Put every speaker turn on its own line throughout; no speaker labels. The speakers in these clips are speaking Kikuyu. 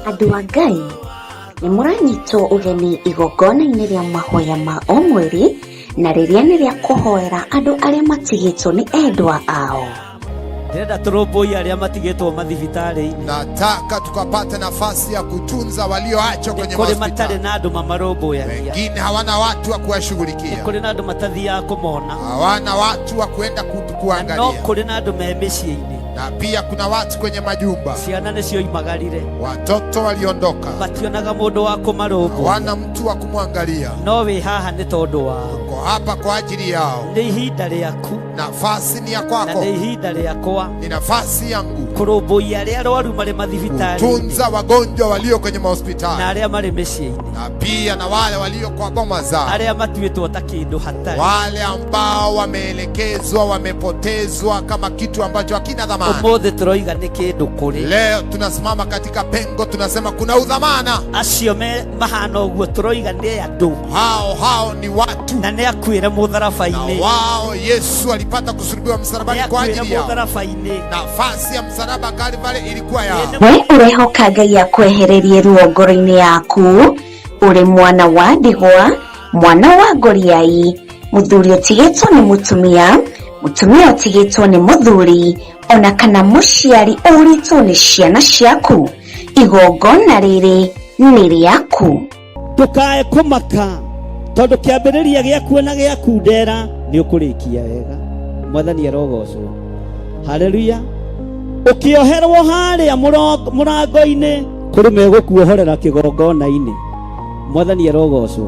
Andũ a Ngai, nĩ mũranyitwo ũgeni igongona-inĩ rĩa mahoya ma o mweri na rĩrĩa nĩ rĩa kũhoera andũ arĩa matigĩtwo nĩ endwa ao.
Ndĩrenda tũrũmbũiye arĩa matigĩtwo mathibitarĩ-inĩ.
Nataka tukapate nafasi ya kutunza walioachwa kwenye
Kũrĩ matarĩ
mahospitali.
na andũ mamarũmbũyagia.
Wengine hawana watu wa kuwashughulikia,
Kũrĩ na andũ matathiaga kũmona.
hawana watu wa kuenda
Na no
kuangalia,
kũrĩ na andũ me mĩciĩ-inĩ.
na pia kuna watu kwenye majumba,
Ciana nĩcio imagarire.
watoto waliondoka,
Mationaga mũndũ wa kũmarũmbũiya.
hawana mtu wa kumwangalia.
No wĩ haha nĩ tondũ wao.
Uko hapa kwa ajili yao.
Nĩ ihinda rĩaku
Nafasi ni ya
na
kwako,
nĩ ihinda rĩakwa
ni nafasi yangu
kũrũmbũiya arĩa arwaru marĩ mathibitarĩ-inĩ
kutunza wagonjwa walio kwenye
na
mahospitali
arĩa marĩ mĩciĩ-inĩ,
na pia na wale walio kwa boma zao,
arĩa matuĩtwo ta kĩndũ hatarĩ.
wale ambao wameelekezwa, wamepotezwa kama kitu ambacho hakina dhamana.
Ũmũthĩ tũroiga nĩ kĩndũ kũrĩ
Leo tunasimama katika pengo, tunasema kuna udhamana.
acio me mahana ũguo, tũroiga nĩ andũ
Hao hao ni watu,
na nĩ akuĩre
na
mũtharaba-inĩ,
wao Yesu alipata kusulubiwa
nĩ
msalabani kwa
akuĩre
ajili yao.
mũtharaba-inĩ.
Nafasi ya msalaba Kalvari ilikuwa yao.
We ũrehoka Ngai akwehererie ruo ngoro-inĩ yaku, ũrĩ mwana wa ndigwa, mwana wa ngoriai, mũthuri ũtigĩtwo nĩ mũtumia, mũtumia ũtigĩtwo nĩ mũthuri, ona kana mũciari ũrĩtwo nĩ ciana ciaku. Igongona rĩrĩ nĩ rĩaku.
Ndũkae kũmaka tondũ kĩambĩrĩria gĩaku na gĩaku ndera nĩ ũkũrĩkia wega. Mwathani arogocwo. Haleluya. Ũkĩoherwo harĩa mũrango-inĩ kũrĩ megũkuohorera kĩgongona-inĩ. Mwathani arogocwo.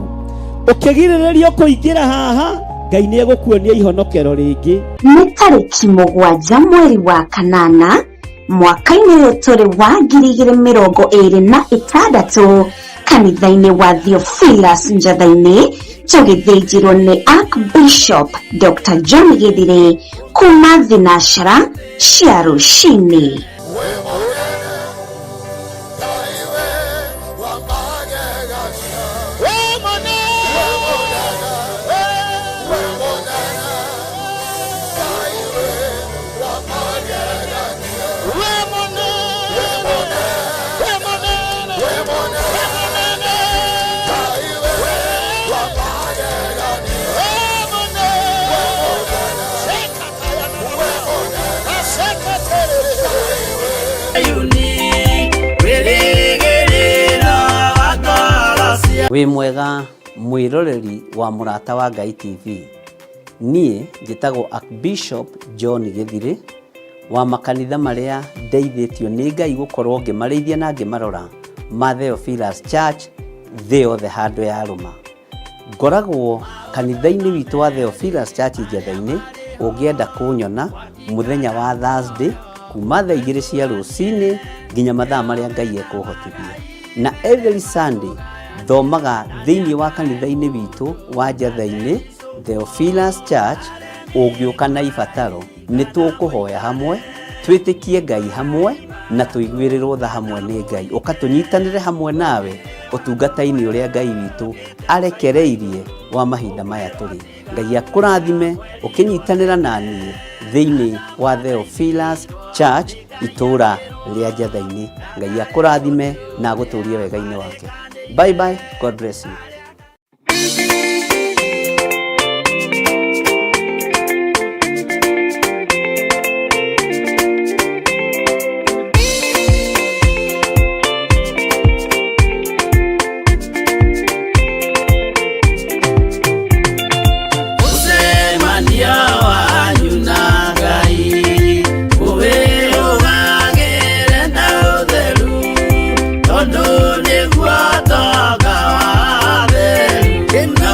Ũkĩgirĩrĩrio kũingĩra haha, Ngai nĩ egũkuonia ihonokero rĩngĩ.
Nĩ tarĩki 7 mweri wa kanana mwaka-inĩ ũyũ tũrĩ wa 2026 kanitha-inĩ wa Theophilus Njatha-inĩ, tũgĩthĩnjĩrwo nĩ Archbishop Dr. John Githire kuma thinacara cia rũcinĩ.
Wĩ mwega mwĩroreri wa Mũrata wa Ngai TV. Niĩ njĩtagwo Archbishop John Githire wa makanitha marĩa ndeithĩtio nĩ Ngai gũkorwo ngĩmarĩithia na ngĩmarora ma Theophilus Church thĩ yothe handũ ya rũma. Ngoragwo kanitha-inĩ witũ wa Theophilus Church Njatha-inĩ, ũngĩenda kũnyona mũthenya wa Thursday kuma thaa 2 cia rũcinĩ nginya mathaa marĩa Ngai ekũhotithia. Na every Sunday thomaga thĩinĩ wa kanitha-inĩ witũ wa Njatha-inĩ Theophilus Church. Ũngĩũka na ibataro nĩ tũkũhoya hamwe, twĩtĩkie Ngai hamwe na tũiguĩrĩrwo tha hamwe nĩ Ngai. Ũka tũnyitanĩre hamwe nawe ũtungata-inĩ ũrĩa Ngai witũ arekereirie wa mahinda maya tũrĩ. Ngai akũrathime ũkĩnyitanĩra na niĩ thĩinĩ wa Theophilus Church itũũra rĩa Njatha-inĩ. Ngai akũrathime na agũtũrie wega-inĩ wake. Bye bye, God bless you.
Mũcemanio wanyu na Ngai ũwĩrũgagĩre na ũtheru, tondũ nĩguo tonga wa theru na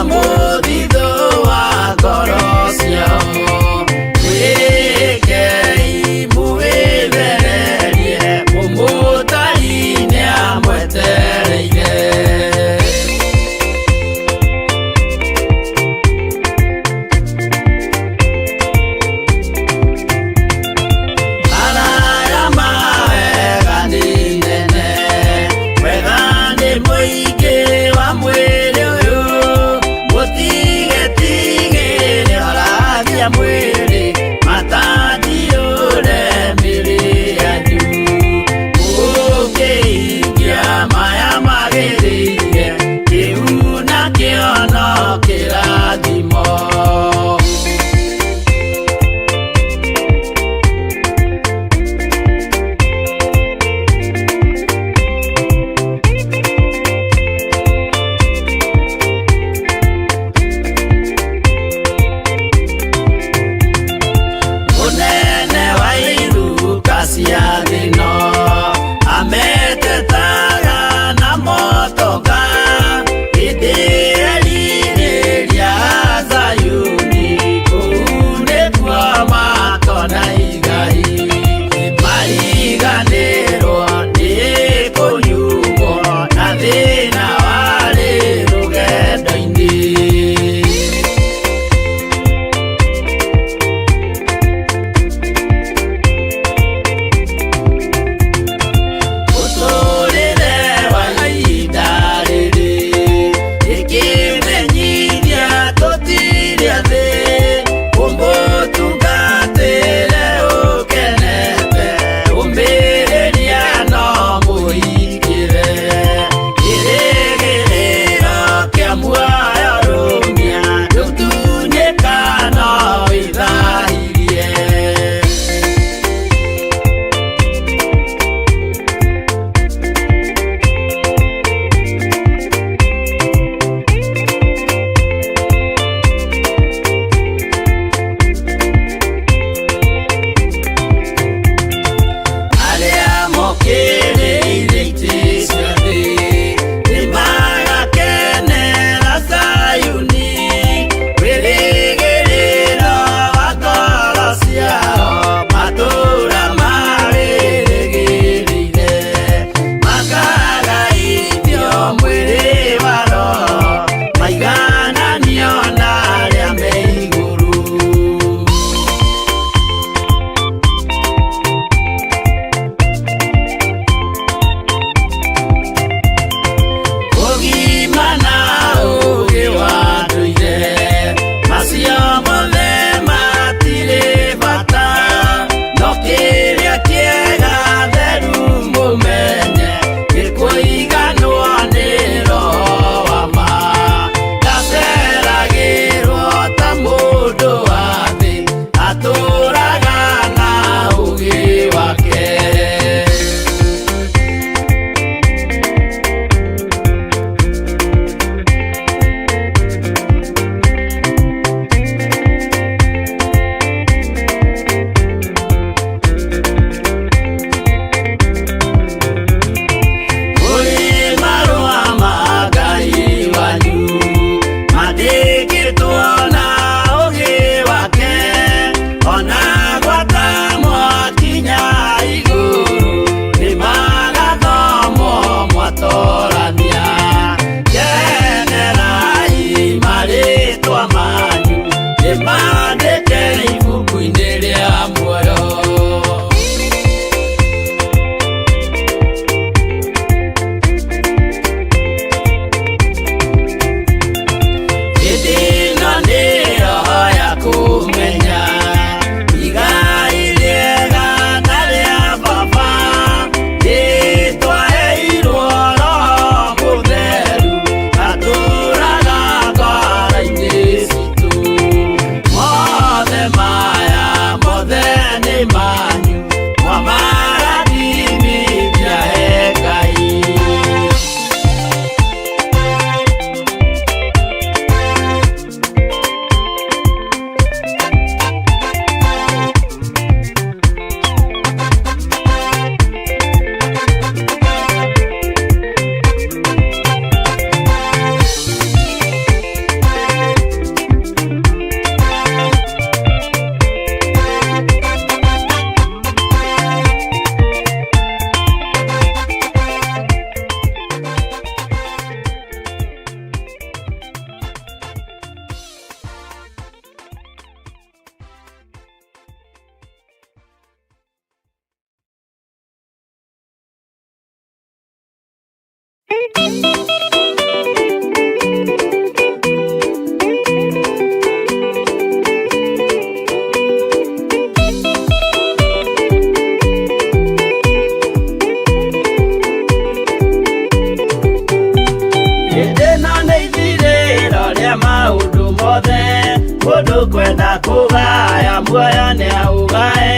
Ũkwenda kũgaya muoyo nĩaũgae,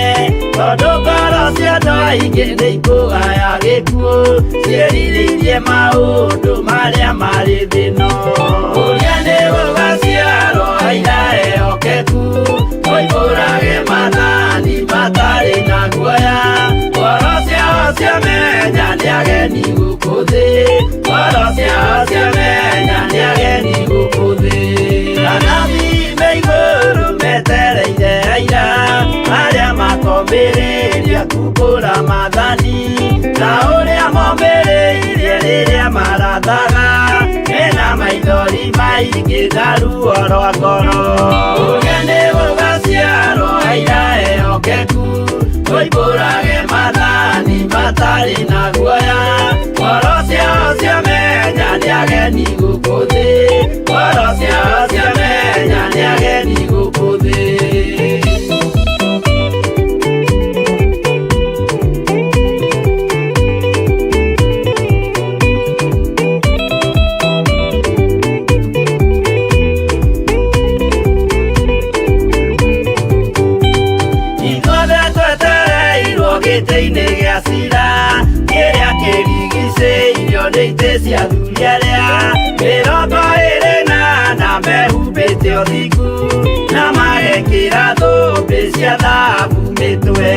tondũ ngoro cia andũ aingĩ nĩikũgaya gĩkuũ, ciĩrirĩirie maũndũ marĩa marĩ thĩ ĩno. Ũrĩa nĩ gũgaciarwo aira ehokeku, moimbũrage maathani matarĩ na guoya. Ngoro ciao ciamenya nĩ ageni gũkũ thĩ, ngoro ciao ciamenya nĩ ageni gũkũ thĩ. Anabii me igũrũ metereire aira arĩa makombĩrĩria kumbũra maathani, ta ũrĩa mombĩrĩirie rĩrĩa marathaga, mena maithori maingĩ na ruo rwa ngoro. Ũrĩa nĩ gũgaciarwo aira ehokeku, moimbũrage maathani matarĩ na guoya. Ngoro ciao ciamenya nĩ ageni gũkũ thĩ, ngoro ciao ciamenya nĩ ageni gũkũ thĩ. Ithuothe twetereirwo gĩtĩ-inĩ gĩa cira, kĩrĩa kĩrigicĩirio nĩ itĩ cia athuri arĩa 24 mehumbĩte ũthingu, na magekĩra thũmbĩ cia thahabu mĩtwe.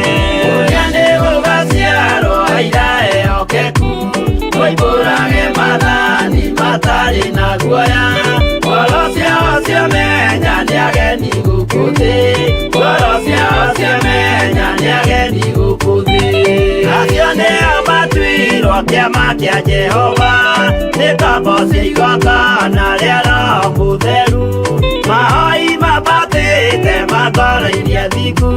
Ũrĩa nĩ gũgaciarwo aira ehokeku, moimbũrage maathani matarĩ na guoya. Ngoro ciao ciamenya nĩ ageni gũkũ thĩ, ngoro ciao ciamenya nĩ ageni gũkũ thĩ. Acio nĩo matuirwo kĩama kĩa Jehova, nĩ ngombo cia igongona rĩa Roho Mũtheru. Mahoi mambatĩte makoro-inĩ thingu,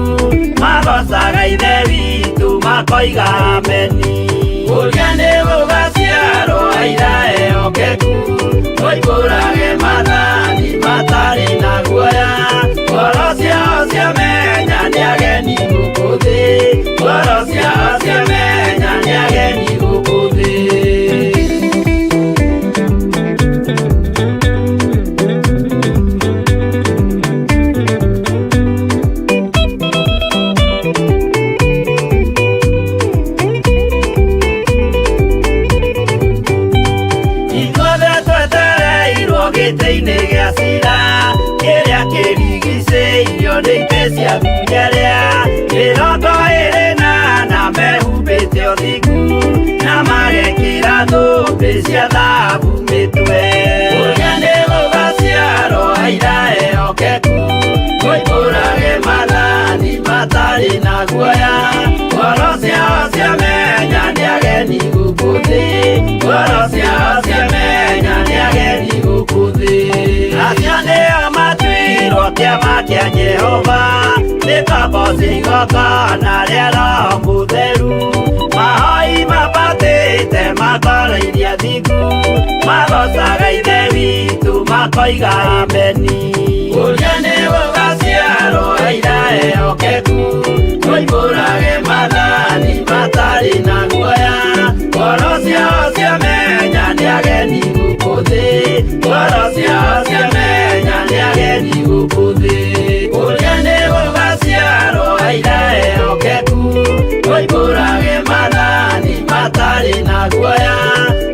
magocaga Ithe witũ makoiga ameni. Ũrĩa nĩ gũgaciarwo aira ehokeku, moimbũrage maathani matarĩ na guoya. Ngoro ciao ciamenya nĩ ageni gũkũ thĩ, ngoro ciao ciamenya nĩ ageni gũkũ thĩ. Ithuothe twetereirwo gĩtĩ-inĩ gĩa cira, kĩrĩa kĩrigicĩirio nĩ itĩ cia athuri arĩa 24 mehumbĩte ũthingu, na magekĩra thũmbĩ cia thahabu mĩtwe. Ũrĩa nĩ gũgaciarwo aira ehokeku, moimbũrage maathani matarĩ na guoya. Ngoro ciao ciamenya nĩ ageni gũkũ thĩ, ngoro ciao ciamenya nĩ ageni gũkũ thĩ. Acio nĩo matuirwo kĩama kĩa Jehova, nĩ ngombo cia igongona rĩa Roho Mũtheru. Mahoi mambatĩte makoro-inĩ athingu, magocaga Ithe witũ makoiga ameni. Ũrĩa nĩ gũgaciarwo aira ehokeku, moimbũrage maathani matarĩ na guoya. Ngoro ciao ciamenya nĩ ageni gũkũ thĩ, ngoro ciao ciamenya nĩ ageni gũkũ thĩ. Ũrĩa nĩ gũgaciarwo aira ehokeku, moimbũrage maathani matarĩ na guoya.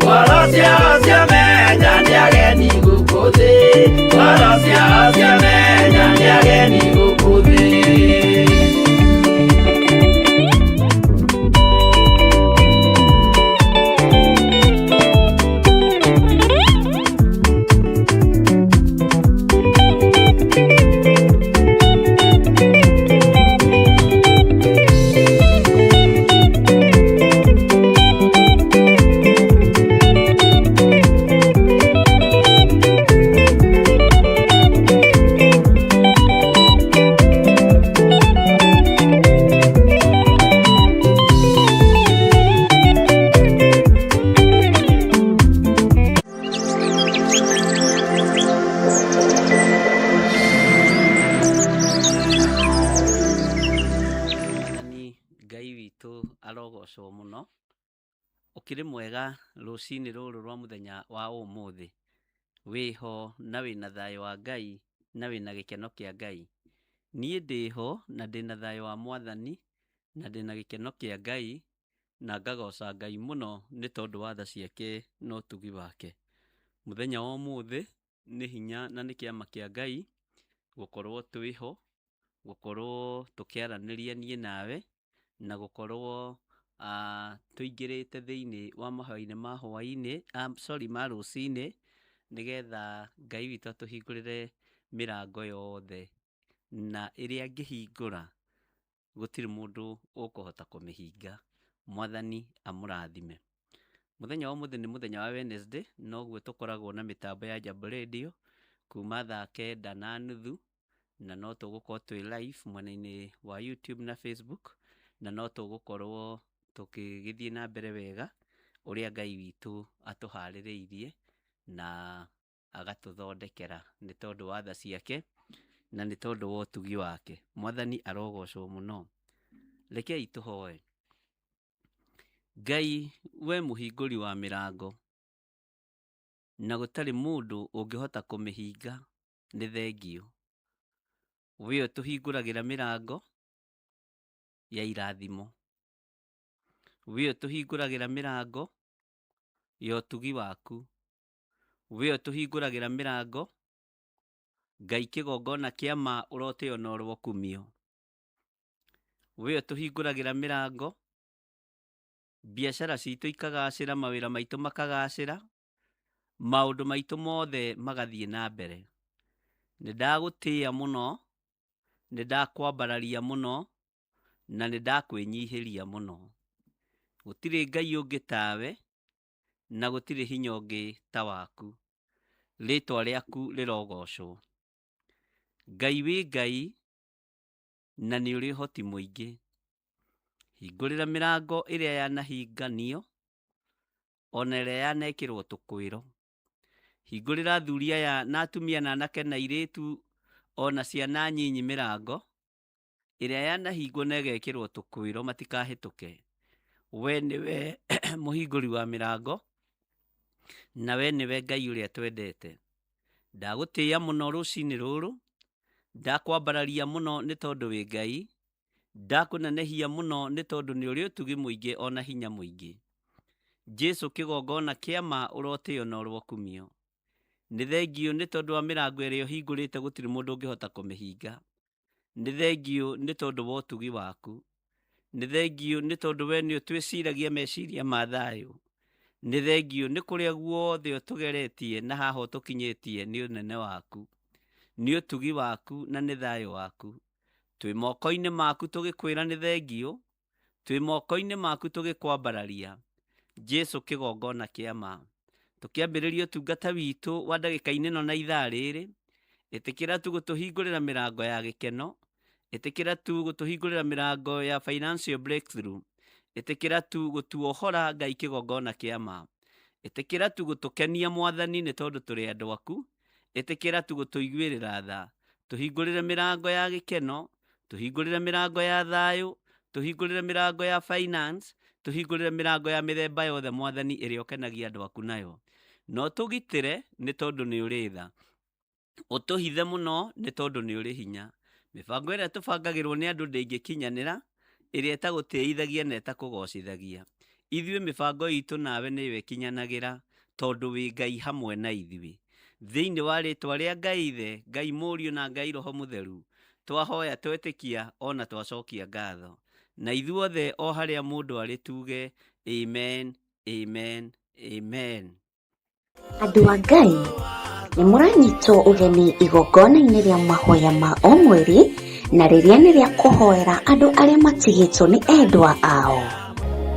Ngoro ciao ciamenya nĩ ageni gũkũ thĩ, ngoro ciao ciamenya nĩ ageni gũkũ thĩ.
Mwathani Ngai witũ arogocwo mũno. Ũkĩrĩ mwega rũcinĩ rũrũ rwa mũthenya wa ũmũthĩ. Wĩho na wĩna thayũ wa Ngai na wĩna gĩkeno kĩa Ngai. Niĩ ndĩho na ndĩna thayũ wa Mwathani na ndĩna gĩkeno kĩa Ngai na ngagoca Ngai mũno nĩ tondũ wa tha ciake na ũtugi wake. Mũthenya wa ũmũthĩ nĩ hinya na nĩ kĩama kĩa Ngai gũkorwo twĩho, gũkorwo tũkĩaranĩria niĩ nawe na gũkorwo tũingĩrĩte thĩinĩ wa mahoya-inĩ ma hwaĩ-inĩ, sorry ma rũcinĩ, nĩgetha Ngai witũ atũhingũrĩre mĩrango yothe na ĩrĩa angĩhingũra gũtirĩ mũndũ ũkũhota kũmĩhinga. Mwathani amũrathime. Mũthenya wa ũmũthĩ nĩ mũthenya wa Wednesday, noguo tũkoragwo na mĩtambo ya Jambo Radio kuma thaa 9:30 na no tũgũkorwo twĩ live mwena-inĩ wa YouTube na Facebook, na no tũgũkorwo tũkĩgĩthiĩ na mbere wega ũrĩa Ngai witũ atũharĩrĩirie na agatũthondekera nĩ tondũ wa tha ciake na nĩ tondũ wa ũtugi wake. Mwathani arogocwo mũno. Rekei tũhoe. Ngai we mũhingũri wa mĩrango na gũtarĩ mũndũ ũngĩhota kũmĩhinga nĩ thengiũ. We ũtũhingũragĩra mĩrango ya irathimo. We ũtũhingũragĩra mĩrango ya ũtugi waku. We ũtũhingũragĩra mĩrango Ngai kĩgongona kĩa ma ũrotĩo na ũrokumio. We ũtũhingũragĩra mĩrango biacara citũ ikagacĩra, mawĩra maitũ makagacĩra, maũndũ maitũ mothe magathiĩ na mbere. Nĩ ndagũtĩĩa mũno, nĩ ndakwambararia mũno, na nĩ ndakwĩnyihĩria mũno. Gũtirĩ Ngai ũngĩ tawe, na gũtirĩ hinya ũngĩ ta waku. Rĩtwa rĩaku rĩrogocwo. Ngai wĩ Ngai, na nĩ ũrĩ ũhoti mũingĩ. Hingũrĩra mĩrango ĩrĩa yanahinganio, ona ĩrĩa yanekĩrwo tũkwĩro. Hingũrĩra athuri aya na atumia na anake na airĩtu ona ciana nyinyi mĩrango ĩrĩa yanahingwo na ĩgekĩrwo tũkwĩro matikahĩtũke. We nĩwe mũhingũri wa mĩrango na we nĩwe Ngai ũrĩa twendete. Ndagũtĩĩa mũno rũcinĩ rũrũ, ndakwambararia mũno nĩ tondũ wĩ Ngai, ndakũnenehia mũno nĩ tondũ nĩ ũrĩ ũtugi mũingĩ ona hinya mũingĩ. Jesu kĩgongona kĩa ma ũrotĩo na ũrokumio. Nĩ thengiũ nĩ tondũ wa mĩrango ĩrĩa ũhingũrĩte gũtirĩ mũndũ ũngĩhota kũmĩhinga. Nĩ thengiũ nĩ tondũ wa ũtugi waku. Nĩ thengiũ nĩ tondũ we nĩ ũtwĩciragia meciria ma thayũ. Nĩ thengiũ nĩ kũrĩa guothe ũtũgeretie na haha ũtũkinyĩtie nĩ ũnene waku. Nĩ ũtugi waku na nĩ thayũ waku. Twĩ moko-inĩ maku tũgĩkwĩra nĩ thengiũ, twĩ moko-inĩ maku tũgĩkwambararia. Jesu kĩgongona kĩa ma. Tũkĩambĩrĩria ũtungata witũ wa ndagĩka-inĩ ĩno na ithaa rĩrĩ, ĩtĩkĩra tu gũtũhingũrĩra mĩrango ya gĩkeno, ĩtĩkĩra tu gũtũhingũrĩra mĩrango ya financial breakthrough, ĩtĩkĩra tu gũtuohora Ngai kĩgongona kĩa ma. Ĩtĩkĩra tu gũtũkenia Mwathani nĩ tondũ tũrĩ andũ aku, ĩtĩkĩra tu gũtũiguĩrĩra tha. Tũhingũrĩre mĩrango ya gĩkeno, tũhingũrĩre mĩrango ya thayũ, tũhingũrĩre mĩrango ya finance, tũhingũrĩre mĩrango ya mĩthemba yothe Mwathani ĩrĩa ũkenagia andũ aku nayo. Na ũtũgitĩre nĩ tondũ nĩ ũrĩ tha. Ũtũhithe mũno nĩ tondũ nĩ ũrĩ hinya. Mĩbango ĩrĩa tũbangagĩrwo nĩ andũ ndĩngĩkinyanĩra, ĩrĩa ĩtagũtĩithagia na ĩtakũgocithagia. Ithuĩ mĩbango itũ nawe nĩyo ĩkinyanagĩra tondũ wĩ Ngai hamwe na ithuĩ. Thĩinĩ wa rĩtwa rĩa Ngai Ithe, Ngai Mũriũ na Ngai Roho Mũtheru, twahoya twetĩkia ona twacokia ngatho. Na ithuothe o harĩa mũndũ arĩ tuge amen, amen, amen.
Andũ a Ngai nĩ mũranyitwo ũgeni igongona-inĩ rĩa mahoya ma o mweri na rĩrĩa nĩ rĩa kũhoera andũ arĩa matigĩtwo nĩ endwa ao.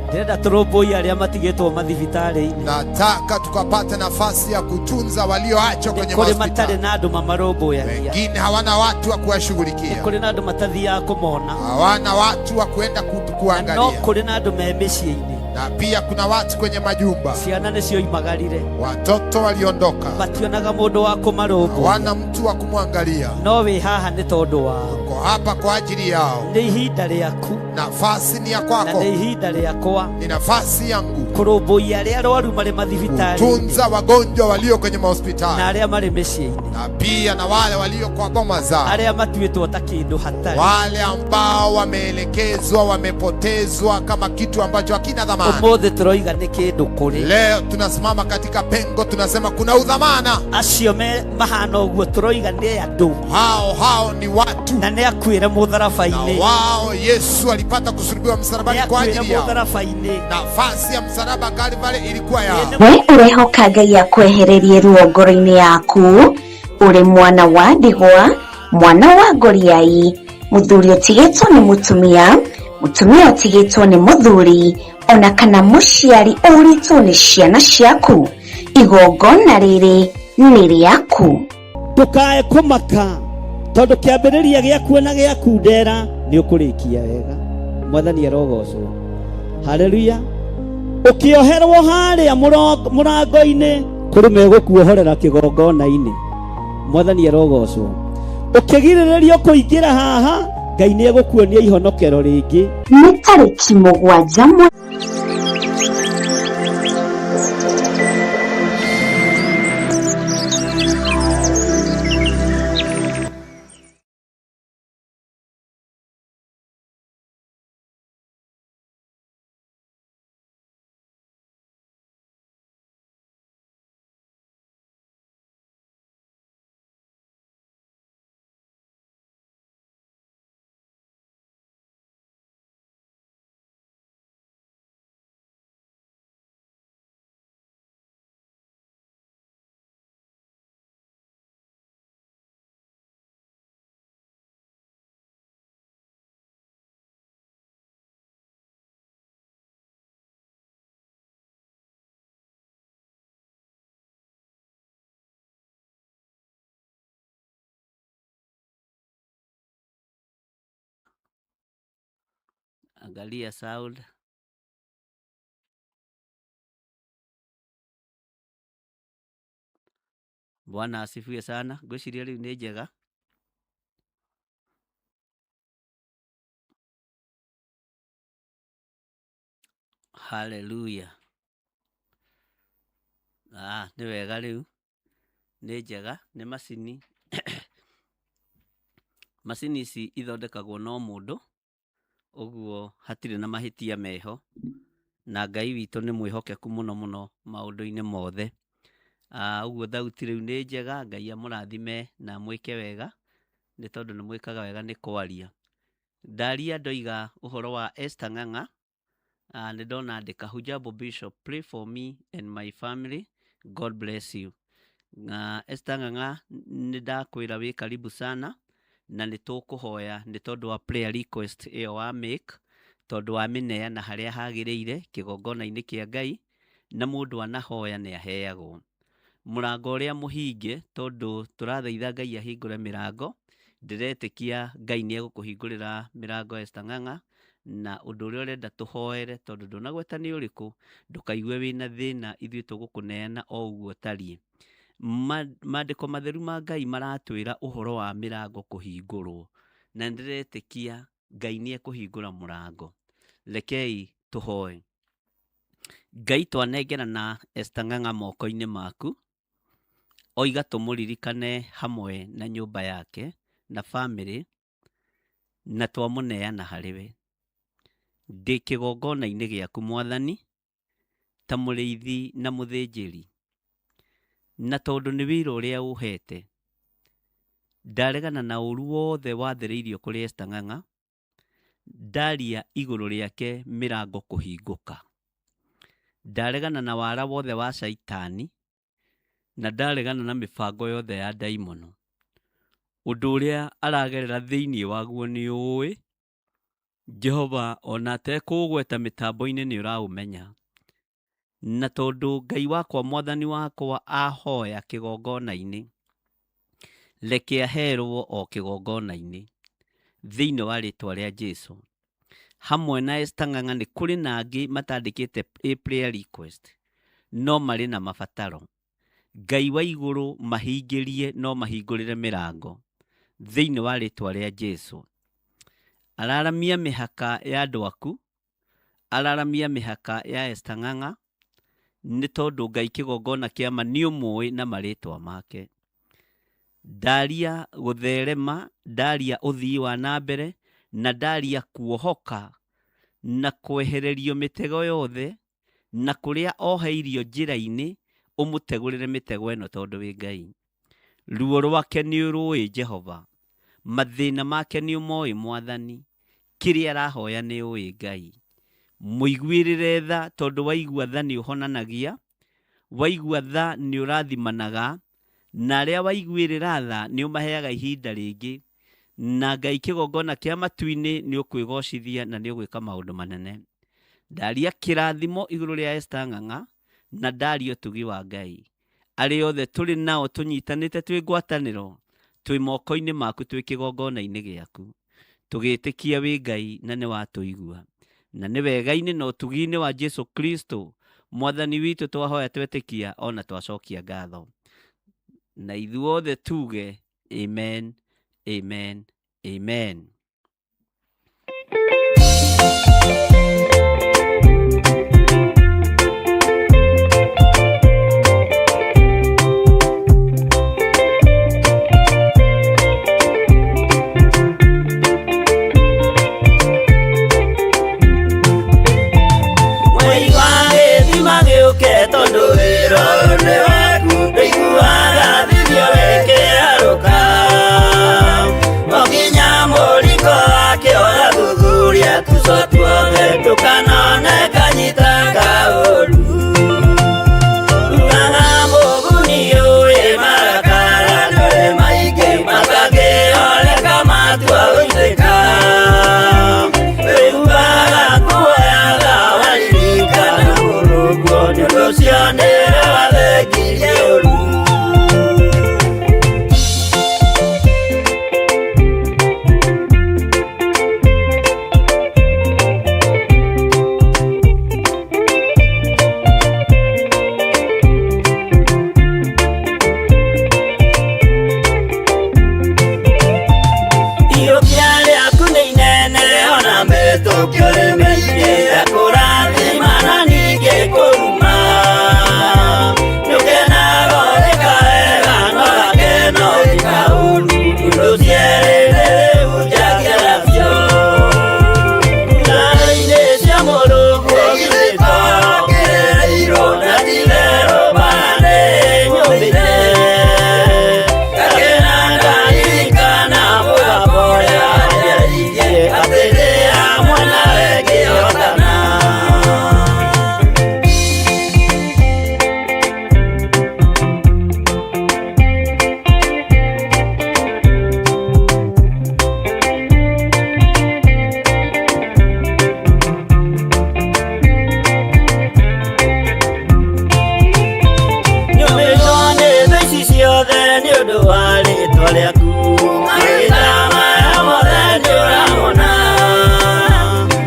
Ndĩrenda tũrũmbũiye arĩa matigĩtwo mathibitarĩ-inĩ.
Nataka tukapate nafasi ya kutunza walioachwa kwenye
Kũrĩ matarĩ
mahospitali.
na andũ mamarũmbũyagia.
Wengine hawana watu wa kuwashughulikia,
Kũrĩ na andũ matathiaga kũmona.
hawana watu wa kuenda
Na no
kuangalia,
kũrĩ na andũ me mĩciĩ-inĩ.
Na pia kuna watu kwenye majumba,
ciana nĩ cioimagarire,
watoto waliondoka,
mationaga mũndũ wa kũmarũmbũiya,
hawana mtu wa kumwangalia.
No wĩ haha nĩ tondũ wao.
Uko hapa kwa ajili yao.
Nĩ ihinda rĩaku
Nafasi ni ya
na
kwako,
nĩ ihinda rĩakwa
ni nafasi yangu
kũrũmbũiya arĩa arwaru marĩ mathibitarĩ
kutunza wagonjwa walio kwenye
na
mahospitali
arĩa marĩ mĩciĩ-inĩ,
na pia na wale walio kwa boma zao,
arĩa matuĩtwo ta kĩndũ hatarĩ.
wale ambao wameelekezwa, wamepotezwa kama kitu ambacho hakina dhamana.
Ũmũthĩ tũroiga nĩ kĩndũ kũrĩ
Leo tunasimama katika pengo, tunasema kuna udhamana.
Acio me mahana ũguo, tũroiga nĩ andũ
Hao hao ni watu,
na nĩ akuĩre
na
mũtharaba-inĩ,
wao Yesu alipata kusulubiwa
nĩ
msalabani kwa
akuĩre
ajili yao.
mũtharaba-inĩ.
Nafasi ya msalaba Kalvari ilikuwa yao.
We ũrehoka Ngai akwehererie ruo ngoro-inĩ yaku, ũrĩ mwana wa ndigwa, mwana wa ngoriai, mũthuri ũtigĩtwo nĩ mũtumia, mũtumia ũtigĩtwo nĩ mũthuri, ona kana mũciari ũrĩtwo nĩ ciana ciaku, igongona rĩrĩ nĩ rĩaku.
Ndũkae kũmaka tondũ kĩambĩrĩria gĩaku na gĩaku ndera nĩ ũkũrĩkia wega. Mwathani arogocwo. Haleluya. Ũkĩoherwo harĩa mũrango-inĩ kũrĩ megũkuohorera kĩgongona-inĩ. Mwathani arogocwo. Ũkĩgirĩrĩrio kũingĩra haha, Ngai nĩ egũkuonia ihonokero rĩngĩ.
Nĩ tarĩki 7
Angalia sound. Bwana asifiwe sana. Ngwĩciria rĩu nĩ njega. Haleluya. Ah, nĩ wega rĩu, nĩ njega, nĩ macini. Macini ici ithondekagwo no mũndũ, ũguo hatirĩ na mahĩtia meho, na Ngai witũ nĩ mwĩhokeku mũno mũno maũndũ-inĩ mothe. Ah, ũguo thauti rĩu nĩ njega, Ngai amũrathime na mwĩke wega, nĩ tondũ nĩ mwĩkaga wega nĩ kwaria. Ndaria ndoiga ũhoro wa Esther Ng'ang'a, nĩ ndona andĩka, "Hujambo Bishop, pray for me and my family, God bless you." Na Esther Ng'ang'a, nĩ ndakwĩra wĩ karibu sana, na nĩ tũkũhoya nĩ tondũ wa prayer request ĩyo wa make, tondũ wamĩneana harĩa hagĩrĩire kĩgongona-inĩ kĩa Ngai, na mũndũ anahoya nĩ aheagwo. Mũrango ũrĩa mũhinge, tondũ tũrathaitha Ngai ahingũre mĩrango, ndĩretĩkia Ngai nĩ egũkũhingũrĩra mĩrango Esther Ng'ang'a, na ũndũ ũrĩa ũrenda tũhoere, tondũ ndũnagweta nĩ ũrĩkũ, ndũkaigue wĩna thĩna, ithuĩ tũgũkũneana o ũguo ũtariĩ. Maandĩko matheru ma Ngai maratwĩra ũhoro wa mĩrango kũhingũrwo, na nĩndĩretĩkia Ngai nĩ ekũhingũra mũrango. Rekei tũhoe. Ngai, twanengerana Esther Ng'ang'a moko-inĩ maku, oiga tũmũririkane hamwe na nyũmba yake na bamĩrĩ, na twamũneana harĩ we. Ndĩ kĩgongona-inĩ gĩaku Mwathani, ta mũrĩithi na mũthĩnjĩri, na tondũ nĩ wĩra ũrĩa ũhete, ndaregana na ũru wothe wathĩrĩirio kũrĩ Esther Ng'ang'a, ndaria igũrũ rĩake mĩrango kũhingũka. Ndaregana na wara wothe wa caitani, na ndaregana na mĩbango yothe ya ndaimono. Ũndũ ũrĩa aragerera thĩinĩ waguo nĩ ũĩ, Jehova, ona atekũũgweta mĩtambo-inĩ nĩ ũraũmenya. Na tondũ Ngai wakwa, Mwathani wakwa, ahoya kĩgongona-inĩ, reke aherwo o kĩgongona-inĩ thĩinĩ wa rĩtwa rĩa Jesu. Hamwe na Esther Ng'ang'a nĩ kũrĩ na angĩ matandĩkĩte a prayer request no marĩ na mabataro. Ngai wa igũrũ mahingĩrie no mahingũrĩre mĩrango thĩinĩ wa rĩtwa rĩa Jesu. Araramia mĩhaka ya andũ aku, araramia mĩhaka ya Esther Ng'ang'a, nĩ tondũ Ngai kĩgongona kĩa ma nĩ ũmũĩ na marĩtwa make. Ndaria gũtherema, ndaria ũthii wa na mbere, na ndaria kuohoka na kwehererio mĩtego yothe, na kũrĩa oheirio njĩra-inĩ ũmũtegũrĩre mĩtego ĩno tondũ wĩ Ngai. Ruo rwake nĩ ũrũĩ Jehova, mathĩna make nĩ ũmoĩ Mwathani, kĩrĩa arahoya nĩ ũĩ Ngai. Mũiguĩrĩre tha tondũ waigua tha nĩ ũhonanagia, waigua tha nĩ ũrathimanaga, na arĩa waiguĩrĩra tha nĩ ũmaheaga ihinda rĩngĩ, na Ngai kĩgongona kĩa matu-inĩ nĩ ũkwĩgocithia na nĩ ũgwĩka maũndũ manene. Ndaria kĩrathimo igũrũ rĩa Esther Ng'ang'a na ndaria ũtugi wa Ngai. Arĩa othe tũrĩ nao tũnyitanĩte twĩ ngwatanĩro, twĩ moko-inĩ maku twĩ kĩgongona-inĩ gĩaku. Tũgĩtĩkia wĩ Ngai na nĩ watũigua. Na nĩ wega-inĩ na ũtugi-inĩ wa Jesu Kristo Mwathani witũ twahoya twetĩkia ona twacokia ngatho. Na ithuothe tuge amen, amen, amen.
Mwei wa gĩthima gĩũke tondũ wĩra ũyũ nĩ waku, ndũiguaga thithio wĩkĩarũka. O nginya mũriko wake ũgathuthuria tuco tuothe, ndũkanone kanyita kaũru. Ugaga mũguni ũĩ marakara ndũrĩ maingĩ, matangĩoleka matua gũitĩka. Wĩiguaga kuoyaga waririkana mũrũguo, nĩ ũndũ ũcio nĩwe wathengirie ũru. Iyũkia rĩaku nĩ inene ona mĩtũkio ĩ mĩingĩ, ekũrathima na ningĩ kũruma. Nĩũkenaga ũrĩka wega no gakeno ũrĩka ũru, ũndũ cierĩ rĩu njagia nacio. Ngari-inĩ cia mũrũguo githĩ to kĩrĩirwo, na ti-itherũ mbara nĩ nyũmĩte. Ngakena ndaririkana mũgambo ũrĩa wanjarĩirie, atĩ ndĩ hamwe nawe ngĩhotana. Nyũmĩtwo nĩ thũ ici ciothe nĩ ũndũ wa rĩtwa rĩaku, mahinda maya mothe nĩũramona.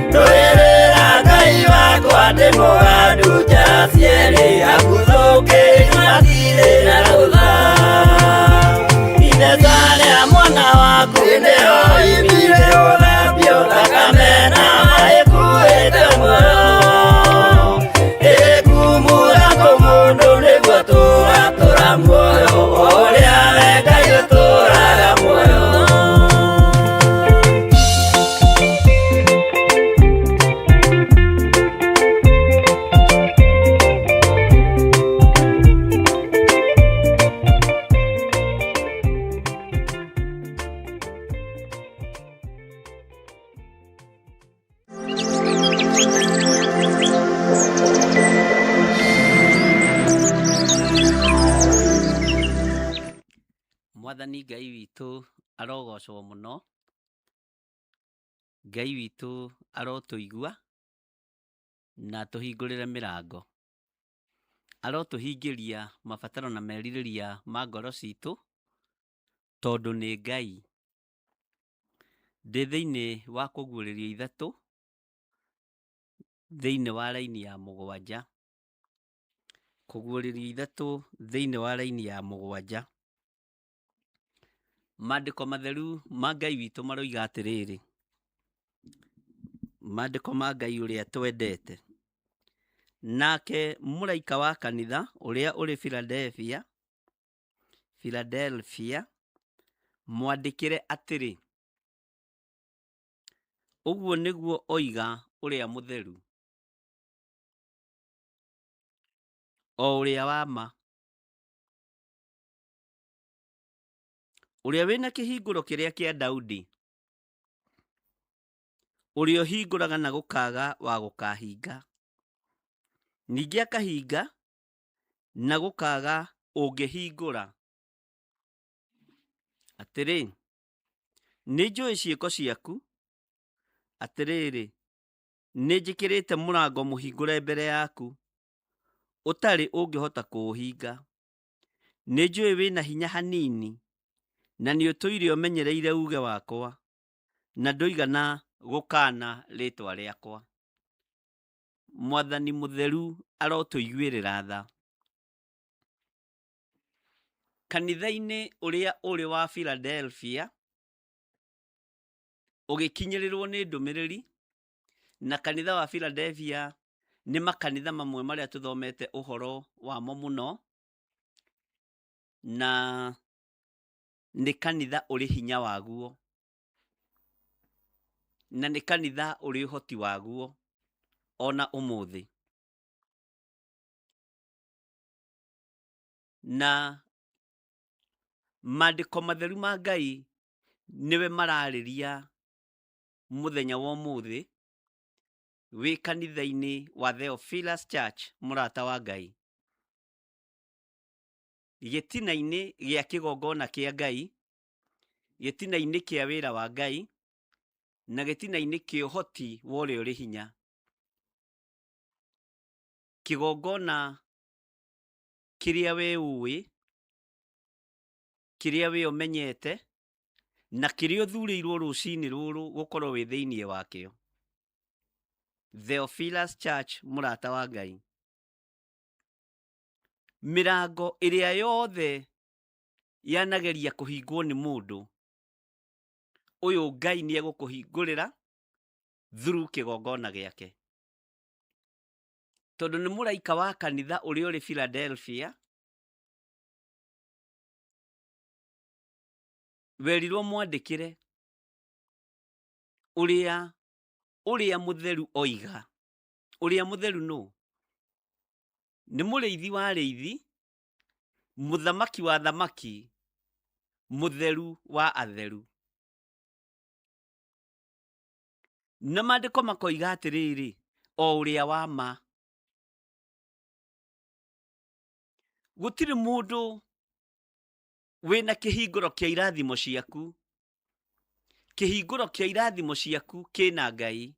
Ndũĩrĩra Ngai wakwa ndĩ mũgandu njara cierĩ, aguthũkĩri matirĩ na rũtha. Ithesa rĩa mwana waku nĩho imire gũthambio, thakame na maĩ kuĩte muoyo. Ĩkumura kũmũndũ nĩguo tũratũra muoyo, o ũrĩa we Ngai ũtũraga muoyo.
Mwathani Ngai witũ arogocwo mũno, Ngai witũ arotũigua na atũhingũrĩre mĩrango. Arotũhingĩria mabataro na merirĩria ma ngoro citũ tondũ nĩ Ngai. Ndĩ thĩinĩ wa kũguũrĩrio ithatũ thĩinĩ wa raini ya 7. Kũguũrĩrio 3 thĩinĩ wa raini ya 7. Maandĩko matheru ma Ngai witũ maroiga atĩrĩrĩ, maandĩko ma Ngai ũrĩa twendete. Nake mũraika wa kanitha ũrĩa ũrĩ Philadelphia, Philadelphia, mwandĩkĩre atĩrĩ, ũguo nĩguo oiga ũrĩa mũtheru, o ũrĩa wa ma, ũrĩa wĩna kĩhingũro kĩrĩa kĩa Daudi, ũrĩa ũhingũraga na gũkaga wa gũkahinga, ningĩ akahinga na gũkaga ũngĩhingũra. Atĩrĩ, nĩnjũĩ ciĩko ciaku, atĩrĩrĩ, nĩnjĩkĩrĩte mũrango mũhingũre mbere yaku, ũtarĩ ũngĩhota kũũhinga. Nĩnjũĩ wĩna hinya hanini, na nĩũtũire ũmenyereire uuge wakwa, na ndũigana gũkaana rĩĩtwa rĩakwa. Mwathani mũtheru arotũiguĩrĩra tha. Kanitha-inĩ ũrĩa ũrĩ wa Philadelphia, ũgĩkinyĩrĩrwo nĩ ndũmĩrĩri, na kanitha wa Philadelphia nĩ makanitha mamwe marĩa tũthomete ũhoro wamo mũno, na nĩ kanitha ũrĩ hinya waguo, na nĩ kanitha ũrĩ ũhoti waguo ona ũmũthĩ. Na maandĩko matheru ma Ngai nĩwe mararĩria mũthenya wa ũmũthĩ wĩ kanitha-inĩ wa Theophilus Church, mũrata wa Ngai, gĩtina-inĩ gĩa kĩgongona kĩa Ngai, gĩtina-inĩ kĩa wĩra wa Ngai, na gĩtina-inĩ kĩa ũhoti wa ũrĩa ũrĩ hinya. Kĩgongona kĩrĩa we ũĩ, kĩrĩa we ũmenyete, na kĩrĩa ũthurĩirwo rũcinĩ rũrũ gũkorwo wĩ thĩinĩ wakĩo. Theophilus Church, mũrata wa Ngai. Mĩrango ĩrĩa yothe yanageria kũhingwo nĩ mũndũ, ũyũ Ngai nĩ egũkũhingũrĩra through kĩgongona gĩake. Tondũ nĩ mũraika wa kanitha ũrĩa ũrĩ Philadelphia, werirwo mwandĩkĩre ũrĩa ũrĩa mũtheru oiga. Ũrĩa mũtheru nũ? Nĩ mũrĩithi wa arĩithi, mũthamaki wa thamaki, mũtheru wa atheru. Na maandĩko makoiga atĩrĩrĩ, o ũrĩa wa ma. Gũtirĩ mũndũ wĩna kĩhingũro kĩa irathimo ciaku. Kĩhingũro kĩa irathimo ciaku kĩna Ngai.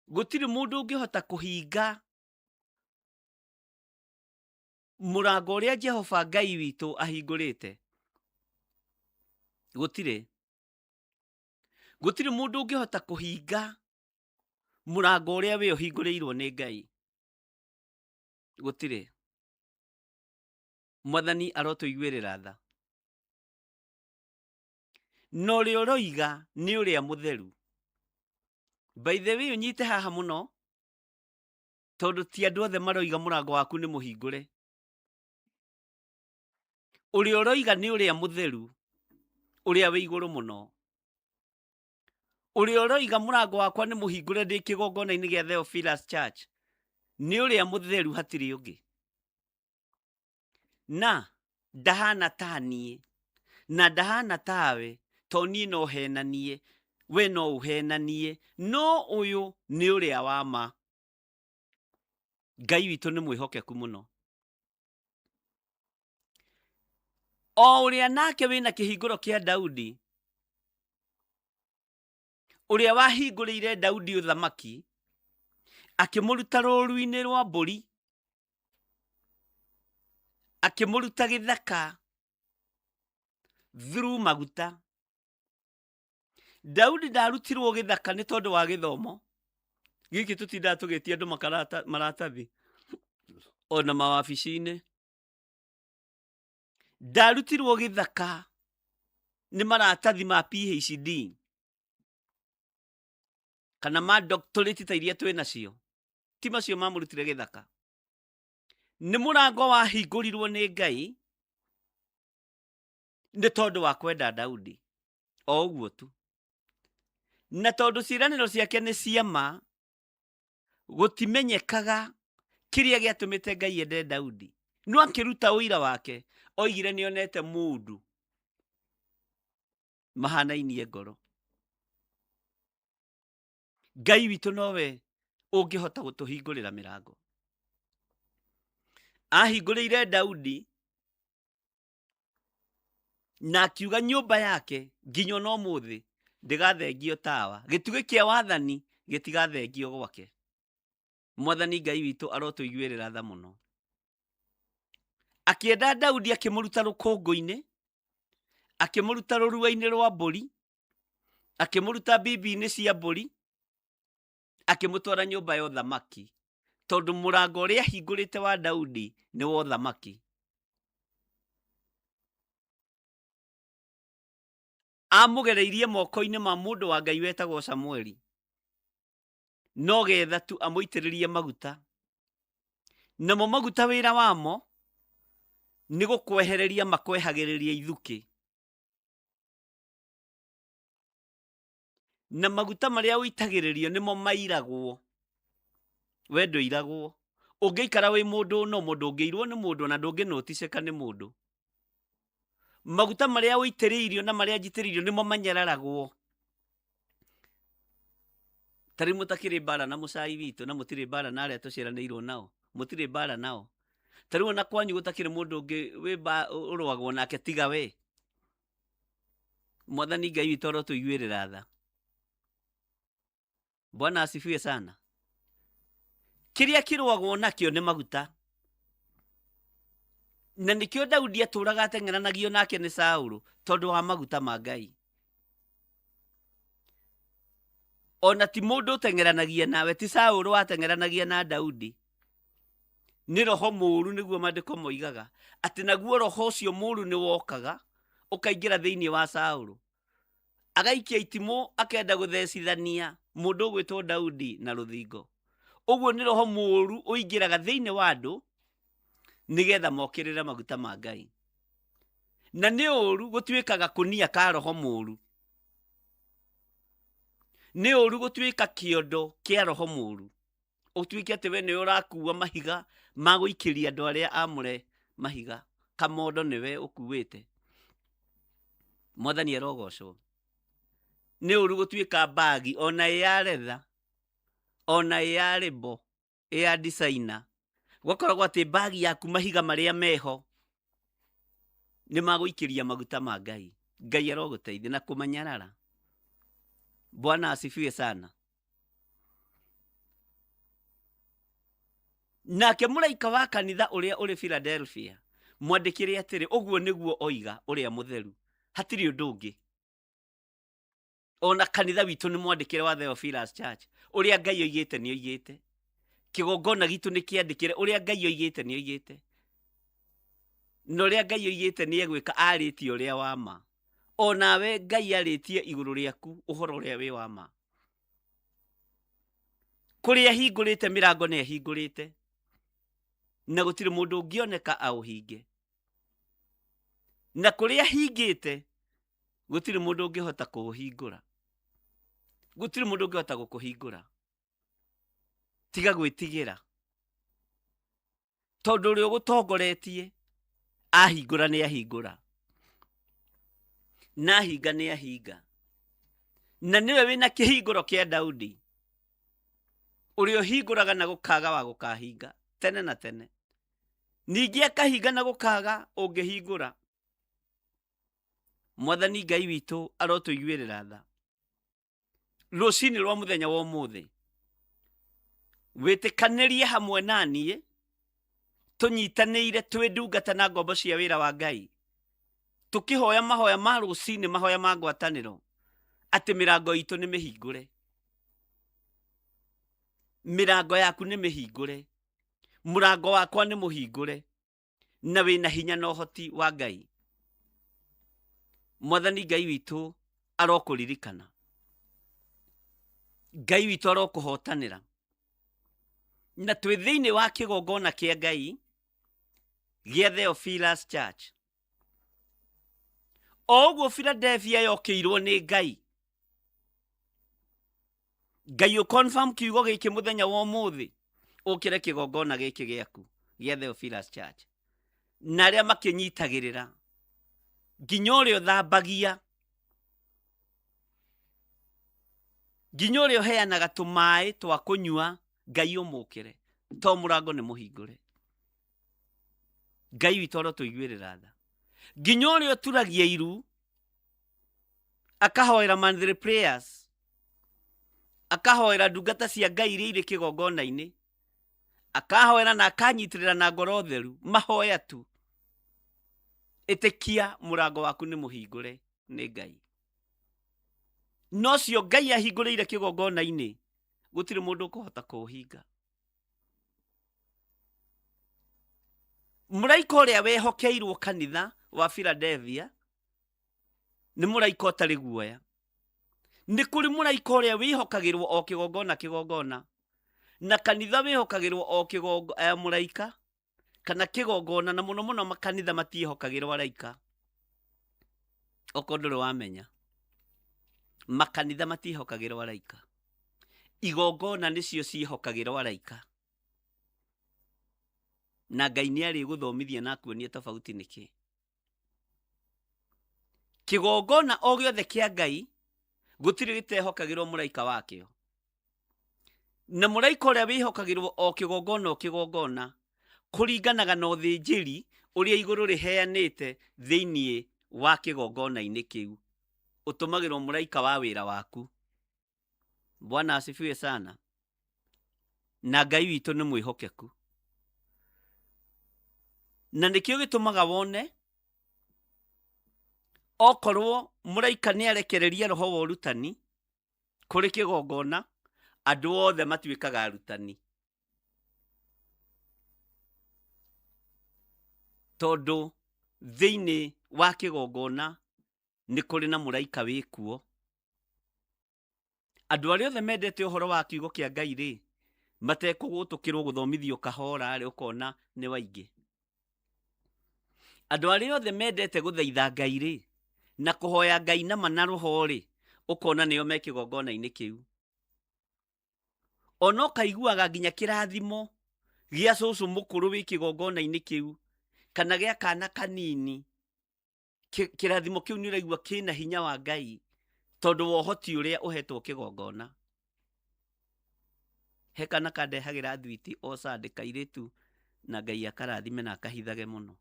Gũtirĩ mũndũ ũngĩhota kũhinga mũrango ũrĩa Jehova Ngai witũ ahingũrĩte. Gũtirĩ. Gũtirĩ mũndũ ũngĩhota kũhinga mũrango ũrĩa we ũhingũrĩirwo nĩ Ngai. Gũtirĩ. Mwathani arotũiguĩrĩra tha. Na ũrĩa ũroiga nĩ ũrĩa mũtheru. By the way, ũnyite haha mũno, tondũ ti andũ othe maroiga mũrango waku nĩ mũhingũre. Ũrĩa ũroiga nĩ ũrĩa mũtheru, ũrĩa wĩ igũrũ mũno. Ũrĩa ũroiga mũrango wakwa nĩ mũhingũre ndĩ kĩgongona-inĩ gĩa Theophilus Church nĩ ũrĩa mũtheru, hatirĩ ũngĩ. Na ndahana ta niĩ, na ndahana tawe, to niĩ no henanie, we no ũhenanie, no ũyũ nĩ ũrĩa wa ma. Ngai witũ nĩ mwĩhokeku mũno. O ũrĩa nake wĩna kĩhingũro kĩa Daudi, ũrĩa wahingũrĩire Daudi ũthamaki, akĩmũruta rũũru-inĩ rwa mbũri, akĩmũruta gĩthaka through maguta. Daudi ndarutirwo gĩthaka nĩ tondũ wa gĩthomo gĩkĩ tũtindaga tũgĩtia andũ maratathi ona mawabici-inĩ. Ndarutirwo gĩthaka nĩ maratathi ma PhD kana ma doctorate ta iria twĩ nacio, ti macio mamũrutire gĩthaka. Nĩ mũrango wahingũrirwo nĩ Ngai nĩ tondũ wa kwenda Daudi o ũguo tu, na tondũ ciĩranĩro ciake nĩ cia ma, gũtimenyekaga kĩrĩa gĩatũmĩte Ngai ende Daudi, no akĩruta ũira wake oigire nĩonete mũndũ mahanainie ngoro. Ngai witũ nowe ũngĩhota gũtũhingũrĩra mĩrango. Ahingũrĩire Daudi na akiuga nyũmba yake nginya ona ũmũthĩ ndĩgathengio tawa, gĩtugĩ kĩa wathani gĩtigathengio gwake. Mwathani Ngai witũ arotũiguĩrĩra tha mũno. Akĩenda Daudi akĩmũruta rũkũngũ-inĩ, akĩmũruta rũrua-inĩ rwa mbũri, akĩmũruta mbibi-inĩ cia mbũri, akĩmũtwara nyũmba ya ũthamaki, tondũ mũrango ũrĩa ahingũrĩte wa Daudi nĩ wa ũthamaki. Amũgereirie moko-inĩ ma mũndũ wa Ngai wetagwo Samueli, no getha tu amũitĩrĩrie maguta. Namo maguta wĩra wamo nĩ gũkwehereria makwehagĩrĩria ithukĩ. Na maguta marĩa ũitagĩrĩrio nĩmo mairagwo, we ndũiragwo. Ũngĩikara wĩ mũndũ no mũndũ ũngĩirwo nĩ mũndũ na ndũngĩnũticĩka nĩ mũndũ. Maguta marĩa ũitĩrĩirio na marĩa njitĩrĩirio nĩmo manyararagwo. Ta rĩu mũtakĩrĩ mbara na mũcai witũ na mũtirĩ mbara na arĩa tũciaranĩirwo nao, mũtirĩ mbara nao. Ta rĩu ona kwanyu gũtakĩrĩ mũndũ ũngĩ ũrũagwo nake tiga we. Mwathani Ngai witũ arotũiguĩrĩra tha. Bwana asifiwe sana. Kĩrĩa kĩrũagwo nakĩo nĩ maguta, na nĩkĩo Daudi atũraga ateng'eranagio nake nĩ Saũlũ tondũ wa maguta ma Ngai. Ona ti mũndũ ũteng'eranagia nawe, ti Saũlũ wateng'eranagia na Daudi, nĩ roho mũũru, nĩguo maandĩko moigaga atĩ naguo roho ũcio mũũru nĩ wokaga ũkaingĩra thĩinĩ wa Saũlũ, agaikia itimũ akenda gũthecithania mũndũ ũgwĩtwo Daudi na rũthingo. Ũguo nĩ roho mũũru ũingĩraga thĩinĩ wa andũ nĩgetha mokĩrĩre maguta ma Ngai. Na nĩ ũũru gũtuĩka gakũnia ka roho mũũru. Nĩ ũũru gũtuĩka kĩondo kĩa roho mũũru. Ũtuĩke atĩ we nĩwe ũrakua mahiga ma gũikĩria andũ arĩa amũre mahiga, kamondo nĩwe ũkuĩte. Mwathani arogocwo. Nĩ ũru gũtuĩka mbagi ona ĩ ya retha, ona ĩ ya rĩmbo, ĩ ya designer. Gũgakoragwo atĩ mbagi yaku mahiga marĩa meho nĩ magũikĩria maguta ma Ngai. Ngai arogũteithia na kũmanyarara. Bwana asifiwe sana. Nake mũraika wa kanitha ũrĩa ũrĩ Philadelphia mwandĩkĩre atĩrĩ, ũguo nĩguo oiga ũrĩa mũtheru. Hatirĩ ũndũ ũngĩ. Ona kanitha witũ nĩ mwandĩkĩre wa Theophilus Church, ũrĩa Ngai oigĩte nĩ oigĩte. Kĩgongona gitũ nĩ kĩandĩkĩre, ũrĩa Ngai oigĩte nĩ oigĩte. Na ũrĩa Ngai oigĩte nĩ egwĩka, arĩtie ũrĩa wa ma. Onawe Ngai arĩtie igũrũ rĩaku ũhoro ũrĩa wĩ wa ma. Kũrĩa ahingũrĩte mĩrango nĩ ahingũrĩte, na gũtirĩ mũndũ ũngĩoneka aũhinge. Na kũrĩa ahingĩte gũtirĩ mũndũ ũngĩhota kũũhingũra. Gũtirĩ mũndũ ũngĩhota gũkũhingũra. Tiga gwĩtigĩra, tondũ ũrĩa ũgũtongoretie ahingũra nĩ ahingũra, na ahinga nĩ ahinga, na nĩwe wĩna kĩhingũro kĩa Daudi, ũrĩa ũhingũraga na gũkaga wa gũkahinga tene na tene, ningĩ akahinga na gũkaga ũngĩhingũra. Mwathani Ngai witũ arotũiguĩrĩra tha. Rũcinĩ rwa mũthenya wa ũmũthĩ, wĩtĩkanĩrie hamwe na niĩ, tũnyitanĩire twĩ ndungata na ngombo cia wĩra wa Ngai, tũkĩhoya mahoya ma rũcinĩ, mahoya ma ngwatanĩro, Atĩ mĩrango itũ nĩ mĩhingũre. Mĩrango yaku nĩ mĩhingũre. Mũrango wakwa nĩ mũhingũre. Na wĩna hinya na ũhoti wa Ngai. Mwathani Ngai witũ arokũririkana. Ngai witũ arokũhotanĩra. Na twĩ thĩinĩ wa kĩgongona kĩa Ngai gĩa Theophilus Church. O ũguo Philadelphia yokĩirwo nĩ Ngai. Ngai ũ confirm kiugo gĩkĩ mũthenya wa ũmũthĩ ũkĩre kĩgongona gĩkĩ gĩaku gĩa Theophilus Church. Na arĩa makĩnyitagĩrĩra nginya ũrĩa ũthambagia nginya ũrĩa ũheanaga tũmaĩ twa kũnyua Ngai ũmũkĩre to mũrango nĩ mũhingũre. Ngai witũ arotũiguĩrĩra tha. Nginya ũrĩa ũturagia iru akahoera monthly prayers akahoera ndungata cia Ngai iria irĩ kĩgongona-inĩ akahoera na akanyitĩrĩra na ngoro theru mahoya tu. Ĩtĩkia mũrango waku nĩ mũhingũre nĩ Ngai. No cio Ngai ahingũrĩire kĩgongona-inĩ gũtirĩ mũndũ ũkũhota kũũhinga. Mũraika ũrĩa wehokeirwo kanitha wa Philadelphia nĩ mũraika ũtarĩ guoya. Nĩ kũrĩ mũraika ũrĩa wĩhokagĩrwo o kĩgongona kĩgongona, na kanitha wĩhokagĩrwo o mũraika kana kĩgongona, na mũno mũno makanitha matiĩhokagĩrwo araika. Okorwo ndũrĩ wamenya, makanitha matiĩhokagĩrwo araika. Igongona nĩcio ciĩhokagĩrwo araika. Na Ngai nĩ arĩgũthomithia na akuonie tofauti nĩkĩ. Kĩgongona o gĩothe kĩa Ngai gũtirĩ gĩtehokagĩrwo mũraika wakĩo. Na mũraika ũrĩa wĩhokagĩrwo o kĩgongona o kĩgongona kũringanaga na ũthĩnjĩri ũrĩa igũrũ rĩheanĩte thĩinĩ wa kĩgongona-inĩ kĩu. Ũtũmagĩrwo mũraika wa wĩra waku. Bwana asifiwe sana. Na Ngai witũ nĩ mwĩhokeku. Na nĩkĩo gĩtũmaga wone okorwo mũraika nĩ arekereria roho wa ũrutani kũrĩ kĩgongona, andũ othe matuĩkaga arutani. Tondũ thĩinĩ wa kĩgongona nĩ kũrĩ na mũraika wĩkuo. Andũ arĩa othe mendete ũhoro wa kiugo kĩa Ngai rĩ, matekũgũtũkĩrwo gũthomithio kahora rĩ, ũkona nĩ waingĩ. Andũ arĩa othe mendete gũthaitha Ngai rĩ, na kũhoya Ngai nama na roho rĩ, ũkona nĩo me kĩgongona-inĩ kĩu. Ona ũkaiguaga nginya kĩrathimo gĩa cũcũ mũkũrũ wĩ kĩgongona-inĩ kĩu, kana gĩa kana kanini, kĩrathimo kĩu nĩ ũraigua kĩna hinya wa Ngai tondũ wa ũhoti ũrĩa ũhetwo kĩgongona. He kana kandehagĩra thwiti o Sunday kairĩtu na Ngai akarathime na akahithage mũno.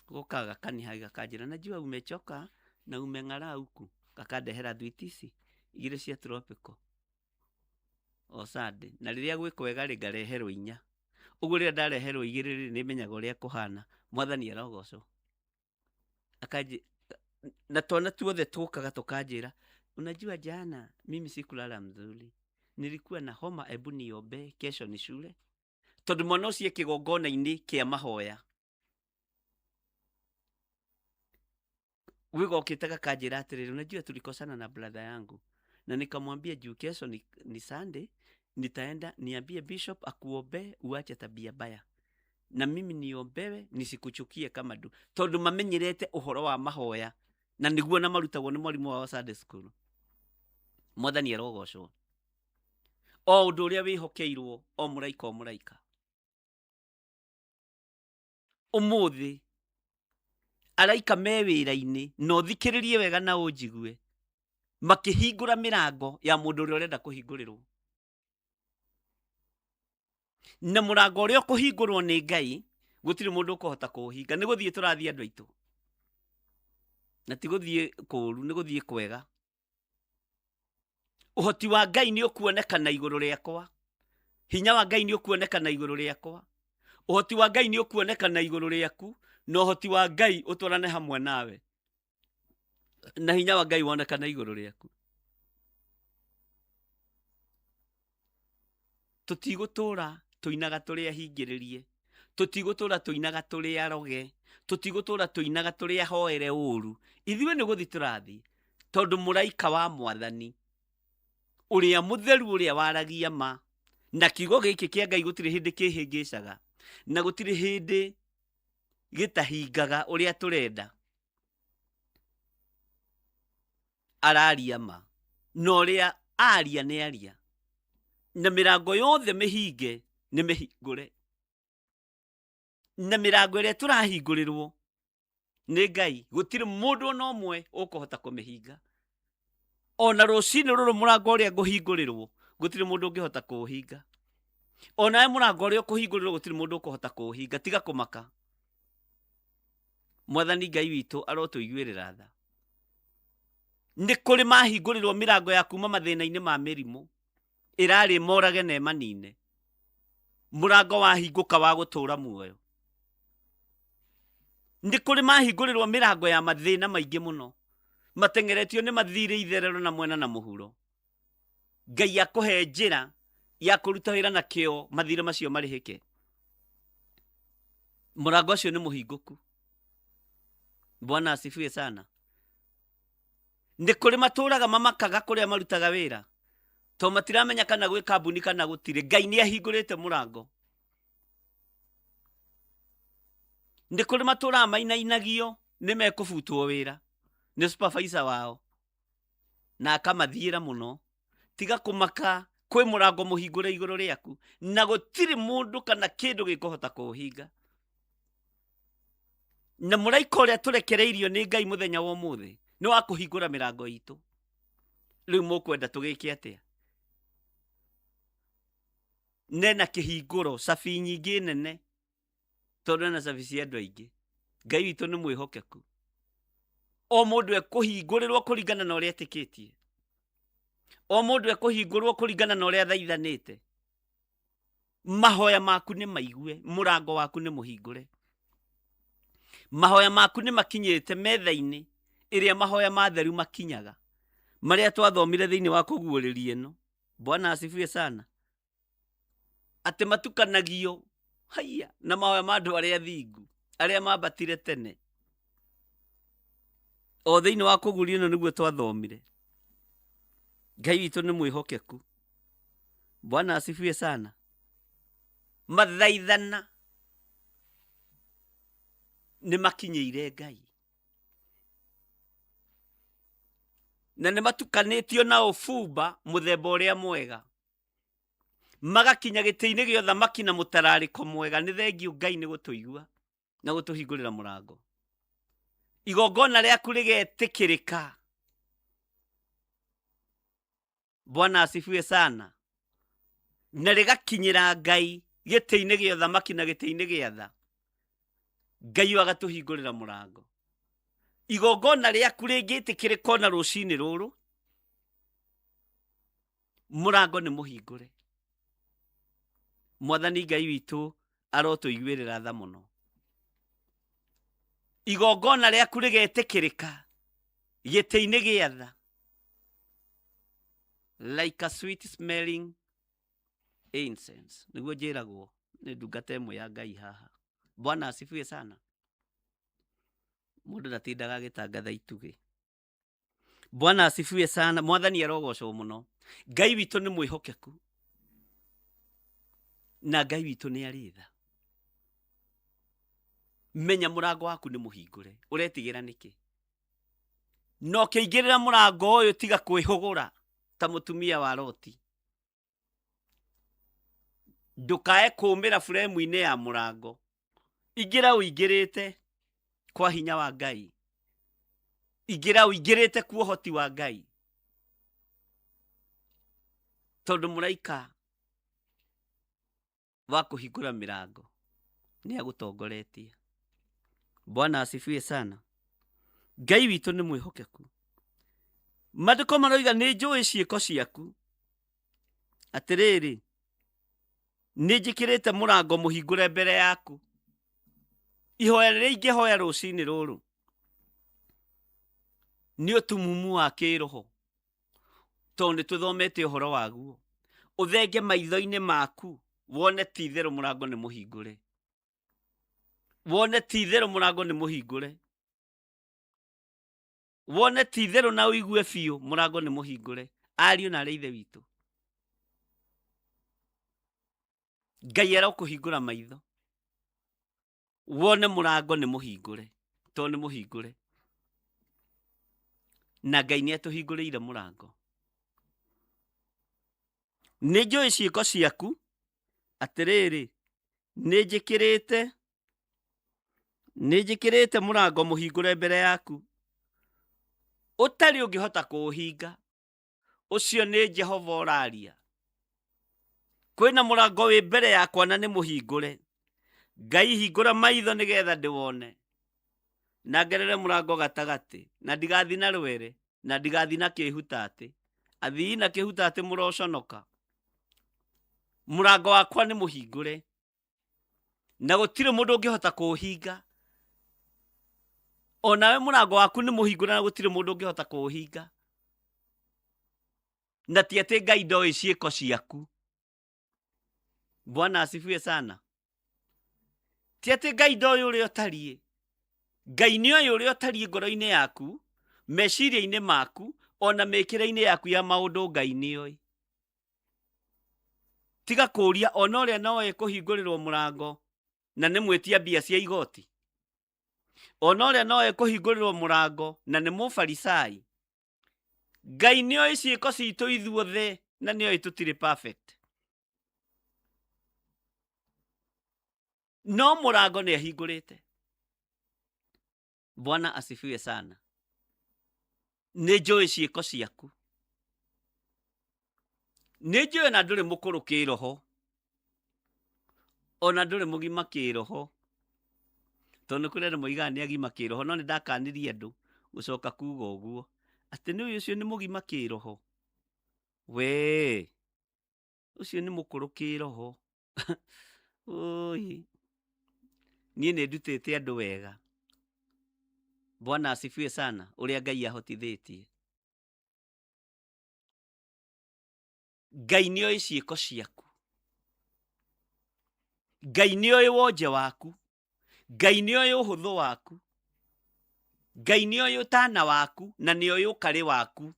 Gokaga gakaniha gakanjĩra najua umechoka na umeng'ara huku, gakandehera thwiti ici igĩrĩ cia tropical o Sunday. Na rĩrĩa gwĩ kwega rĩ ngareherwo inya. Ũguo rĩrĩa ndareherwo igĩrĩ rĩ nĩmenyaga ũrĩa kũhana. Mwathani arogocwo. Akanjĩ na twana tuothe tũkaga tũkanjĩra unajua jana mimi sikulala mzuri, nilikuwa na homa, ebu niombe kesho ni shule. Tondũ mwana ũcio e kĩgongona-inĩ kĩa mahoya. Gwĩgokĩte gakanjĩra atĩrĩrĩ, unajua tulikosana na brother yangu na nikamwambia juu kesho ni Sunday, nitaenda niambie bishop akuombe uache tabia mbaya na mimi niombewe nisikuchukie kama ndu. Tondũ mamenyerete ũhoro wa mahoya na nĩguo na marutagwo nĩ mwarimũ wao Sunday school. Mwathani arogocwo. O ũndũ ũrĩa wĩhokeirwo o mũraika o mũraika. Ũmũthĩ araika me wĩra-inĩ na ũthikĩrĩrie wega na ũnjigue makĩhingũra mĩrango ya mũndũ ũrĩa ũrenda kũhingũrĩrwo. Na mũrango ũrĩa ũkũhingũrwo nĩ Ngai gũtirĩ mũndũ ũkũhota kũũhinga. Nĩ gũthiĩ tũrathiĩ andũ aitũ, na ti gũthiĩ kũũru, nĩ gũthiĩ kwega. Ũhoti wa Ngai nĩ ũkuonekana igũrũ rĩakwa, hinya wa Ngai nĩ ũkuonekana igũrũ rĩakwa, ũhoti wa Ngai nĩ ũkuonekana igũrũ rĩaku, na ũhoti wa Ngai ũtwarane hamwe nawe. Na hinya wa Ngai wonekana igũrũ rĩaku. Tũtigũtũra tũinaga tũrĩ ahingĩrĩrie, tũtigũtũra tũinaga tũrĩ aroge, tũtigũtũra tũinaga tũrĩ ahoere ũru. Ithuĩ nĩ gũthiĩ tũrathiĩ, tondũ mũraika wa Mwathani ũrĩa mũtheru ũrĩa waragia ma na kiugo gĩkĩ kĩa Ngai gũtirĩ hĩndĩ kĩhĩngĩcaga na gũtirĩ hĩndĩ gĩtahingaga ũrĩa tũrenda. Araria ma na ũrĩa aria nĩ aria, na mĩrango yothe mĩhinge nĩ mĩhingũre, na mĩrango ĩrĩa tũrahingũrĩrwo nĩ Ngai gũtirĩ mũndũ ona ũmwe ũkũhota kũmĩhinga. Ona rũcinĩ rũrũ mũrango ũrĩa ngũhingũrĩrwo gũtirĩ mũndũ ũngĩhota kũũhinga. Onawe mũrango ũrĩa ũkũhingũrĩrwo gũtirĩ mũndũ ũkũhota kũũhinga. Tiga kũmaka. Mwathani Ngai witũ arotũiguĩrĩra tha. Nĩ kũrĩ mahingũrĩrwo mĩrango ya kuma mathĩna-inĩ ma mĩrimũ ĩrarĩ morage na ĩmanine. Mũrango wahingũka wa gũtũra muoyo. Nĩ kũrĩ mahingũrĩrwo mĩrango ya mathĩna maingĩ mũno, mateng'eretio nĩ mathirĩ itherero na mwena na mũhuro. Ngai akũhe njĩra ya kũruta wĩra na kĩo mathirĩ macio marĩhĩke. Mũrango ũcio nĩ mũhingũku. Bwana asifiwe sana. Nĩ kũrĩ matũraga mamakaga kũrĩa marutaga wĩra to matiramenya kana gwĩ kambuni kana gũtirĩ. Ngai nĩ ahingũrĩte mũrango. Nĩ kũrĩ matũraga mainainagio nĩ mekũbutwo wĩra nĩ supervisor wao na akamathiĩra mũno. Tiga kũmaka, kwĩ mũrango mũhingũre igũrũ rĩaku na gũtirĩ mũndũ kana kĩndũ gĩkũhota kũũhinga. Na mũraika ũrĩa tũrekereirio nĩ Ngai mũthenya wa ũmũthĩ nĩ wa kũhingũra mĩrango itũ. Rĩu mũkwenda tũgĩke atĩa? Nena kĩhingũro, cabi nyingĩ nene, tondũ ena cabi cia andũ aingĩ. Ngai witũ nĩ mwĩhokeku. O mũndũ ekũhingũrĩrwo kũringana na ũrĩa etĩkĩtie. O mũndũ ekũhingũrwo kũringana na ũrĩa athaithanĩte. Mahoya maku nĩ maigue, mũrango waku nĩ mũhingũre. Mahoya maku nĩ makinyĩte metha-inĩ ĩrĩa mahoya matheru makinyaga, marĩa twathomire thĩinĩ wa kũguũrĩria ĩno. Bwana asifiwe sana. Atĩ matukanagio haiya na mahoya ma andũ arĩa athingu, arĩa mambatire tene. O thĩinĩ wa kũguũria ĩno nĩguo twathomire. Ngai witũ nĩ mwĩhokeku. Bwana asifiwe sana. Mathaithana nĩ makinyĩire Ngai. Na nĩ matukanĩtio na ũbumba mũthemba ũrĩa mwega. Magakinya gĩtĩ-inĩ gĩa ũthamaki na mũtararĩko mwega. Nĩ thengiũ Ngai nĩ gũtũigua na gũtũhingũrĩra mũrango. Igongona rĩaku rĩgetĩkĩrĩka. Bwana asifiwe sana. Na rĩgakinyĩra Ngai gĩtĩ-inĩ gĩa ũthamaki na gĩtĩ-inĩ gĩa tha. Ngai ũyũ agatũhingũrĩra mũrango. Igongona rĩaku rĩngĩtĩkĩrĩka ona rũcinĩ rũrũ, mũrango nĩ mũhingũre. Mwathani Ngai witũ arotũiguĩrĩra tha mũno. Igongona rĩaku rĩgetĩkĩrĩka gĩtĩ-inĩ gĩa tha, like a sweet smelling incense. Nĩguo njĩragwo nĩ ndungata ĩmwe ya Ngai haha. Bwana asifiwe sana. Mũndũ ndatindaga agĩtangatha itugĩ. Bwana asifiwe sana. Mwathani arogocwo mũno. Ngai witũ nĩ mwĩhokeku na Ngai witũ nĩ arĩ tha. Menya mũrango waku nĩ mũhingũre. Ũretigĩra nĩkĩ? Na ũkĩingĩrĩra mũrango ũyũ tiga kwĩhũgũra ta mũtumia wa Loti. Ndũkae kũũmĩra buremu-inĩ ya mũrango. Ingĩra ũingĩrĩte kwa hinya wa Ngai. Ingĩra ũingĩrĩte kwa ũhoti wa Ngai. Tondũ mũraika wa kũhingũra mĩrango nĩ agũtongoretie. Bwana asifiwe sana. Ngai witũ nĩ mwĩhokeku. Maandĩko maroiga nĩ njũĩ ciĩko ciaku. Atĩrĩrĩ, nĩ njĩkĩrĩte mũrango mũhingũre mbere yaku. Ihoya rĩrĩa ingĩhoya rũcinĩ rũrũ Nĩ ũtumumu wa kĩroho, tondũ nĩ tũthomete ũhoro waguo. Ũthenge maitho-inĩ maku wone ti itherũ mũrango nĩ mũhingũre, wone ti itherũ mũrango nĩ mũhingũre, wone ti itherũ na ũigue biũ mũrango nĩ mũhingũre. Ariũ na arĩ ithe witũ, Ngai arokũhingũra maitho wone mũrango nĩ mũhingũre, tondũ nĩ mũhingũre, na Ngai nĩ atũhingũrĩire mũrango. Nĩ njũĩ ciĩko ciaku, atĩrĩrĩ, nĩ njĩkĩrĩte mũrango mũhingũre mbere yaku, ũtarĩ ũngĩhota kũũhinga. Ũcio nĩ Jehova ũraria. Kwĩna mũrango wĩ mbere yakwa na nĩ mũhingũre. Ngai hingũra maitho nĩgetha ndĩwone, na ngerere mũrango gatagatĩ, na ndigathi na rwere, na ndigathi na kĩhutatĩ. Athii na kĩhutatĩ mũroconoka. Mũrango wakwa nĩ mũhingũre, na gũtirĩ mũndũ ũngĩhota kũũhinga. Onawe mũrango waku nĩ mũhingũre na gũtirĩ mũndũ ũngĩhota kũũhinga. Na ti atĩ Ngai ndoĩ ciĩko ciaku. Bwana asifiwe sana. Ti atĩ Ngai ndoĩ ũrĩa ũtariĩ. Ngai nĩ oĩ ũrĩa ũtariĩ ngoro-inĩ yaku, meciria-inĩ maku, ona mĩkĩre-inĩ yaku ya maũndũ Ngai nĩ oĩ. Tiga kũũria ona ũrĩa no ekũhingũrĩrwo mũrango na nĩ mwĩtia mbia cia igoti. Ona ũrĩa no ekũhingũrĩrwo mũrango na nĩ mũfarisai. Ngai nĩ oĩ ciĩko citũ ithuothe na nĩ oĩ tũtirĩ perfect. No mũrango nĩ ahingũrĩte. Bwana asifiwe sana. Nĩ njũĩ ciĩko ciaku, nĩ njũĩ ona ndũrĩ mũkũrũ kĩroho, ona ndũrĩ mũgima kĩroho, tondũ nĩ kũrĩ andũ moigaga nĩ agima kĩroho, no nĩ ndakanirie andũ gũcoka kuga ũguo atĩ nĩ ũyũ ũcio nĩ mũgima kĩroho, wee ũcio nĩ mũkũrũ kĩroho. Oi, niĩ nĩ ndutĩte andũ wega. Bwana asifiwe sana, ũrĩa Ngai ahotithĩtie. Ngai nĩ oĩ ciĩko ciaku, Ngai nĩ oĩ wonje waku, Ngai nĩ oĩ ũhũthũ waku, Ngai nĩ oĩ ũtana waku, na nĩ oĩ ũkarĩ waku,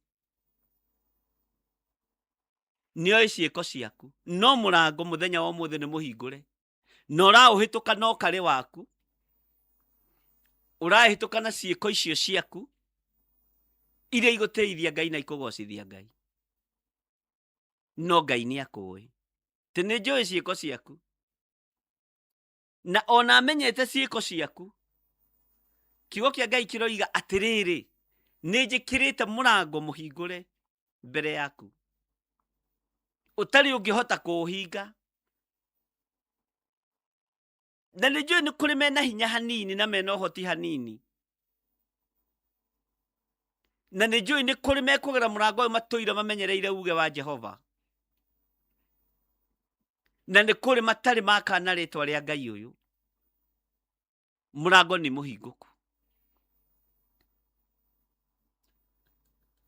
nĩ oĩ ciĩko ciaku. No mũrango mũthenya wa ũmũthĩ nĩ mũhingũre, na ũraũhĩtũka na ũkarĩ waku, ũrahĩtũka na ciĩko icio ciaku iria igũtĩithia Ngai na ikũgocithia Ngai. No Ngai nĩ akũĩ tĩ nĩ njũĩ ciĩko ciaku, na ona amenyete ciĩko ciaku. Kiugo kĩa Ngai kĩroiga atĩrĩrĩ, nĩ njĩkĩrĩte mũrango mũhingũre mbere yaku, ũtarĩ ũngĩhota kũũhinga. Na nĩ njũĩ nĩ kũrĩ mena hinya hanini na mena ũhoti hanini, na nĩ njũĩ nĩ kũrĩ mekũgera mũrango ũyũ matũire mamenyereire uge wa Jehova, na nĩ kũrĩ matarĩ makana rĩtwa rĩa Ngai ũyũ. Mũrango nĩ mũhingũku,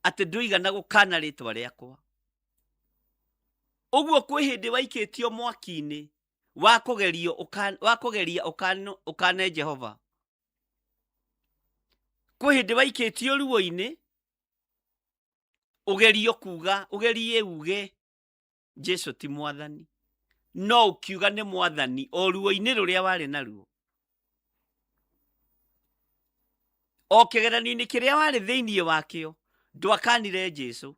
atĩ ndũigana gũkana rĩtwa rĩakwa. Ũguo kwĩ hĩndĩ waikĩtio mwaki-inĩ wa kũgerio wa kũgeria ũkane Jehova. Kwĩ hĩndĩ waikĩtio ruo-inĩ ũgerio kuga, ũgerie uge Jesu ti mwathani, no ũkiuga nĩ mwathani o ruo-inĩ rũrĩa warĩ naruo, o kĩgeranio-inĩ kĩrĩa warĩ thĩinĩ wakĩo, ndwakanire Jesu.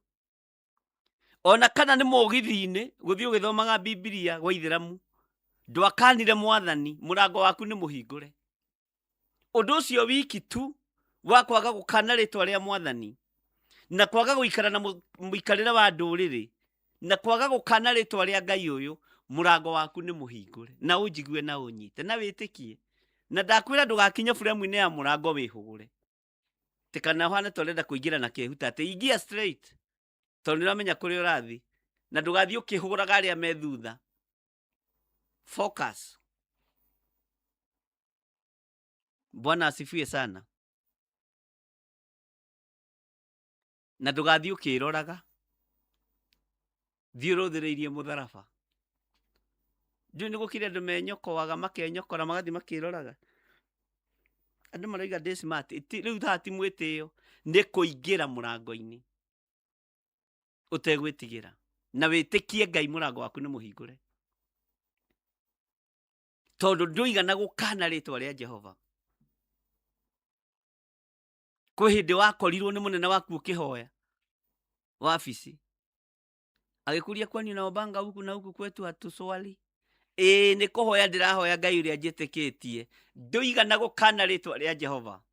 Ona kana nĩ mũgithi-inĩ gũthiĩ ũgĩthomaga Bibilia gwa ithĩramu, ndwakanire mwathani. Mũrango waku nĩ mũhingũre. Ũndũ ũcio wiki tu wa kwaga gũkana rĩtwa rĩa mwathani na kwaga gũikara na mũikarĩre wa ndũrĩrĩ na kwaga gũkana rĩtwa rĩa Ngai ũyũ, mũrango waku nĩ mũhingũre. Na ũnjigue na ũnyite na wĩtĩkie, na ndakwĩra ndũgakinye buremu-inĩ ya mũrango wĩhũgũre tĩ kana ũhane ta ũrenda kũingĩra na kĩhuta atĩ ingia straight, tondũ nĩ ũramenya kũrĩa ũrathiĩ, na ndũgathiĩ ũkĩhũgũraga arĩa me thutha. Focus. Bwana asifiwe sana. Na ndũgathiĩ ũkĩroraga, thiĩ ũrũthĩrĩirie mũtharaba. Ndiũĩ nĩ gũkĩrĩ andũ menyokoaga makenyokora magathiĩ makĩroraga. Andũ maroiga ndĩ smart. Rĩu haha ti mwĩtĩo, nĩ kũingĩra mũrango-inĩ ũtegwĩtigĩra na wĩtĩkie Ngai mũrango waku nĩ mũhingũre, tondũ ndũigana gũkana rĩtwa rĩa Jehova. Kwĩ hĩndĩ wakorirwo nĩ mũnene waku ũkĩhoya wabici, agĩkũria kwani unaombanga huku na huku kwetu hatuswali? Ĩĩ, nĩ kũhoya ndĩrahoya Ngai ũrĩa njĩtĩkĩtie. Ndũigana gũkana rĩtwa rĩa Jehova,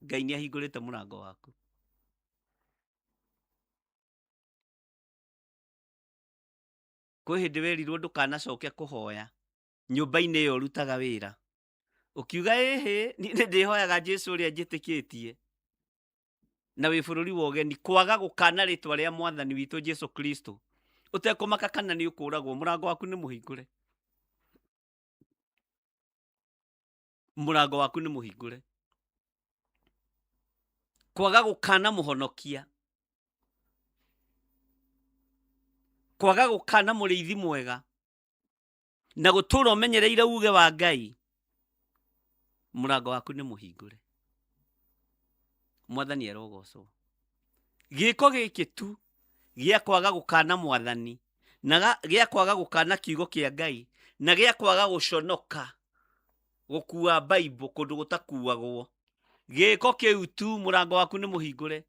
Ngai nĩ ahingũrĩte mũrango waku. Kwĩ hĩndĩ werirwo ndũkanacoke kũhoya nyũmba-inĩ ĩyo ũrutaga wĩra, ũkiuga ĩhĩ, niĩ nĩ ndĩhoyaga Jesu ũrĩa njĩtĩkĩtie, na wĩ bũrũri wa ũgeni. Kwaga gũkana rĩtwa rĩa mwathani witũ Jesu Kristo ũtekũmaka kana nĩ ũkũragwo, mũrango waku nĩ mũhingũre, mũrango waku nĩ mũhingũre. Kwaga gũkana mũhonokia, kwaga gũkana mũrĩithi mwega, na gũtũra ũmenyereire uge wa Ngai, mũrango waku nĩ mũhingũre. Mwathani arogocwo. Gĩko gĩkĩ tu gĩa kwaga gũkana mwathani, na gĩa kwaga gũkana kiugo kĩa Ngai, na gĩa kwaga gũconoka gũkua Bible kũndũ gũtakuagwo, gĩko kĩu tu, mũrango waku nĩ mũhingũre.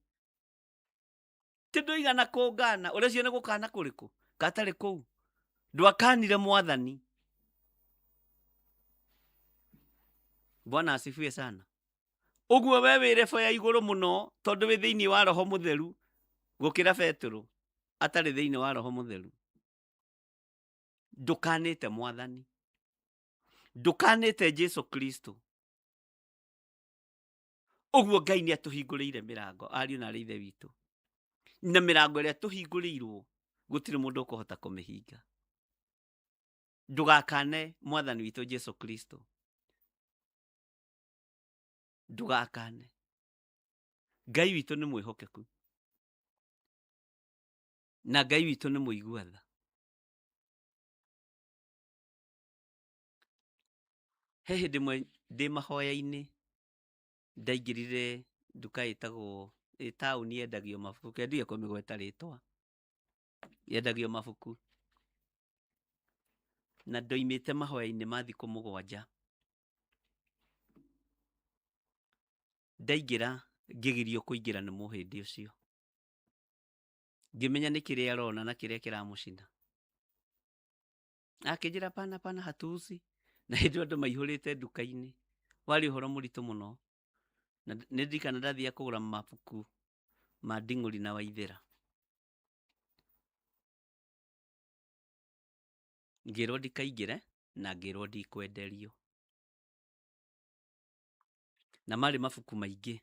Ti ndũigana kũngana, ũreciria nĩ gũkana kũrĩkũ gatarĩ kũu? Ndwakanire mwathani. Bwana asifiwe sana. Ũguo we wĩ rebo ya igũrũ mũno tondũ wĩ thĩinĩ wa Roho Mũtheru gũkĩra Petero atarĩ thĩinĩ wa Roho Mũtheru. Ndũkanĩte mwathani, ndũkanĩte Jesu Kristo. Ũguo Ngai nĩ atũhingũrĩire mĩrango, ariũ na arĩ ithe witũ, na mĩrango ĩrĩa tũhingũrĩirwo gũtirĩ mũndũ ũkũhota kũmĩhinga. Ndũgakane mwathani witũ Jesu Kristo, ndũgakane. Ngai witũ nĩ mwĩhokeku na Ngai witũ nĩ mũigua tha. He hĩndĩ ĩmwe ndĩ mahoya-inĩ ndaingĩrire nduka ĩtagwo ĩ taũni yendagio mabuku, reke ndige kũmĩgweta rĩtwa, yendagio mabuku. Na ndoimĩte mahoya-inĩ ma thikũ mũgwanja. Ndaingĩra ngĩgirio kũingĩra nĩ mũhĩndĩ ũcio. Ngĩmenya nĩ kĩrĩa arona na kĩrĩa kĩramũcina. Akĩnjĩra pana pana hatuuzi. Na hĩndĩ ĩyo andũ maihũrĩte nduka-inĩ. Warĩ ũhoro mũritũ mũno. Na nĩ ndirikana ndathiaga kũgũra mabuku ma Nding'ũri na Waithĩra. Ngĩrwo ndikaingĩre na ngĩrwo ndikwenderio. Na marĩ mabuku maingĩ.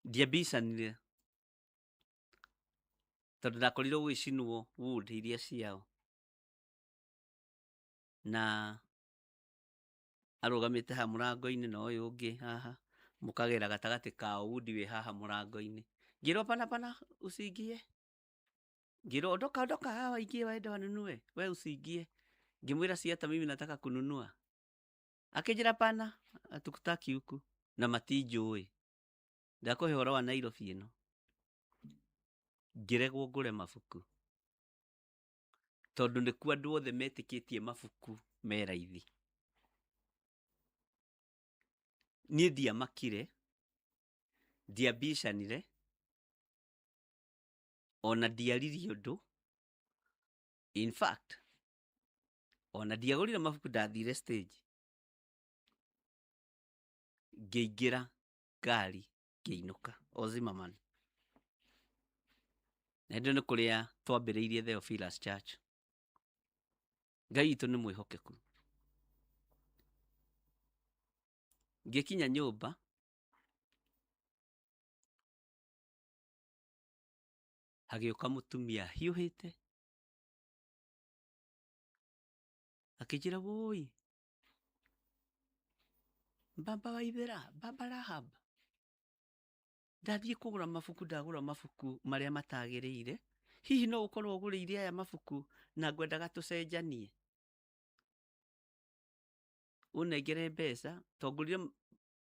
Ndiambicanire tondũ ndakorirwo gũgĩcinwo wood iria ciao. Na arũgamĩte haha mũrango-inĩ na ũyũ ũngĩ haha, mũkagera gatagatĩ kao, wood wĩ haha mũrango-inĩ. Ngĩrwo pana pana usiingie. Ngĩrwo ondoka ondoka, hawa waingie waende wanunue, we usiingie. Ngĩmwĩra si hata mimi nataka kununua. Akĩnjĩra pana hatukutaki huku, na matinjũĩ. Ndakũhe ũhoro wa Nairobi ĩno. Ngĩregwo ngũre mabuku tondũ nĩkuo andũ othe metĩkĩtie mabuku me raithi. Niĩ ndiamakire, ndiambicanire, ona ndiaririe ũndũ. In fact, ona ndiagũrire mabuku, ndathire stage ngĩingĩra ngari ngĩinũka o Zimmerman. Na hĩndĩ ĩyo nĩ kũrĩa twambĩrĩirie Theophilus Church. Ngai witũ nĩ mwĩhokeku. Ngĩkinya nyũmba hagĩũka mũtumia hiũhĩte akĩnjĩra, woi baba Waithĩra, baba Rahab. Ndathiĩ kũgũra mabuku, ndagũra mabuku marĩa matagĩrĩire. Hihi no ũkorwo ũgũrĩire aya mabuku na ngwendaga tũcenjanie, ũnengere mbeca, tondũ ngũrire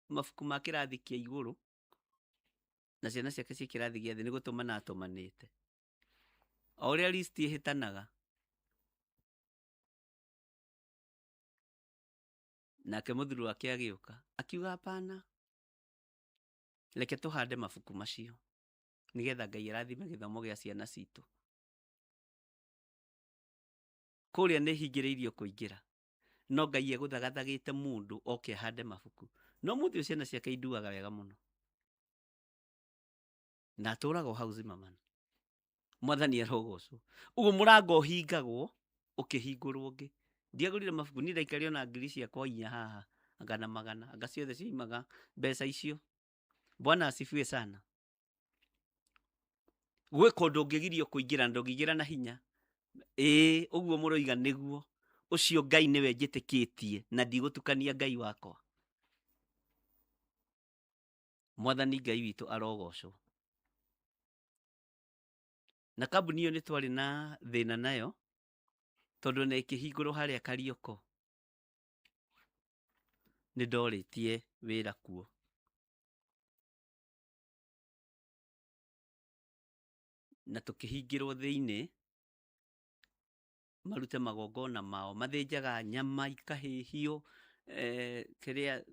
mabuku ma kĩrathi kĩa igũrũ na ciana ciake ciĩ kĩrathi gĩa thĩ, nĩ gũtũmana atũmanĩte. O ũrĩa list ĩhĩtanaga, nake mũthuri wake agĩũka akiuga hapana, reke tũhande mabuku macio nĩgetha Ngai arathime gĩthomo gĩa ciana citũ. Kũrĩa nĩ hingĩrĩirio kũingĩra, no Ngai egũthagathagĩte mũndũ oke ahande mabuku. No mũthĩ ũyũ ciana ciake induaga wega mũno, na atũraga o hau Zimmerman. Mwathani arogocwo. Ũguo mũrango ũhingagwo ũkĩhingũrwo ũngĩ. Ndiagũrire mabuku, niĩ ndaikarire ona ngiri ciakwa inya haha, anga na magana, anga ciothe cioimaga mbeca icio. Bwana asifiwe sana. Gwĩ kũndũ ũngĩgirio kũingĩra na ndũngĩingĩra na hinya. Ĩĩ, ũguo mũroiga nĩguo. Ũcio Ngai nĩwe njĩtĩkĩtie na ndigũtukania Ngai wakwa. Mwathani Ngai witũ arogocwo. Na kambuni ĩyo nĩ twarĩ na thĩna nayo, tondũ ona ĩkĩhingũrwo harĩa Karioko, nĩ ndorĩtie wĩra kuo. Na tũkĩhingĩrwo thĩinĩ, marute magongona mao, mathĩnjaga nyama ikahĩhio, kĩrĩa,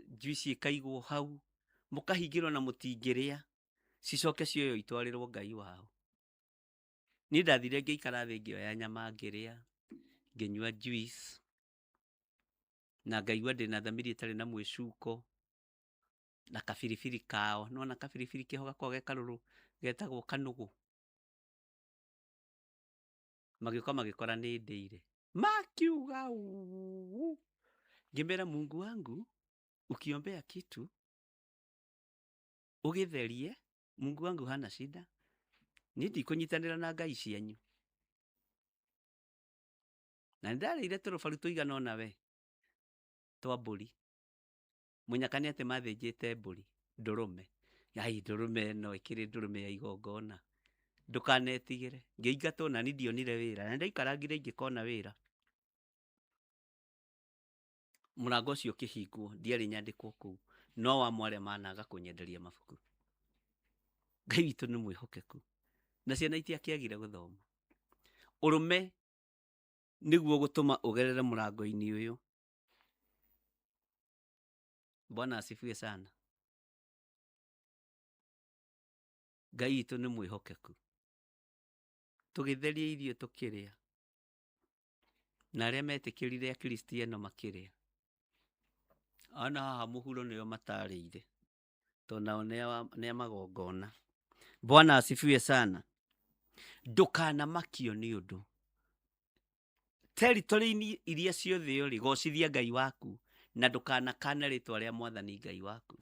juice ĩkaigwo hau, mũkahingĩrwo na mũtingĩrĩa, cicoke cioywo itwarĩrwo Ngai wao. Niĩ ndathire ngĩikara thĩ ngĩoya nyama ngĩrĩa, ngĩnyua juice, na ngaigua ndĩna thamiri ĩtarĩ na mwĩcuko, na kabiribiri kao. Nĩwona kabiribiri keho gakoragwo ge karũrũ getagwo kanũgũ. Magĩũka magĩkora nĩ ndĩire. Makiuga uu. Ngĩmera Mungu wangu, ukiombea kitu ũgĩtherie, Mungu wangu hana shida. Niĩ ndikũnyitanĩra na ngai cianyu. Na nĩndarĩire tũrũbaru tũigana ũna we twa mbũri. Mũnyaka nĩ atĩ mathĩnjĩte mbũri ndũrũme. Ai ndũrũme ĩno ĩkĩrĩ ndũrũme ya igongona. Ndũkanetigĩre. Ngĩingatwo na niĩ ndionire wĩra. Na nĩndaikarangire ingĩkona wĩra. Mũrango ũcio ũkĩhingwo, ndiarĩ nyandĩkwo kũu. No wa mwarĩa managa kũnyenderia mabuku. Ngai witũ nĩ mwĩhokeku. Na ciana itiakĩagire gũthoma. Ũrũme nĩguo gũtũma ũgerere mũrango-inĩ ũyũ. Bwana asifiwe sana. Ngai witũ nĩ mwĩhokeku. Tũgĩtheria irio tũkĩrĩa. Na arĩa metĩkĩrire Akristiano makĩrĩa. Ona haha mũhuro nĩo matarĩire. Tondũ nao nĩ a magongona. Bwana asifiwe sana. Ndũkanamakio nĩ ũndũ. Territory-inĩ iria ciothe ũrĩ, gocithia Ngai waku na ndũkanakane rĩtwa rĩa Mwathani Ngai waku.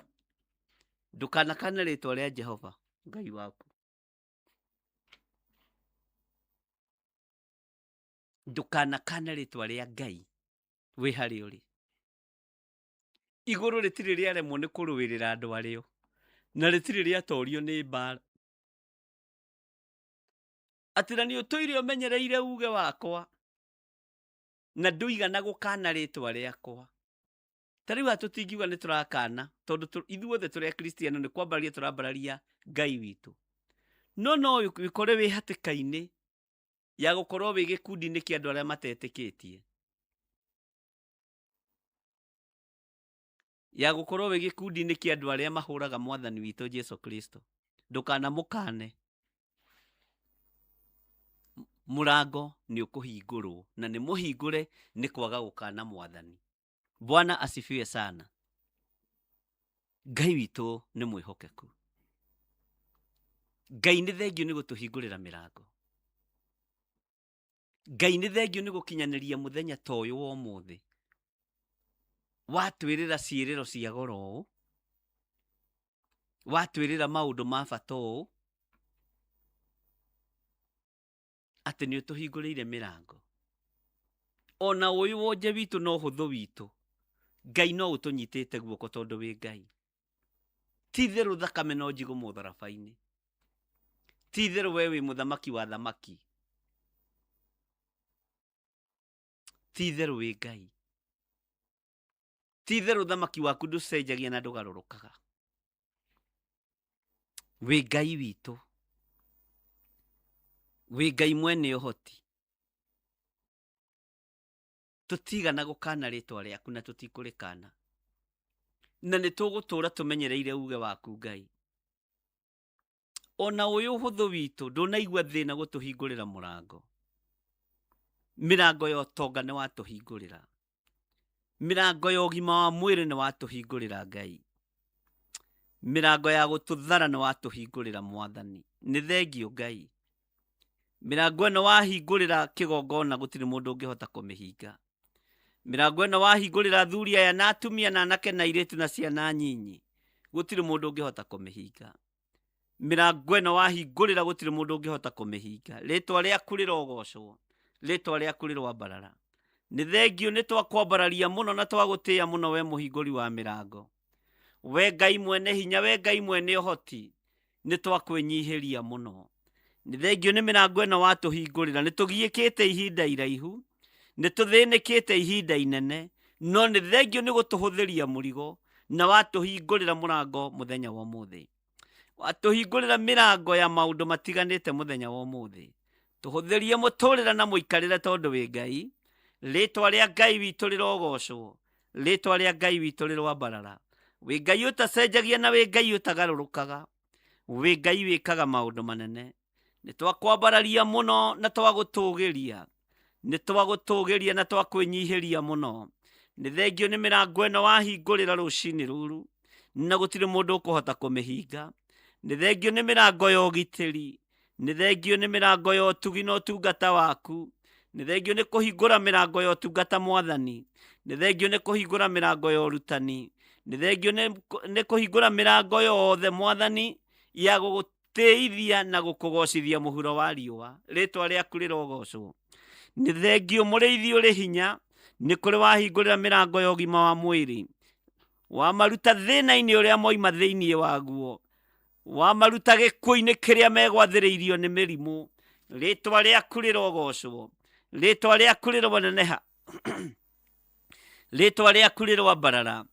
Ndũkanakane rĩtwa rĩa Jehova Ngai waku. Ndũkanakane rĩtwa rĩa Ngai wĩ harĩa ũrĩ. Igũrũ rĩtirĩ rĩaremwo nĩ kũrũĩrĩra andũ arĩo, na rĩtirĩ rĩatorio nĩ mbara. Atĩ na nĩ ũtũire ũmenyereire uge wakwa, na ndũigana gũkana rĩtwa rĩakwa. Ta rĩu haha tũtingiuga nĩ tũrakana, tondũ ithuothe tũrĩ Akristiano nĩ kwambararia tũrambararia Ngai witũ. No no wĩkore wĩ hatĩka-inĩ ya gũkorwo wĩ gĩkundi-inĩ kĩa andũ arĩa matetĩkĩtie. Ya gũkorwo wĩ gĩkundi-inĩ kĩa andũ arĩa mahũraga Mwathani witũ Jesu Kristo. Ndũkanamũkane. Mũrango nĩ ũkũhingũrwo, na nĩ mũhingũre nĩ kwaga gũkana Mwathani. Bwana asifiwe sana. Ngai witũ nĩ mwĩhokeku. Ngai nĩ thengio nĩ gũtũhingũrĩra mĩrango. Ngai nĩ thengio nĩ gũkinyanĩria mũthenya ta ũyũ wa ũmũthĩ. Watwĩrĩra ciĩrĩro cia goro ũũ, watwĩrĩra maũndũ ma bata ũũ, atĩ nĩ ũtũhingũrĩire mĩrango. Ona ũyũ wonje witũ na ũhũthũ witũ, Ngai no ũtũnyitĩte guoko tondũ wĩ Ngai. Ti itherũ thakame no njigũ mũtharaba-inĩ. Ti itherũ we wĩ mũthamaki wa thamaki. Ti itherũ wĩ Ngai. Ti itherũ thamaki waku ndũcenjagia na ndũgarũrũkaga. Wĩ Ngai witũ. Wĩ Ngai mwene ũhoti. Tũtigana gũkana rĩtwa rĩaku na tũtikũrĩkana. Na nĩ tũgũtũra tũmenyereire uge waku Ngai. Ona ũyũ ũhũthũ witũ ndũnaigua thĩna gũtũhingũrĩra mũrango. Mĩrango ya ũtonga nĩ watũhingũrĩra. Mĩrango ya ũgima wa mwĩrĩ nĩ watũhingũrĩra Ngai. Mĩrango ya gũtũthara nĩ watũhingũrĩra Mwathani. Nĩ thengio Ngai. Mĩrango ĩno wahingũrĩra kĩgongona gũtirĩ mũndũ ũngĩhota kũmĩhinga. Mĩrango ĩno wahingũrĩra athuri aya na atumia na anake na airĩtu na ciana nyinyi gũtirĩ mũndũ ũngĩhota kũmĩhinga. Mĩrango ĩno wahingũrĩra gũtirĩ mũndũ ũngĩhota kũmĩhinga. Rĩtwa rĩaku rĩrogocwo, rĩtwa rĩaku rĩroambarara. Nĩ thengio nĩ twakwambararia mũno na twagũtĩĩa mũno we mũhingũri wa mĩrango. We Ngai mwene hinya, we Ngai mwene ũhoti, nĩ twakwĩnyihĩria mũno. Nĩ thengio nĩ mĩrango ĩno watũhingũrĩra. Nĩ tũgiĩkĩte ihinda iraihu, nĩ tũthĩnĩkĩte ihinda inene, no nĩ thengio nĩ gũtũhũthĩria mũrigo na watũhingũrĩra mũrango mũthenya wa ũmũthĩ. Watũhingũrĩra mĩrango ya maũndũ matiganĩte mũthenya wa ũmũthĩ. Tũhũthĩrie mũtũrĩre na mũikarĩre tondũ wĩ Ngai. Rĩtwa rĩa Ngai witũ rĩrogocwo. Rĩtwa rĩa Ngai witũ rĩroambarara. Wĩ Ngai ũtacenjagia na wĩ Ngai ũtagarũrũkaga. Wĩ Ngai wĩkaga maũndũ manene. Nĩ twakwambararia mũno na twagũtũgĩria. Nĩ twagũtũgĩria na twakwĩnyihĩria mũno. Nĩ thengio nĩ mĩrango ĩno wahingũrĩra rũcinĩ rũrũ na gũtirĩ mũndũ ũkũhota kũmĩhinga. Nĩ thengio nĩ mĩrango ya ũgitĩri. Nĩ thengio nĩ mĩrango ya ũtugi na ũtungata waku. Nĩ thengio nĩ kũhingũra mĩrango ya ũtungata Mwathani. Nĩ thengio nĩ kũhingũra mĩrango ya ũrutani. Nĩ thengio nĩ kũhingũra mĩrango yothe Mwathani ya gũgũtĩithia na gũkũgocithia mũhuro wa riũa. Rĩtwa rĩaku rĩrogocwo. Nĩ thengio mũrĩithi ũrĩ hinya, nĩ kũrĩ wahingũrĩra mĩrango ya ũgima wa mwĩrĩ. Wamaruta thĩna-inĩ ũrĩa moima thĩinĩ waguo. Wamaruta gĩkuũ-inĩ kĩrĩa megwathĩrĩirio nĩ mĩrimũ. Rĩtwa rĩaku rĩrogocwo. Rĩtwa rĩaku rĩroneneha. Rĩtwa rĩaku rĩroambarara.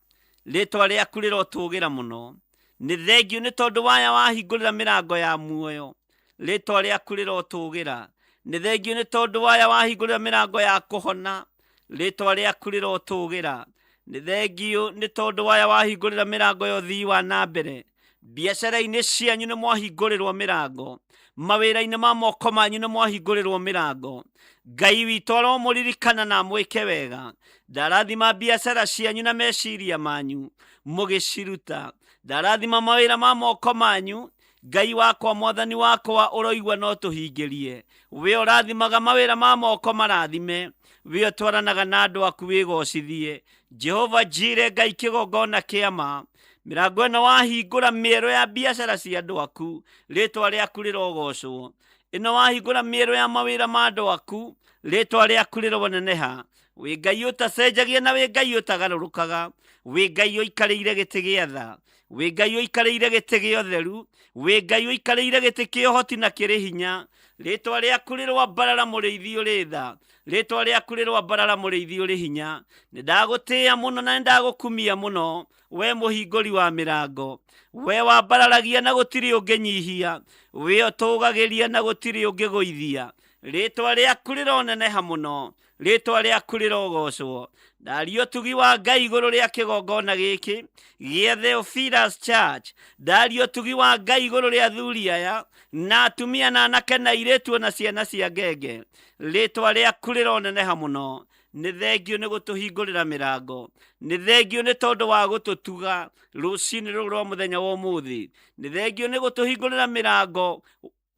Rĩtwa rĩaku rĩrotũgĩra mũno. Nĩ thengio nĩ tondũ waya wahingũrĩra mĩrango ya muoyo. Rĩtwa rĩaku rĩrotũgĩra. Nĩ thengio nĩ tondũ waya wahingũrĩra mĩrango ya kũhona. Rĩtwa rĩaku rĩrotũgĩra. Nĩ thengio nĩ tondũ waya wahingũrĩra mĩrango ya ũthii wa na mbere. Biacara-inĩ cianyu nĩ mwahingũrĩrwo mĩrango. Mawĩra-inĩ ma moko manyu nĩ mwahingũrĩrwo mĩrango. Ngai witũ aromũririkana na amwĩke wega. Ndarathima biacara cianyu na meciria manyu mũgĩciruta. Ndarathima mawĩra ma moko manyu. Ngai wakwa, Mwathani wakwa, ũroigua no tũhingĩrie. We ũrathimaga mawĩra ma moko marathime. We ũtwaranaga na andũ aku wĩgocithie. Jehova Jire, Ngai kĩgongona kĩa ma. Mĩrango ĩno wahingũra mĩerũ ya biacara cia andũ aku, rĩtwa rĩaku rĩrogocwo. Ĩno wahingũra mĩerũ ya mawĩra ma andũ aku, rĩtwa rĩaku rĩroneneha. Wĩ Ngai ũtacenjagia na wĩ Ngai ũtagarũrũkaga. Wĩ Ngai ũikarĩire gĩtĩ gĩa tha. Wĩ Ngai ũikarĩire gĩtĩ gĩa ũtheru. Wĩ Ngai ũikarĩire gĩtĩ kĩa ũhoti na kĩrĩ hinya. Rĩtwa rĩaku rĩroambarara mũrĩithi ũrĩ tha. Rĩtwa rĩaku rĩroambarara mũrĩithi ũrĩ hinya. Nĩ ndagũtĩĩa mũno na nĩ ndagũkumia mũno, we mũhingũri wa mĩrango. We wambararagia na gũtirĩ ũngĩnyihia. We ũtũũgagĩria na gũtirĩ ũngĩgũithia. Rĩtwa rĩaku rĩroneneha mũno. Rĩtwa rĩaku rĩrogocwo. Ndaria ũtugi wa Ngai igũrũ rĩa kĩgongona gĩkĩ gĩa Theophilus Church. Ndaria ũtugi wa Ngai igũrũ rĩa athuri aya na atumia na anake na airĩtu na ciana cia ngenge. Rĩtwa rĩaku rĩroneneha mũno. Nĩ thengio nĩ gũtũhingũrĩra mĩrango. Nĩ thengio nĩ tondũ wa gũtũtuga rũcinĩ rũrũ rwa mũthenya wa ũmũthĩ. Nĩ thengio nĩ gũtũhingũrĩra mĩrango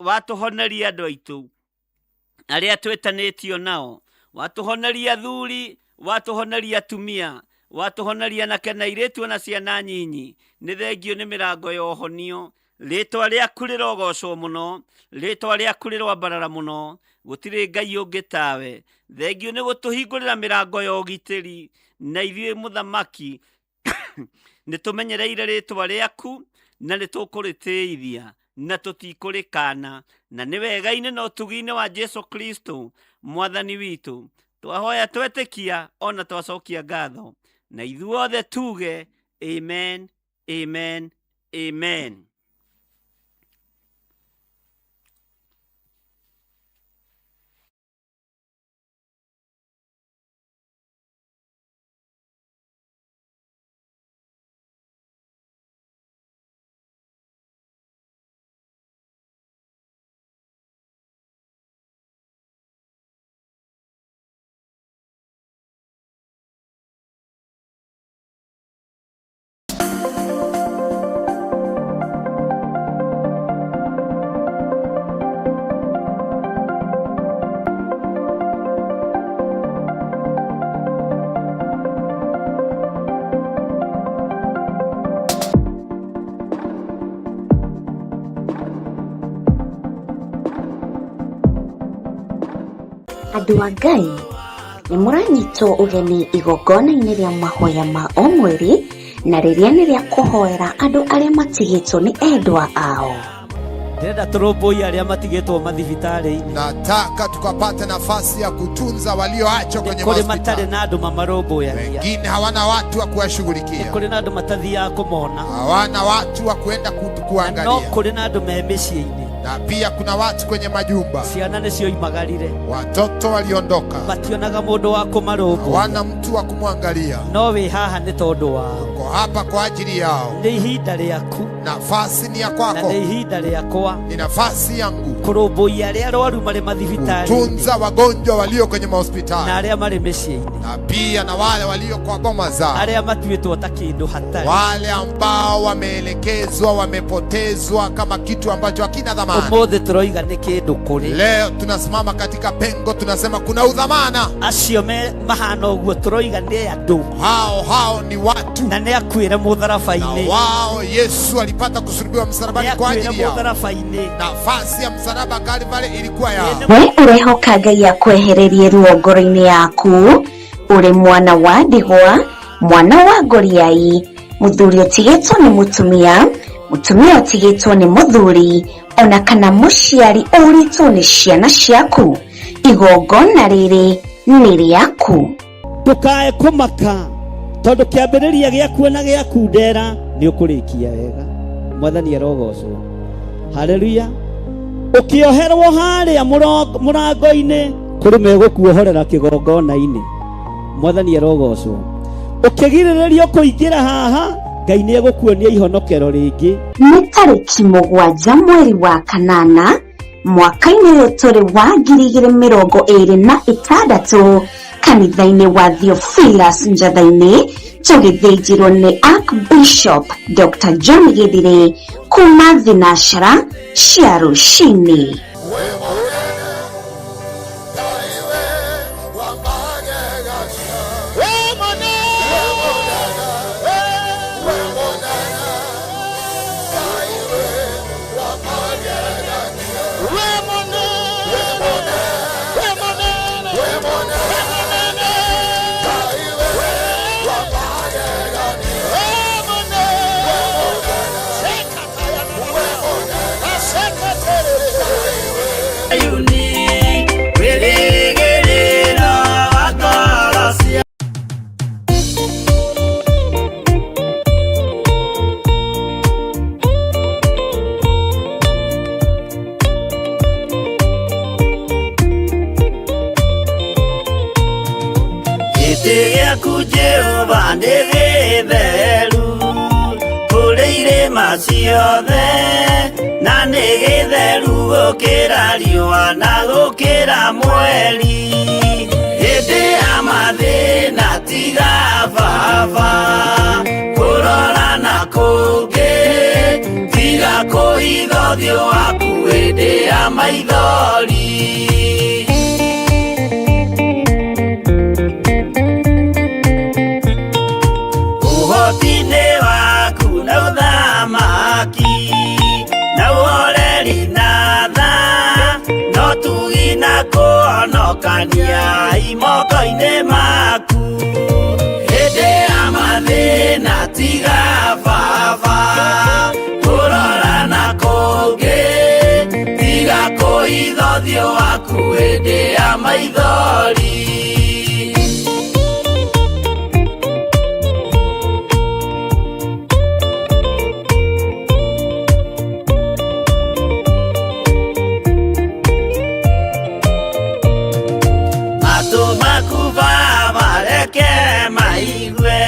watũhoneria andũ aitũ arĩa twĩtanĩtio nao. Watũhoneria athuri, watũhoneria atumia, watũhoneria anake na airĩtu na ciana nyinyi. Nĩ thengio nĩ mĩrango ya ũhonio. Rĩtwa rĩaku rĩrogocwo mũno. Rĩtwa rĩaku rĩroambarara mũno. Gũtirĩ Ngai ũngĩ tawe. Thengio nĩ gũtũhingũrĩra mĩrango ya ũgitĩri. Na ithuĩ mũthamaki nĩ tũmenyereire rĩtwa rĩaku Na nĩ tũkũrĩtĩithia na tũtikũrĩkana, na nĩ wega-inĩ na ũtugi-inĩ wa Jesu Kristo mwathani witũ twahoya twetĩkia ona twacokia ngatho, na ithuothe tuge amen, amen, amen.
Andũ a Ngai nĩ mũranyitwo ũgeni igongona-inĩ rĩa mahoya ma o mweri, na rĩrĩa nĩ rĩa kũhoera andũ arĩa matigĩtwo nĩ endwa ao.
Ndĩrenda tũrũmbũiye arĩa matigĩtwo mathibitarĩ-inĩ.
Nataka tukapate nafasi ya kutunza walioachwa kwenye
Kũrĩ matarĩ
mahospitali.
na andũ mamarũmbũyagia.
Wengine hawana watu wa kuwashughulikia,
Kũrĩ na andũ matathiaga kũmona.
hawana watu wa kuenda
Na no
kuangalia,
kũrĩ na andũ me mĩciĩ-inĩ.
na pia kuna watu kwenye majumba,
Ciana nĩcioimagarire,
watoto waliondoka,
mationaga mũndũ wa kũmarũmbũiya.
hawana mtu wa kumwangalia.
No wĩ haha nĩ tondũ wao.
Uko hapa kwa ajili yao.
Nĩ ihinda rĩaku
Nafasi ni ya
na
kwako,
nĩ ihinda rĩakwa
ni nafasi yangu
kũrũmbũiya arĩa arwaru marĩ mathibitarĩ-inĩ
kutunza wagonjwa walio kwenye
na
mahospitali
arĩa marĩ mĩciĩ-inĩ,
na pia na wale walio kwa boma zao,
arĩa matuĩtwo ta kĩndũ hatarĩ.
wale ambao wameelekezwa, wamepotezwa kama kitu ambacho hakina dhamana.
Ũmũthĩ tũroiga nĩ kĩndũ kũrĩ
Leo tunasimama katika pengo, tunasema kuna udhamana.
acio me mahana ũguo, tũroiga nĩ andũ
Hao hao ni watu,
na nĩ akuĩre
na
mũtharaba-inĩ,
wao Yesu alipata kusulubiwa
nĩ
msalabani kwa
akuĩre
ajili yao.
mũtharaba-inĩ.
Nafasi ya msalaba Kalvari ilikuwa yao.
We ũrehoka Ngai akwehererie ruo ngoro-inĩ yaku, ũrĩ mwana wa ndigwa, mwana wa ngoriai, mũthuri ũtigĩtwo nĩ mũtumia, mũtumia ũtigĩtwo nĩ mũthuri, ona kana mũciari ũrĩtwo nĩ ciana ciaku, igongona rĩrĩ nĩ rĩaku.
Ndũkae kũmaka tondũ kĩambĩrĩria gĩaku na gĩaku ndera nĩ ũkũrĩkia wega. Mwathani arogocwo. Haleluya. Ũkĩoherwo harĩa mũrango-inĩ kũrĩ megũkuohorera kĩgongona-inĩ. Mwathani arogocwo. Ũkĩgirĩrĩrio kũingĩra haha, Ngai nĩ egũkuonia ihonokero rĩngĩ.
Nĩ tarĩki 7 mweri wa 8 mwaka-inĩ ũyũ tũrĩ wa 2026 kanitha-inĩ wa Theophilus Njatha-inĩ, tũgĩthĩnjĩrwo nĩ Archbishop Dr. John Githire kuma thinashara cia rũcinĩ.
Gĩtĩ gĩaku Jehova nĩ gĩtheru kũrĩ irĩma ciothe, na nĩ gĩtheru gũkĩra riũa na gũkĩra mweri. Hĩndĩ ya mathĩna tiga baba kũrora na kũngĩ, tiga kũhitha ũthiũ waku hĩndĩ ya maithori. Ũhoti-inĩ waku na ũthamaki na ũhoreri na tha, no tugi na kũhonokania imoko-inĩ maku. Hĩndĩ ya mathĩna tiga baba. ũthiũ waku hĩndĩ ya maithori. Matũ maku Baba reke maigue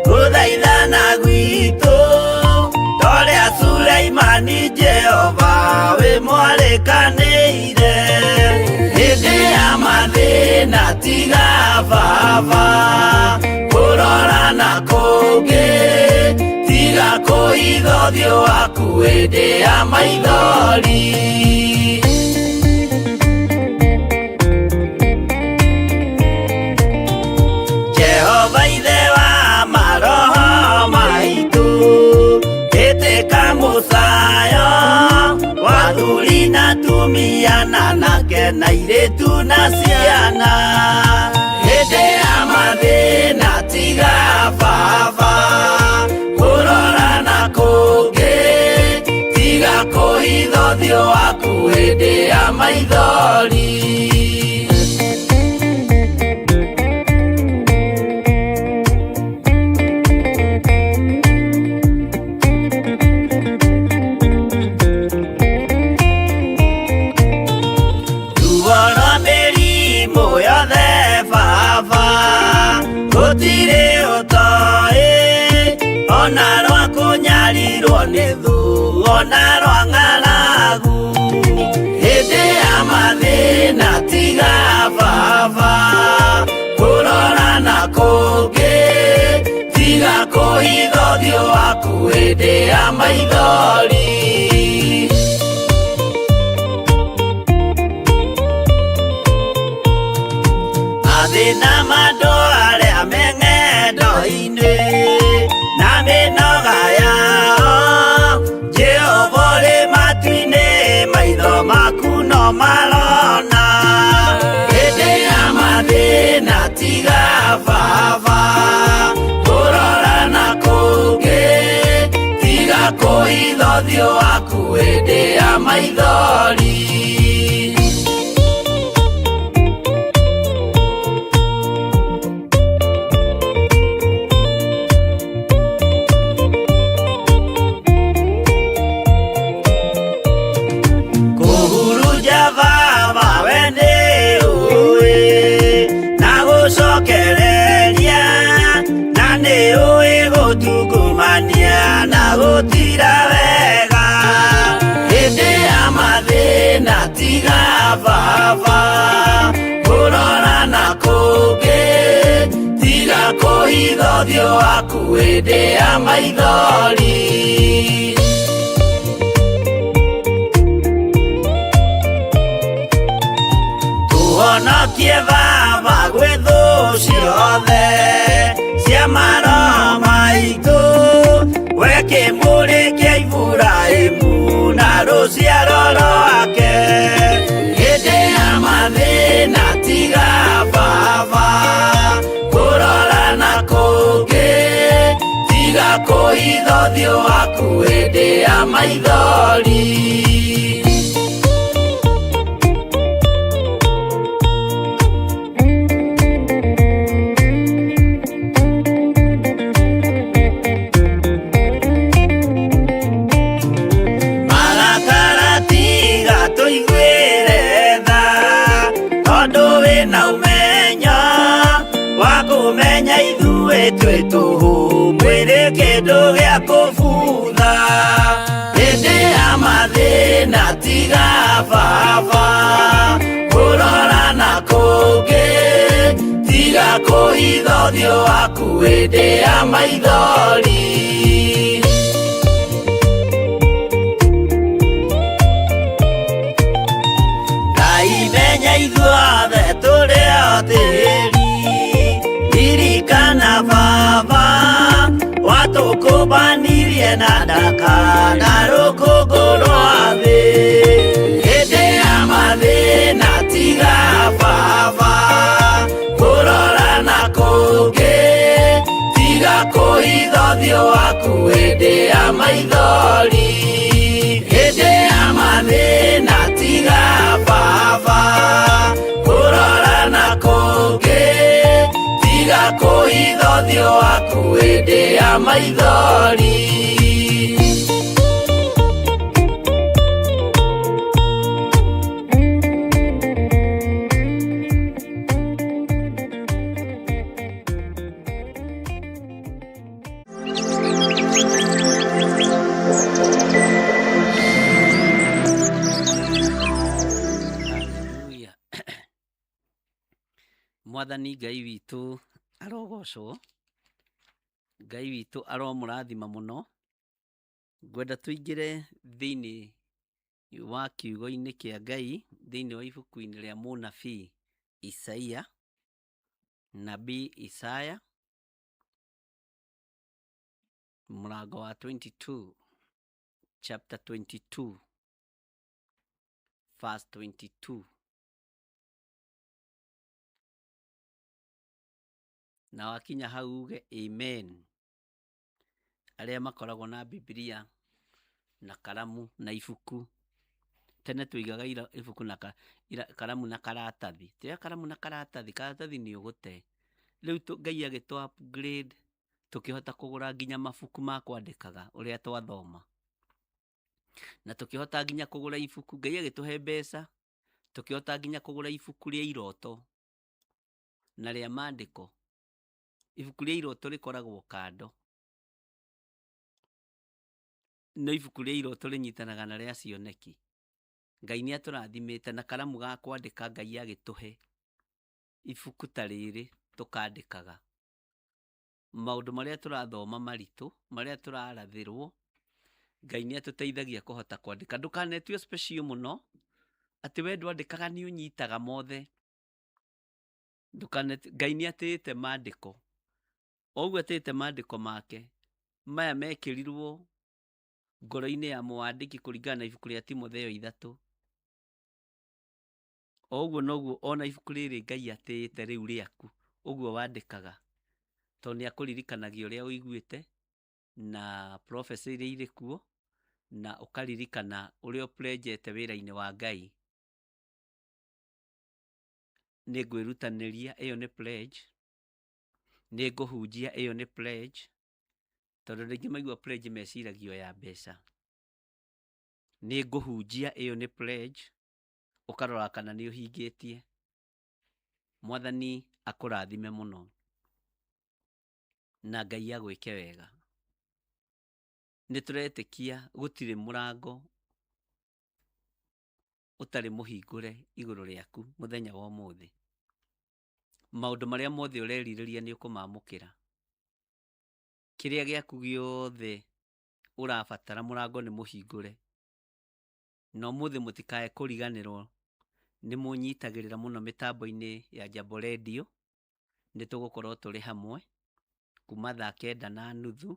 gũthaithana gwitũ, torĩa Suleimani Jehova wĩ mwarĩkanĩire. Hĩndĩ ya mathĩna tiga Baba kũrora na kũngĩ, tiga kũhitha ũthiũ waku hĩndĩ ya maithori. Jehova ithe wa maroho maitũ, ĩtĩka mũcayo wa athuri na atumia na anake na airĩtu na ciana. Hĩndĩ ya mathĩna tiga Baba kũrora na kũngĩ, tiga kũhitha ũthiũ waku hĩndĩ ya maithori. Ruo rwa mĩrimũ yothe Baba gũtirĩ ũtoĩ, ona rwa kũnyarirwo nĩ thũ, ona rwa ng'aragu. Hĩndĩ ya mathĩna tiga Baba kũrora na kũngĩ, tiga kũhitha ũthiũ waku hĩndĩ ya maithori. Mathĩna ma andũ arĩa me ng'endo-inĩ na mĩnoga yao, Jehova ũrĩ matu-inĩ, maitho maku no marona. Hĩndĩ ya mathĩna tiga Baba kũrora na kũngĩ, tiga kũhitha ũthiũ waku hĩndĩ ya maithori. Kũhurunja Baba we nĩ ũĩ, na gũcokereria, na nĩ ũĩ gũtungumania na gũtira wega. Hĩndĩ ya mathĩna tiga Baba kũrora na kũngĩ, tiga kũhitha ũthiũ waku hĩndĩ ya maithori. Tũhonokie Baba gwĩ thũ ciothe cia maroho maitũ, we kĩmũrĩ kĩa Iburahĩmu na rũciaro rwake. Hĩndĩ ya mathĩna tiga Baba kũrora na kũngĩ, tiga kũhitha ũthiũ waku hĩndĩ ya maithori. Marakara tiga tũiguĩre tha, tondũ wĩna ũmenyo wa kũmenya ithuĩ twĩ tũhũ, mwĩrĩ kĩndũ gĩa kũbutha. Hĩndĩ ya mathĩna tiga Baba kũrora na kũngĩ, tiga kũhitha ũthiũ waku hĩndĩ ya maithori. Ngai menya ithuothe tũrĩ o tĩri, ririkana Baba watũkũmbanirie na ndaka na rũkũngũ rwa thĩ. Hĩndĩ ya mathĩna tiga Baba kũrora na kũngĩ, tiga kũhitha ũthiũ waku hĩndĩ ya maithori. Hĩndĩ ya mathĩna tiga Baba Ũthiũ waku hĩndĩ ya maithori.
Hallelujah. Mwathani Ngai witũ arogocwo, Ngai witũ aromũrathima mũno. Ngwenda tũingĩre thĩinĩ wa kiugo-inĩ kĩa Ngai thĩinĩ wa ibuku-inĩ rĩa mũnabii Isaia, Nabii Isaya, mũrango wa 22, chapter 22, verse 22. Na wakinya hau uge amen. Arĩa makoragwo na Bibilia na karamu na ibuku, tene tũigaga ibuku na karamu na karatathi. Tioya karamu na karatathi, karatathi nĩ ũgũte. Rĩu Ngai agĩtũ upgrade tũkĩhota kũgũra nginya mabuku ma kwandĩkaga ũrĩa twathoma, na tũkĩhota nginya kũgũra ibuku. Ngai agĩtũhe mbeca tũkĩhota nginya kũgũra ibuku rĩa iroto na rĩa maandĩko. Ibuku rĩa iroto rĩkoragwo kando, no ibuku rĩa iroto rĩnyitanaga na rĩa cioneki. Ngai nĩ atũrathimĩte na karamu ga kwandĩka. Ngai agĩtũhe ibuku ta rĩrĩ tũkandĩkaga maũndũ marĩa tũrathoma maritũ, marĩa tũrarathĩrwo. Ngai nĩ atũteithagia kũhota kwandĩka. Ndũkanetue special mũno atĩ we ndwandĩkaga nĩ ũnyitaga mothe. Ngai nĩ atĩĩte maandĩko, o ũguo atĩĩte maandĩko make maya mekĩrirwo ngoro-inĩ ya mũwandĩki kũringana na ibuku rĩa Timotheo 3. O ũguo noguo ona ibuku rĩrĩ Ngai atĩĩte rĩu rĩaku ũguo wandĩkaga, tondũ nĩ akũririkanagia ũrĩa ũiguĩte na prophecy iria irĩ kuo, na ũkaririkana ũrĩa ũplenjete wĩra-inĩ wa Ngai. Nĩ ngwĩrutanĩria, ĩyo nĩ pledge. Nĩ ngũhunjia, ĩyo nĩ pledge. Tondũ andũ aingĩ maigua pledge meciragia o ya mbeca. Nĩ ngũhunjia, ĩyo nĩ pledge. Ũkarora kana nĩ ũhingĩtie. Mwathani akũrathime mũno na Ngai agwĩke wega. Nĩ tũretĩkia gũtirĩ mũrango ũtarĩ mũhingũre igũrũ rĩaku mũthenya wa ũmũthĩ. Maũndũ marĩa mothe ũrerirĩria nĩ ũkũmamũkĩra. Kĩrĩa gĩaku gĩothe ũrabatara mũrango nĩ mũhingũre. Na ũmũthĩ mũtikae kũriganĩrwo nĩ mũnyitagĩrĩra mũno mĩtambo-inĩ ya Jambo Radio. Nĩ tũgũkorwo tũrĩ hamwe kuma thaa 9:30,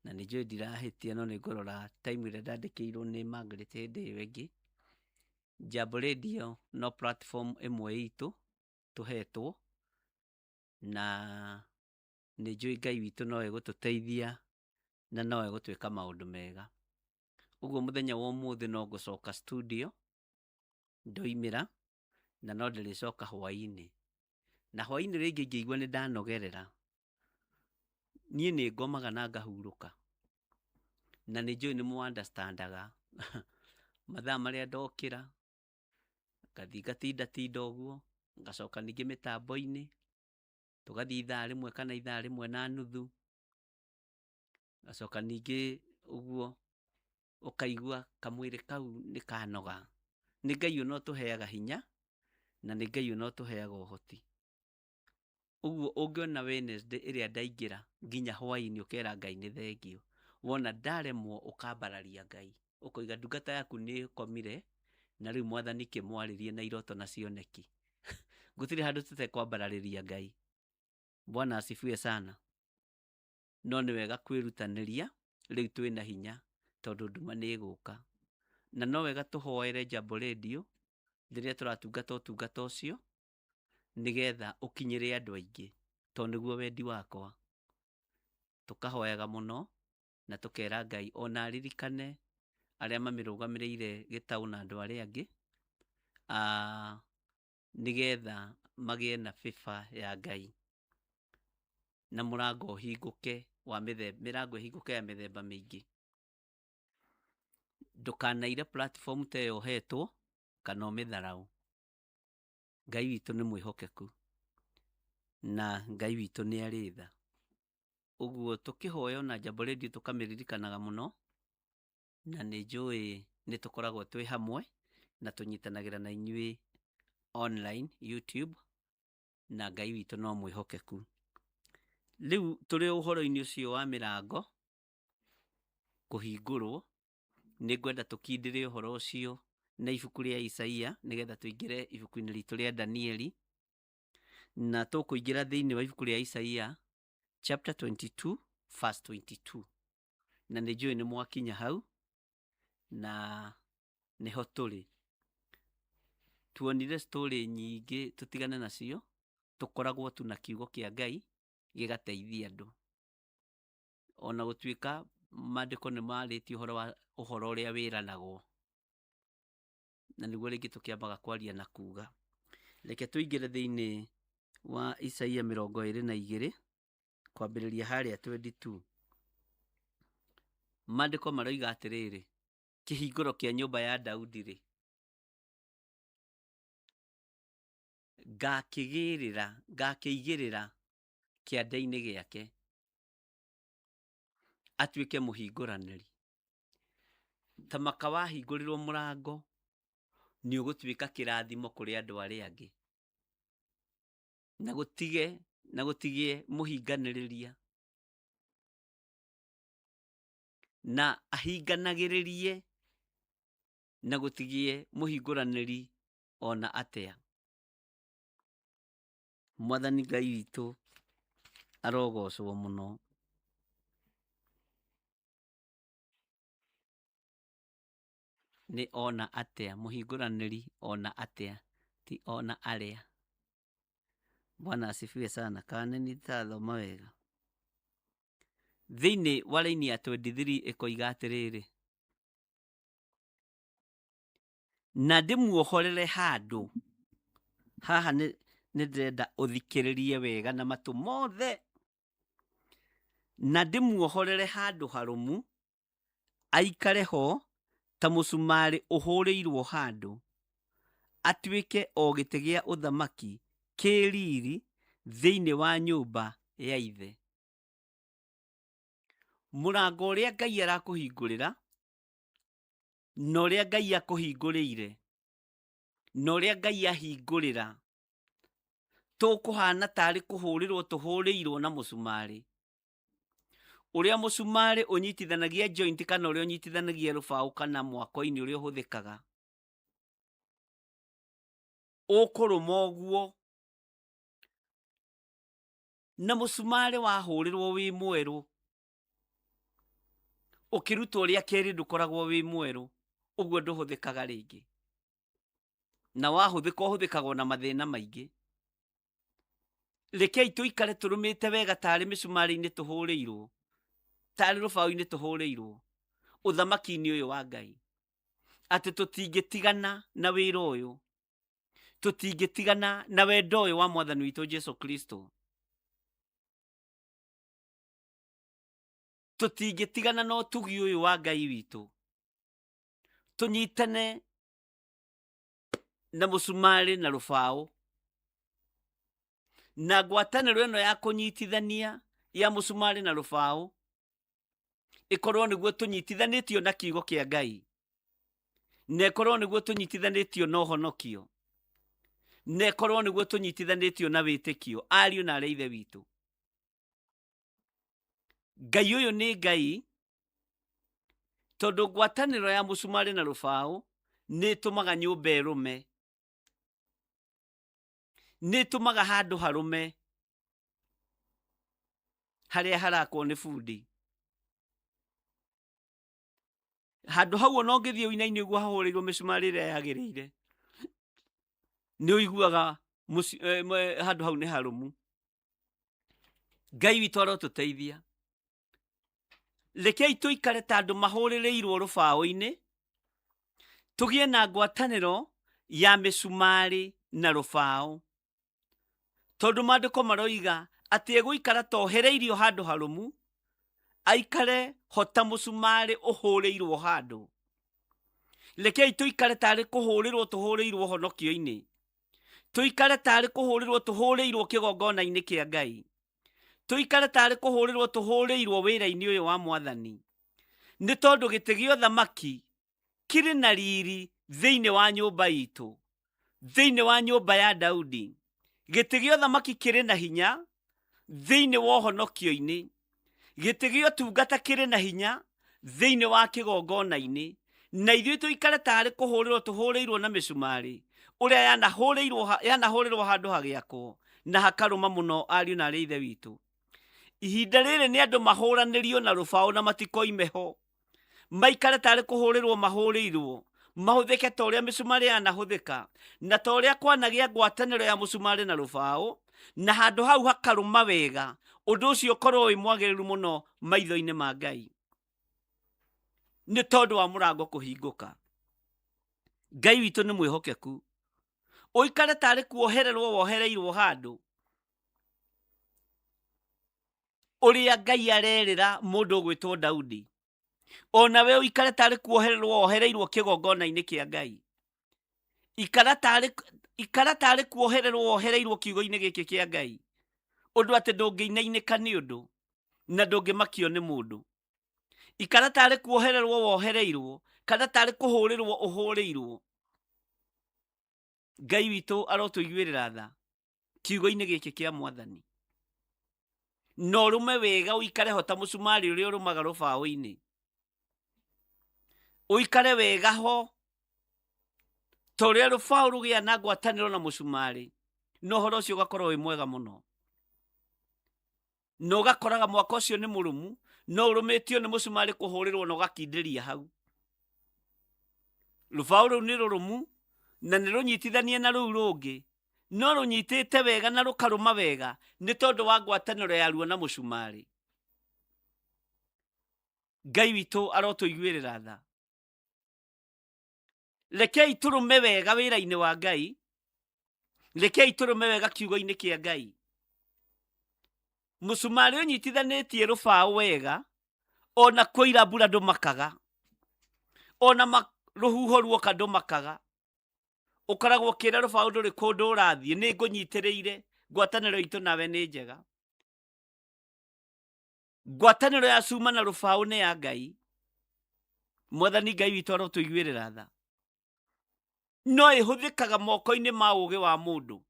na nĩ njũĩ ndirahĩtia, no nĩ ngũrora time ĩrĩa ndandĩkĩirwo nĩ Margaret hĩndĩ ĩyo ĩngĩ. Jambo Radio no platform ĩmwe itũ tũhetwo, na nĩ njũĩ Ngai witũ no egũtũteithia na no egũtwĩka maũndũ mega. Ũguo mũthenya wa ũmũthĩ no ngũcoka studio ndoimĩra, na no ndĩrĩcoka hwaĩ-inĩ. Na hwaĩ-inĩ rĩngĩ ingĩigua nĩ ndanogerera, niĩ nĩ ngomaga na ngahurũka, na nĩ njũĩ nĩ mũ understandaga mathaa marĩa ndokĩra, ngathiĩ ngatindatinda ũguo, ngacoka ningĩ mĩtambo-inĩ, tũgathiĩ ithaa rĩmwe kana ithaa rĩmwe na nuthu, ngacoka ningĩ ũguo ũkaigua kamwĩrĩ kau nĩ kanoga. Nĩ Ngai ũna ũtũheaga hinya, na nĩ Ngai ũna ũtũheaga ũhoti. Ũguo ũngĩona Wednesday ĩrĩa ndaingĩra nginya hwaĩ-inĩ ũkera Ngai nĩ thengio, wona ndaremwo ũkambararia Ngai, ũkoiga ndungata yaku nĩ ĩkomire, na rĩu Mwathani kĩmwarĩrie na iroto na cioneki. Gũtirĩ handũ tũtekwambararĩria Ngai. Bwana asifiwe sana. No nĩ wega kwĩrutanĩria rĩu twĩna hinya, tondũ nduma nĩ ĩgũka. Na no wega tũhoere Jambo Radio rĩrĩa tũratungata ũtungata ũcio, nĩgetha ũkinyĩre andũ aingĩ, tondũ nĩguo wendi wakwa. Tũkahoyaga mũno na tũkera Ngai ona aririkane arĩa mamĩrũgamĩrĩire gĩtaũ na andũ arĩa angĩ, nĩgetha magĩe na favor ya Ngai. Na mũrango ũhingũke wa mĩthemba, mĩrango ĩhingũke ya mĩthemba mĩingĩ. Ndũkanaire platform ta ĩyo ũhetwo kana ũmĩtharaũ. Ngai witũ nĩ mwĩhokeku na Ngai witũ nĩ arĩ tha. Ũguo tũkĩhoya ona Jambo Radio tũkamĩririkanaga mũno, na nĩ njũĩ nĩ tũkoragwo twĩ hamwe na tũnyitanagĩra na inyuĩ online YouTube, na Ngai witũ no mwĩhokeku. Rĩu tũrĩ ũhoro-inĩ ũcio wa mĩrango kũhingũrwo, nĩ ngwenda tũkindĩre ũhoro ũcio na ibuku rĩa Isaia nĩgetha tũingĩre ibuku-inĩ ritũ rĩa Danieli. Na tũkũingĩra thĩinĩ wa ibuku rĩa Isaia chapter 22 verse 22. Na nĩ njũĩ nĩ mwakinya hau na nĩho tũrĩ. Tuonire story nyingĩ tũtigane nacio, tũkoragwo tu na kiugo kĩa Ngai gĩgateithia andũ. Ona gũtuĩka maandĩko nĩ marĩtie ũhoro wa ũhoro ũrĩa wĩranagwo, na nĩguo rĩngĩ tũkĩambaga kwaria na kuga. Reke tũingĩre thĩinĩ wa Isaia 22 kwambĩrĩria harĩa 22. Maandĩko maroiga atĩrĩrĩ, kĩhingũro kĩa nyũmba ya Daudi-rĩ, ngakĩgĩrĩra, ngakĩigĩrĩra kĩande-inĩ gĩake, atuĩke mũhingũranĩri. Ta maka wahingũrĩrwo mũrango, nĩ ũgũtuĩka kĩrathimo kũrĩ andũ arĩa angĩ. Na gũtige, na gũtigĩe mũhinganĩrĩria. Na ahinganagĩrĩrie na gũtigĩe mũhingũranĩri ona atĩa. Mwathani Ngai witũ arogocwo mũno. Nĩ ona atĩa, mũhingũranĩri ona atĩa, ti ona arĩa. Bwana asifiwe sana. Kana nĩ nĩtathoma wega. Thĩinĩ wa raini ya 23 ĩkoiga atĩrĩrĩ, na ndĩmuohorere handũ haha. Nĩ ndĩrenda ũthikĩrĩrie wega na matũ mothe. Na ndĩmuohorere handũ harũmu, aikare ho ta mũcumarĩ ũhũrĩirwo handũ, atuĩke o gĩtĩ gĩa ũthamaki kĩ riri thĩinĩ wa nyũmba ya ithe. Mũrango ũrĩa Ngai arakũhingũrĩra na ũrĩa Ngai akũhingũrĩire na ũrĩa Ngai ahingũrĩra, tũkũhana tarĩ kũhũrĩrwo tũhũrĩirwo na mũcumarĩ. Ũrĩa mũcumarĩ ũnyitithanagia joint kana ũrĩa ũnyitithanagia rũbaũ kana mwako-inĩ ũrĩa ũhũthĩkaga, ũkũrũma ũguo. Na mũcumarĩ wahũrĩrwo wĩ mwerũ, ũkĩrutwo rĩa kerĩ ndũkoragwo wĩ mwerũ, ũguo ndũhũthĩkaga rĩngĩ. Na wahũthĩka ũhũthĩkagwo na mathĩna maingĩ. Rekei tũikare tũrũmĩte wega tarĩ mĩcumarĩ-inĩ tũhũrĩirwo, tarĩ rũbaũ-inĩ tũhũrĩirwo, ũthamaki-inĩ ũyũ wa Ngai. Atĩ tũtingĩtigana na wĩra ũyũ, tũtingĩtigana na wendo ũyũ wa Mwathani witũ Jesu Kristo. Tũtingĩtigana na ũtugi ũyũ wa Ngai witũ. Tũnyitane na mũcumarĩ na rũbaũ, na ngwatanĩro ĩno ya kũnyitithania ya mũcumarĩ na rũbaũ ĩkorwo nĩguo tũnyitithanĩtio na kiugo kĩa Ngai, na ĩkorwo nĩguo tũnyitithanĩtio na ũhonokio, na ĩkorwo nĩguo tũnyitithanĩtio na wĩtĩkio. Ariũ na arĩa ithe witũ, Ngai ũyũ nĩ Ngai, tondũ ngwatanĩro ya mũcumarĩ na rũbaũ nĩ ĩtũmaga nyũmba ĩrũme, nĩ ĩtũmaga handũ harũme harĩa harakwo nĩ bundi. Handũ hau ona ũngĩthiĩ ũinaine ũguo hahũrĩirwo mĩcumarĩ ĩrĩa yagĩrĩire, nĩ ũiguaga handũ hau nĩ harũmu. Ngai witũ arotũteithia. Rekei tũikare ta andũ mahũrĩrĩirwo rũbaũ-inĩ, tũgĩe na ngwatanĩro ya mĩcumarĩ na rũbaũ, tondũ maandĩko maroiga Atĩ egũikara ta ohereirio handũ harũmu, aikare ho ta mũcumarĩ ũhũrĩirwo handũ. Rekei tũikare tarĩ kũhũrĩrwo tũhũrĩirwo honokio-inĩ, tũikare tarĩ kũhũrĩrwo tũhũrĩirwo kĩgongona-inĩ kĩa Ngai, tũikare tarĩ kũhũrĩrwo tũhũrĩirwo wĩra-inĩ ũyũ wa Mwathani, nĩ tondũ gĩtĩ gĩa ũthamaki kĩrĩ na riri thĩinĩ wa nyũmba itũ, thĩinĩ wa nyũmba ya Daudi. Gĩtĩ gĩa ũthamaki kĩrĩ na hinya thĩinĩ wa ũhonokio-inĩ, gĩtĩ gĩa ũtungata kĩrĩ na hinya thĩinĩ wa kĩgongona-inĩ, na ithuĩ tũikare tarĩ kũhũrĩrwo tũhũrĩirwo na mĩcumarĩ ũrĩa yanahũrĩrwo handũ hagĩakwo na hakarũma mũno. Ariũ na arĩ ithe witũ, ihinda rĩrĩ nĩ andũ mahũranĩrio na rũbaũ na matikoime ho, maikare tarĩ kũhũrĩrwo mahũrĩirwo, mahũthĩke ta ũrĩa mĩcumarĩ yanahũthĩka, na ta ũrĩa kwanagĩa ngwatanĩro ya mũcumarĩ na rũbaũ, na handũ hau hakarũma wega. Ũndũ ũcio ũkorwo wĩ mwagĩrĩru mũno maitho-inĩ ma Ngai, nĩ tondũ wa mũrango kũhingũka. Ngai witũ nĩ mwĩhokeku. Ũikare tarĩ kuohererwo wohereirwo handũ, ũrĩa Ngai arerĩra mũndũ ũgwĩtwo Daudi, onawe ũikare tarĩ kuohererwo wohereirwo kĩgongona-inĩ kĩa Ngai. Ikara tarĩ kuohererwo wohereirwo kiugo-inĩ gĩkĩ kĩa Ngai, ũndũ atĩ ndũngĩinainĩka nĩ ũndũ na ndũngĩmakio nĩ mũndũ. Ikara tarĩ kuohererwo wohereirwo, kana tarĩ kũhũrĩrwo ũhũrĩirwo. Ngai witũ arotũiguĩrĩra tha kiugo-inĩ gĩkĩ kĩa Mwathani, na ũrũme wega, ũikare ho ta mũcumarĩ ũrĩa ũrũmaga rũbaũ-inĩ, ũikare wega ho ta ũrĩa rũbaũ rũgĩa na ngwatanĩro na mũcumarĩ, na ũhoro ũcio ũgakorwo wĩ mwega mũno, na ũgakoraga mwaka ũcio nĩ mũrũmu, no ũrũmĩtio nĩ mũcumarĩ kũhũrĩrwo na ũgakindĩria hau. Rũbaũ rũu nĩ rũrũmu na nĩ rũnyitithanie na rũu rũngĩ, no rũnyitĩte wega na rũkarũma wega nĩ tondũ wa ngwatanĩro yaruo na mũcumarĩ. Ngai witũ arotũiguĩrĩra tha. Rekei tũrũme wega wĩra-inĩ wa Ngai, rekei tũrũme wega kiugo-inĩ kĩa Ngai. Mũcumarĩ ũnyitithanĩtie rũbaũ wega, ona kũira mbura ndũmakaga, ona rũhuho ruoka ndũmakaga. Ũkoragwo ũkĩra rũbaũ ndũrĩ kũndũ ũrathiĩ, nĩ ngũnyitĩrĩire, ngwatanĩro itũ nawe nĩ njega. Ngwatanĩro ya cuma na rũbaũ nĩ ya Ngai. Mwathani Ngai witũ arotũiguĩrĩra tha. No ĩhũthĩkaga moko-inĩ ma ũũgĩ wa mũndũ,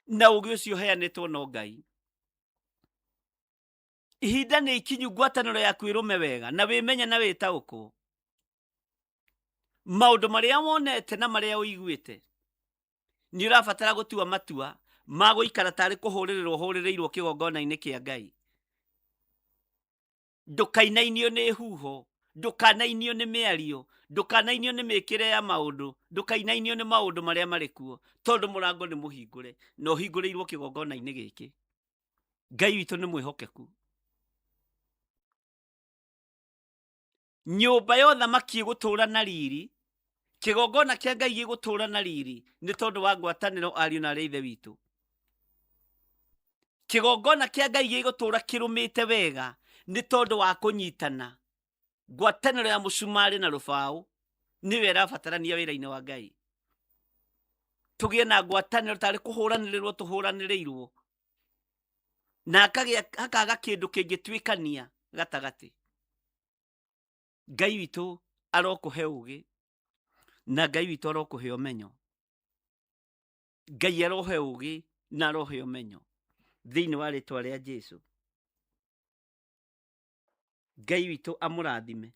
na ũũgĩ ũcio ũheanĩtwo no Ngai. Ihinda nĩ ikinyu ngwatanĩro yaku ĩrũme wega, na wĩmenye na wĩtaũkwo maũndũ marĩa wonete na marĩa ũiguĩte. Nĩ ũrabatara gũtua matua ma gũikara tarĩ kũhũrĩrĩrwo ũhũrĩrĩirwo kĩgongona-inĩ kĩa Ngai. Ndũkainainio nĩ huho, ndũkanainio nĩ mĩario, ndũkanainio nĩ mĩkĩre ya maũndũ, ndũkainainio nĩ maũndũ marĩa marĩ kuo, tondũ mũrango nĩ mũhingũre na ũhingũrĩirwo kĩgongona-inĩ gĩkĩ. Ngai witũ nĩ mwĩhokeku. Nyũmba ya ũthamaki ĩgũtũũra na riri, kĩgongona kĩa Ngai gĩgũtũũra na riri nĩ tondũ wa ngwatanĩro, ariũ na arĩa ithe witũ. Kĩgongona kĩa Ngai gĩgũtũũra kĩrũmĩte wega nĩ tondũ wa kũnyitana. Ngwatanĩro ya mũcumarĩ na rũbaũ nĩyo ĩrabatarania wĩra-inĩ wa Ngai. Tũgĩe na ngwatanĩro tarĩ kũhũranĩrĩrwo tũhũranĩrĩirwo, na hakaga kĩndũ kĩngĩtuĩkania gatagatĩ. Ngai witũ arokũhe ũũgĩ, na Ngai witũ arokũhe ũmenyo. Ngai arohe ũũgĩ na arohe ũmenyo thĩinĩ wa rĩtwa rĩa Jesu. Ngai witũ amũrathime.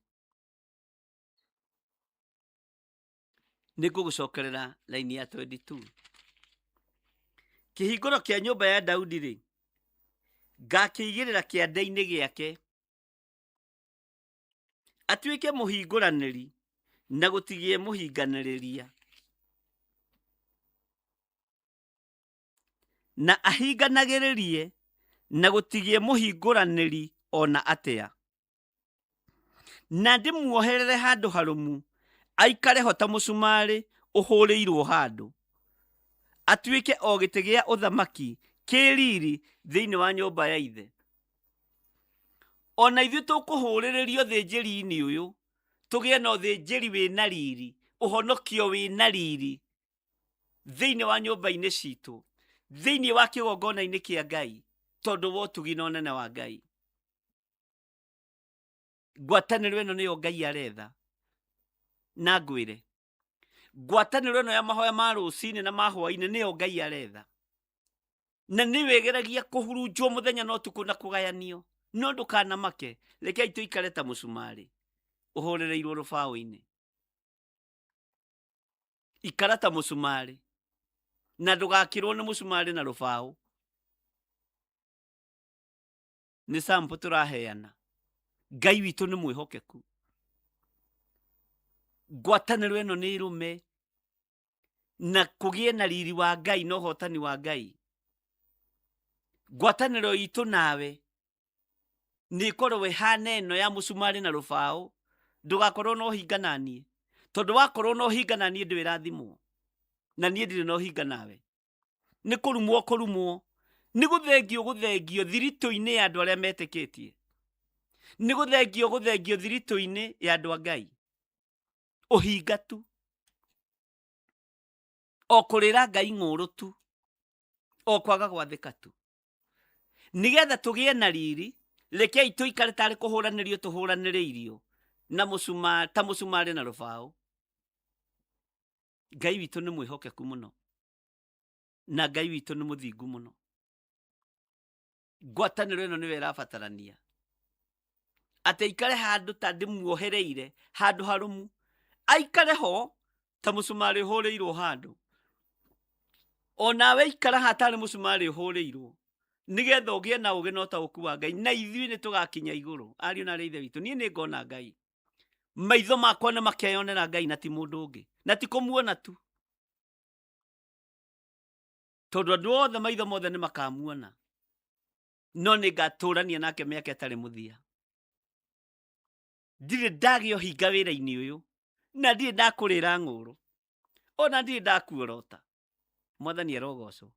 Nĩ ngũgũcokerera laini ya 22. Kĩhingũro kĩa nyũmba ya Daudi rĩ, ngakĩigĩrĩra kĩande-inĩ gĩake, atuĩke mũhingũranĩri na gũtigĩe mũhinganĩrĩria, na ahinganagĩrĩrie na gũtigĩe mũhingũranĩri ona atĩa, na ndĩmuoherere handũ harũmu, aikare ho ta mũcumarĩ ũhũrĩirwo handũ, atuĩke o gĩtĩ gĩa ũthamaki Kĩ riri thĩinĩ wa nyũmba ya ithe. Ona ithuĩ tũkũhũrĩrĩrio ũthĩnjĩri-inĩ ũyũ, tũgĩe na ũthĩnjĩri wĩna riri, ũhonokio wĩna riri thĩinĩ wa nyũmba-inĩ citũ, thĩinĩ wa kĩgongona-inĩ kĩa Ngai, tondũ wa ũtugi na ũnene wa Ngai. Ngwatanĩro ĩno nĩyo Ngai aretha. Na ngwĩre, ngwatanĩro ĩno ya mahoya ma rũcinĩ na ma hwainĩ nĩyo Ngai aretha. Na nĩyo ĩgeragia kũhurunjwo mũthenya na ũtukũ na kũgayanio. No ndũkanamake, rekei tũikare ta mũcumarĩ ũhũrĩrĩirwo rũbaũ-inĩ. Ikara ta mũcumarĩ na ndũgakĩrwo nĩ mũcumarĩ na rũbaũ. Nĩ sample tũraheana. Ngai witũ nĩ mwĩhokeku. Ngwatanĩro ĩno nĩ ĩrũme na kũgĩe na riri wa Ngai na ũhotani wa Ngai. Ngwatanĩro itũ nawe nĩ ĩkorwo ĩhana ĩno ya mũcumarĩ na rũbaũ. Ndũgakorwo na ũhinga na niĩ, tondũ wakorwo na ũhinga na niĩ ndwĩrathimwo, na niĩ ndirĩ na ũhinga nawe. Nĩ kũrumwo kũrumwo, nĩ gũthengio gũthengio thiritũ-inĩ ya andũ arĩa metĩkĩtie, nĩ gũthengio gũthengio thiritũ-inĩ ya andũ a Ngai. Ũhinga tu, o kũrĩra Ngai ng'ũrũ tu, o kwaga gwathĩka tu. Nĩgetha tũgĩe na riri, rekei tũikare tarĩ kũhũranĩrio tũhũranĩrĩirio na mũcumarĩ, ta mũcumarĩ na rũbaũ. Ngai witũ nĩ mwĩhokeku mũno, na Ngai witũ nĩ mũthingu mũno. Ngwatanĩro ĩno nĩyo ĩrabatarania, atĩ aikare handũ ta ndĩmuohereire handũ harũmu, aikare ho ta mũcumarĩ ũhũrĩirwo handũ. Onawe ikara hatarĩ mũcumarĩ ũhũrĩirwo, nĩgetha ũgĩe na ũgĩ na ũtaũku wa Ngai, na ithuĩ nĩ tũgakinya igũrũ. Ariũ na arĩ ithe witũ, niĩ nĩ ngona Ngai, maitho makwa nĩ makeyonera Ngai na ti mũndũ ũngĩ, na ti kũmuona tu, tondũ andũ othe maitho mothe nĩ makamuona, no nĩ ngatũrania nake mĩaka ĩtarĩ mũthia. Ndirĩ ndagĩa ũhinga wĩra-inĩ ũyũ, na ndirĩ ndakũrĩra ng'ũrũ, ona ndirĩ ndakuorota. Mwathani arogocwo,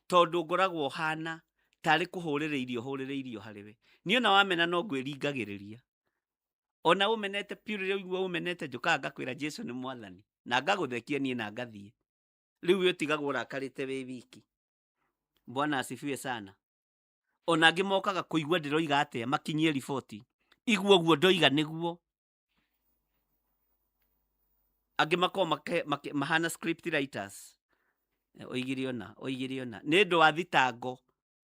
tondũ ngoragwo hana tarĩ kũhũrĩrĩirio hũrĩrĩirio harĩ we. Niĩ ona wamena no ngwĩringagĩrĩria, ona ũmenete piũ, rĩrĩa ũigua ũmenete njũkaga ngakwĩra Jesu nĩ mwathani, na ngagũthekia niĩ na ngathiĩ. Rĩu we ũtigagwo ũrakarĩte wĩ wiki. Bwana asifiwe sana. Ona angĩ mokaga kũigua ndĩroiga atĩa, makinyie riboti, igua ũguo ndoiga nĩguo. Angĩ makoragwo mahana script writers. Oigire ũna, oigire ũna. Nĩ ũndũ wa thitango.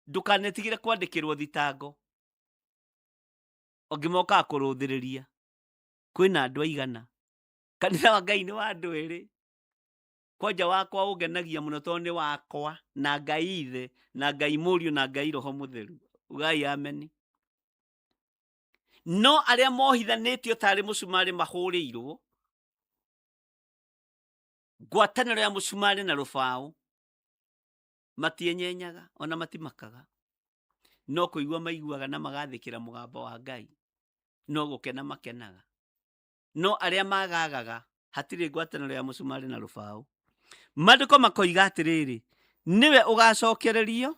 Ndũkanetigĩre kwandĩkĩrwo thitango. Angĩ mokaga kũrũthĩrĩria. Kwĩna andũ aigana. Kanitha wa Ngai nĩ wa andũ erĩ. Kwanja wakwa ũngenagia mũno tondũ nĩ wakwa na Ngai Ithe na Ngai Mũriũ na Ngai Roho Mũtheru. Ugai ameni. No arĩa mohithanĩtio tarĩ mũcumarĩ mahũrĩirwo ngwatanĩro ya mũcumarĩ na rũbaũ, matienyenyaga ona matimakaga, no kũigua maiguaga na magathĩkĩra mũgambo wa Ngai, no gũkena makenaga. No arĩa magagaga, hatirĩ ngwatanĩro ya mũcumarĩ na rũbaũ. Maandĩko makoiga atĩrĩrĩ, nĩwe ũgacokererio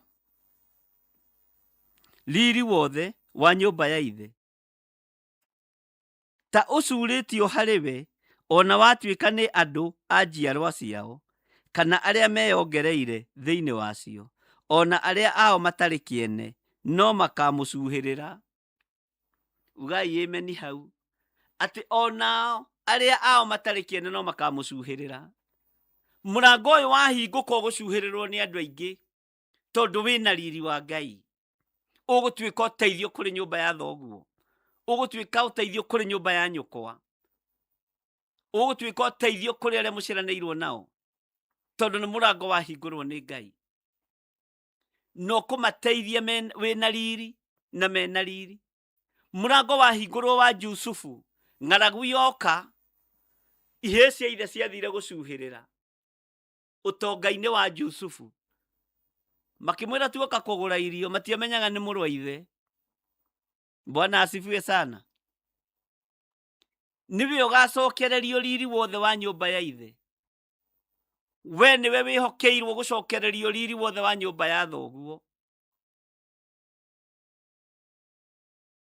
riri wothe wa nyũmba ya ithe, ta ũcurĩtio harĩ we, ona watuĩka nĩ andũ a njiarwa ciao, kana arĩa meyongereire thĩinĩ wacio, ona arĩa ao matarĩ kĩene, no makamũcuhĩrĩra. Ugai ameni hau, atĩ onao arĩa ao matarĩ kĩene no makamũcuhĩrĩra. Mũrango ũyũ wahingũka ũgũcuhĩrĩrwo nĩ andũ aingĩ, tondũ wĩna riri wa Ngai. Ũgũtuĩka ũteithio kũrĩ nyũmba ya thoguo, ũgũtuĩka ũteithio kũrĩ nyũmba ya nyũkwa, ũgũtuĩka ũteithio kũrĩ arĩa mũciaranĩirwo nao, tondũ nĩ mũrango wahingũrwo nĩ Ngai. Na ũkũmateithia wĩna riri na mena riri. Mũrango wahingũrwo wa Jusufu, ng'aragu yoka, ihĩĩ cia ithe ciathire gũcuhĩrĩra ũtonga-inĩ wa Jusufu, makĩmwĩra tuoka kũgũra irio, matiamenyaga nĩ mũrũ wa ithe. Bwana asifiwe sana. Nĩwe ũgacokererio riri wothe wa nyũmba ya ithe. We nĩwe wĩhokeirwo gũcokererio riri wothe wa nyũmba ya thoguo.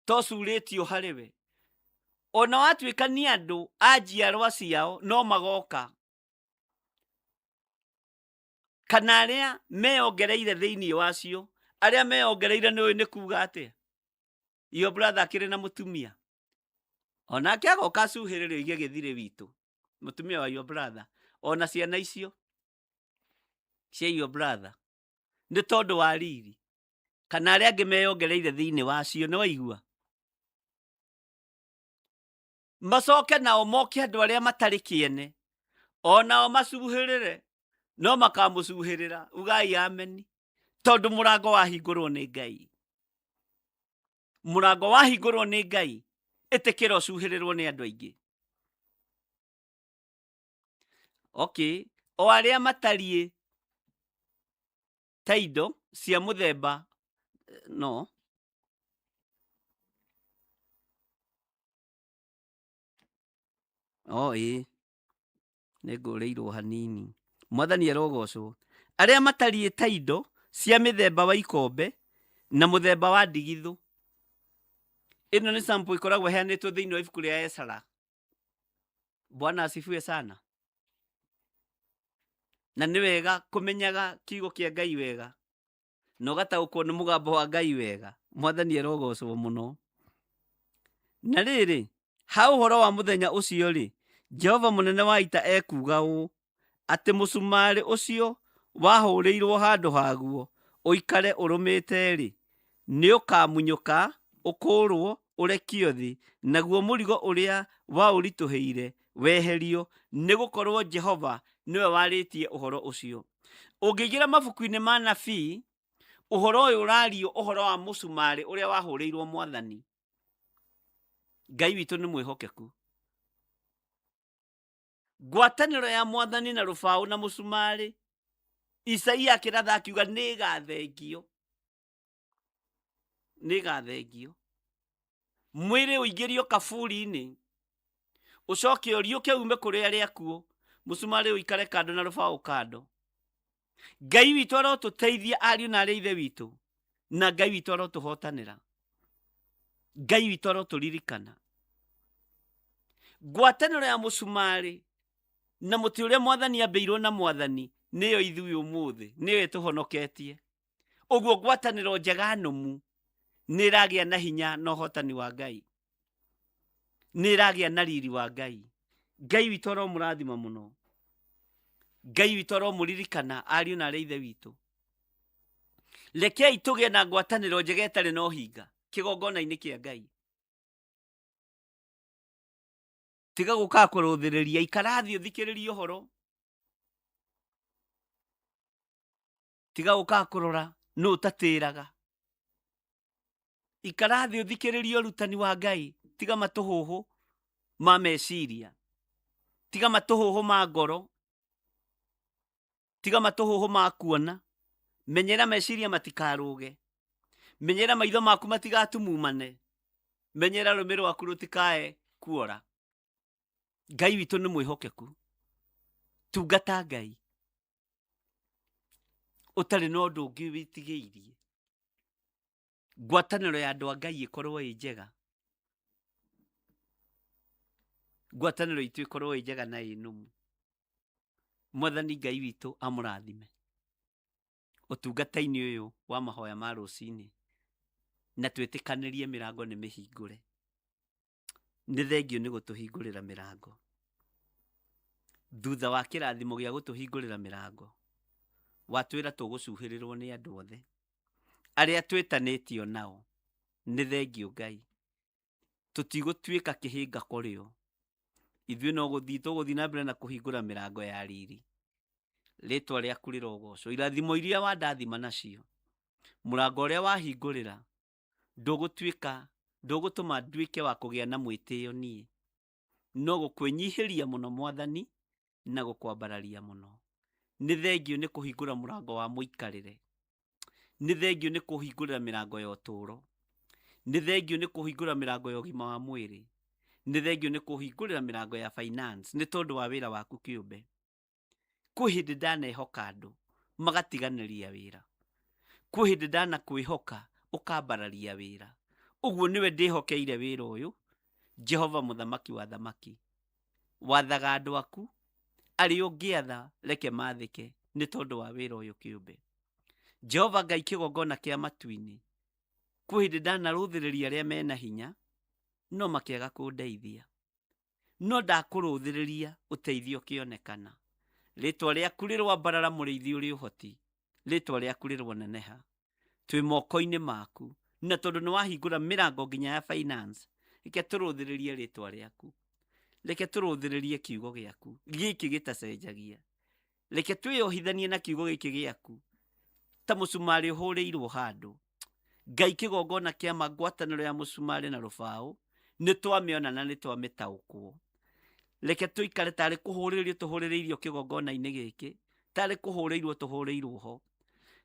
Tocurĩtio harĩ we. Ona watuĩka nĩ andũ a njiarwa ciao no magoka. Kana arĩa meyongereire thĩinĩ wacio, arĩa meyongereire nĩ ũĩ nĩ kuga atĩa? Your brother akĩrĩ na mũtumia. Onake agoka acuhĩrĩre oige gĩthirĩ witũ. Mũtumia wa your brother. Ona ciana icio cia your brother. Nĩ tondũ wa riri. Kana arĩa angĩ meyongereire thĩinĩ wacio, nĩ waigua? Macoke nao moke andũ arĩa matarĩ kĩene. Onao macuhĩrĩre. No makamũcuhĩrĩra. Ugai ameni. Tondũ mũrango wahingũrwo nĩ Ngai. Mũrango wahingũrwo nĩ Ngai, ĩtĩkĩra ũcuhĩrĩrwo nĩ andũ aingĩ. Okay. O arĩa matariĩ ta indo cia mũthemba no o ĩĩ nĩ ngũrĩirwo hanini. Mwathani arogocwo. Arĩa matariĩ ta indo cia mĩthemba wa ikombe na mũthemba wa ndigithũ. Ĩno nĩ sample ĩkoragwo ĩheanĩtwo thĩinĩ wa ibuku rĩa Ezra. Bwana asifiwe sana. Na nĩ wega kũmenyaga kiugo kĩa Ngai wega na ũgataũkwo nĩ mũgambo wa Ngai wega. Mwathani arogocwo mũno. Na rĩrĩ, ha ũhoro wa mũthenya ũcio-rĩ, Jehova mũnene wa ita ekuuga ũũ, atĩ mũcumarĩ ũcio wahũrĩirwo handũ haguo ũikare ũrũmĩte-rĩ, nĩũkamunyũka, ũkũũrwo, ũrekio thĩ, naguo mũrigo ũrĩa waũritũhĩire weherio, nĩ gũkorwo Jehova nĩwe warĩtie ũhoro ũcio. Ũngĩingĩra mabuku-inĩ ma nabii, ũhoro ũyũ ũrario ũhoro wa mũcumarĩ ũrĩa wahũrĩirwo Mwathani. Ngai witũ nĩ mwĩhokeku. Ngwatanĩro ya Mwathani na rũbaũ na mũcumarĩ, Isaia akĩratha akiuga nĩ ĩgathengio. Nĩ ĩgathengio. Mwĩrĩ ũingĩrio kaburi-inĩ, ũcoke ũriũke ume kũrĩ arĩa akuũ, mũcumarĩ ũikare kando na rũbaũ kando. Ngai witũ arotũteithia ariũ na arĩ ithe witũ, na Ngai witũ arotũhotanĩra. Ngai witũ arotũririkana. Ngwatanĩro ya mũcumarĩ na mũtĩ ũrĩa Mwathani ambĩirwo na Mwathani nĩyo ithuĩ ũmũthĩ, nĩyo ĩtũhonoketie. Ũguo ngwatanĩro njega nũmu nĩ ĩragĩa na hinya na ũhotani wa Ngai. Nĩ ĩragĩa na riri wa Ngai. Ngai witũ aromũrathima mũno. Ngai witũ aromũririkana ariũ na arĩ ithe witũ. Rekei tũgĩe na ngwatanĩro njega ĩtarĩ na ũhinga kĩgongona-inĩ kĩa Ngai. Tiga gũkaga kũrũthĩrĩria, ikara thĩ ũthikĩrĩrie ũhoro. Tiga gũkaga kũrora nũ ũtatĩraga. Ikara thĩ ũthikĩrĩrie ũrutani wa Ngai. Tiga matũhũhũ ma meciria. Tiga matũhũhũ ma ngoro. Tiga matũhũhũ ma kuona. Menyera meciria matikarũge. Menyera maitho maku matigatumumane. Menyera rũmĩ rwaku rũtikae kuora. Ngai witũ nĩ mwĩhokeku. Tungata Ngai ũtarĩ na ũndũ ũngĩ wĩtigĩirie. Ngwatanĩro ya andũ a Ngai ĩkorwo ĩ njega. Ngwatanĩro itũ ĩkorwo ĩ njega na ĩ nũmu. Mwathani Ngai witũ amũrathime ũtungata-inĩ ũyũ wa mahoya ma rũcinĩ, na twĩtĩkanĩrie mĩrango nĩ mĩhingũre. Nĩ thengio nĩ gũtũhingũrĩra mĩrango. Thutha wa kĩrathimo gĩa gũtũhingũrĩra mĩrango, watwĩra tũgũcuhĩrĩrwo nĩ andũ othe arĩa twĩtanĩtio nao. Nĩ thengio Ngai, tũtigũtuĩka kĩhĩnga kũrĩ o. Ithuĩ no gũthiĩ tũgũthiĩ na mbere na kũhingũra mĩrango ya riri. Rĩtwa rĩaku rĩrogocwo. Irathimo iria wandathima nacio, mũrango ũrĩa wahingũrĩra, ndũgũtuĩka, ndũgũtũma nduĩke wa kũgĩa na mwĩtĩo niĩ, no gũkwĩnyihĩria mũno Mwathani na gũkwambararia mũno. Nĩ thengio nĩ kũhingũra mũrango wa mũikarĩre. Nĩ thengio nĩ kũhingũrĩra mĩrango ya ũtũũro. Nĩ thengio nĩ kũhingũra mĩrango ya ũgima wa mwĩrĩ. Nĩ thengio nĩ kũhingũrĩra mĩrango ya finance nĩ tondũ wa wĩra waku kĩũmbe. Kwĩ hĩndĩ ndanehoka andũ magatiganĩria wĩra, kwĩ hĩndĩ ndanakwĩhoka ũkambararia wĩra. Ũguo nĩwe ndĩhokeire wĩra ũyũ, Jehova mũthamaki wa thamaki. Wathaga andũ aku, arĩa ũngĩatha reke mathĩke nĩ tondũ wa wĩra ũyũ kĩũmbe. Jehova Ngai kĩgongona kĩa matu-inĩ, kwĩ hĩndĩ ndanarũthĩrĩria arĩa mena hinya, no makĩaga kũndeithia. No ndakũrũthĩrĩria ũteithio ũkĩonekana. Rĩtwa rĩaku rĩroambarara mũrĩithi ũrĩ ũhoti, rĩtwa rĩaku rĩroneneha. Twĩ moko-inĩ maku, na tondũ nĩ wahingũra mĩrango nginya ya finance, reke tũrũthĩrĩrie rĩtwa rĩaku. Reke tũrũthĩrĩrie kiugo gĩaku gĩkĩ gĩtacenjagia. Reke twĩyohithanie na kiugo gĩkĩ gĩaku ta mũcumarĩ ũhũrĩirwo handũ. Ngai kĩgongona kĩa ma ngwatanĩro ya mũcumarĩ na rũbaũ nĩ twamĩona na nĩ twamĩtaũkwo. Reke tũikare tarĩ kũhũrĩrĩrio tũhũrĩrĩirio kĩgongona-inĩ gĩkĩ, tarĩ kũhũrĩirwo tũhũrĩirwo ho.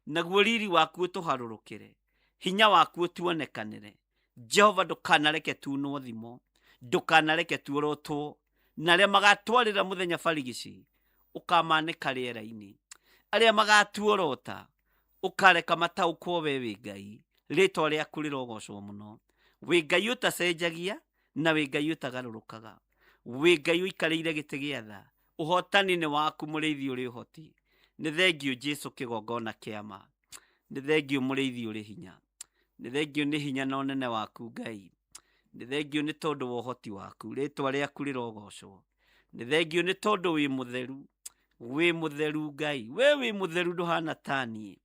Naguo riri waku ũtũharũrũkĩre, hinya waku ũtuonekanĩre. Jehova ndũkanareke tunwo thimo, ndũkanareke tuorotwo, na arĩa magatwarĩra mũthenya barigici ũkamanĩka rĩera-inĩ. Arĩa magatuorota ũkareka mataũkwo we wĩ Ngai. Rĩtwa rĩaku rĩrogocwo mũno. Wĩ Ngai ũtacenjagia na wĩ Ngai ũtagarũrũkaga. Wĩ Ngai ũikarĩire gĩtĩ gĩa tha. Ũhotani nĩ waku mũrĩithi ũrĩ ũhoti. Nĩ thengiũ Jesu kĩgongona kĩa ma. Nĩ thengiũ mũrĩithi ũrĩ hinya. Nĩ thengiũ nĩ hinya na ũnene waku Ngai. Nĩ thengiũ nĩ tondũ wa ũhoti waku. Rĩtwa rĩaku rĩrogocwo. Nĩ thengiũ nĩ tondũ wĩ mũtheru. Wĩ mũtheru Ngai. We wĩ mũtheru ndũhana ta niĩ.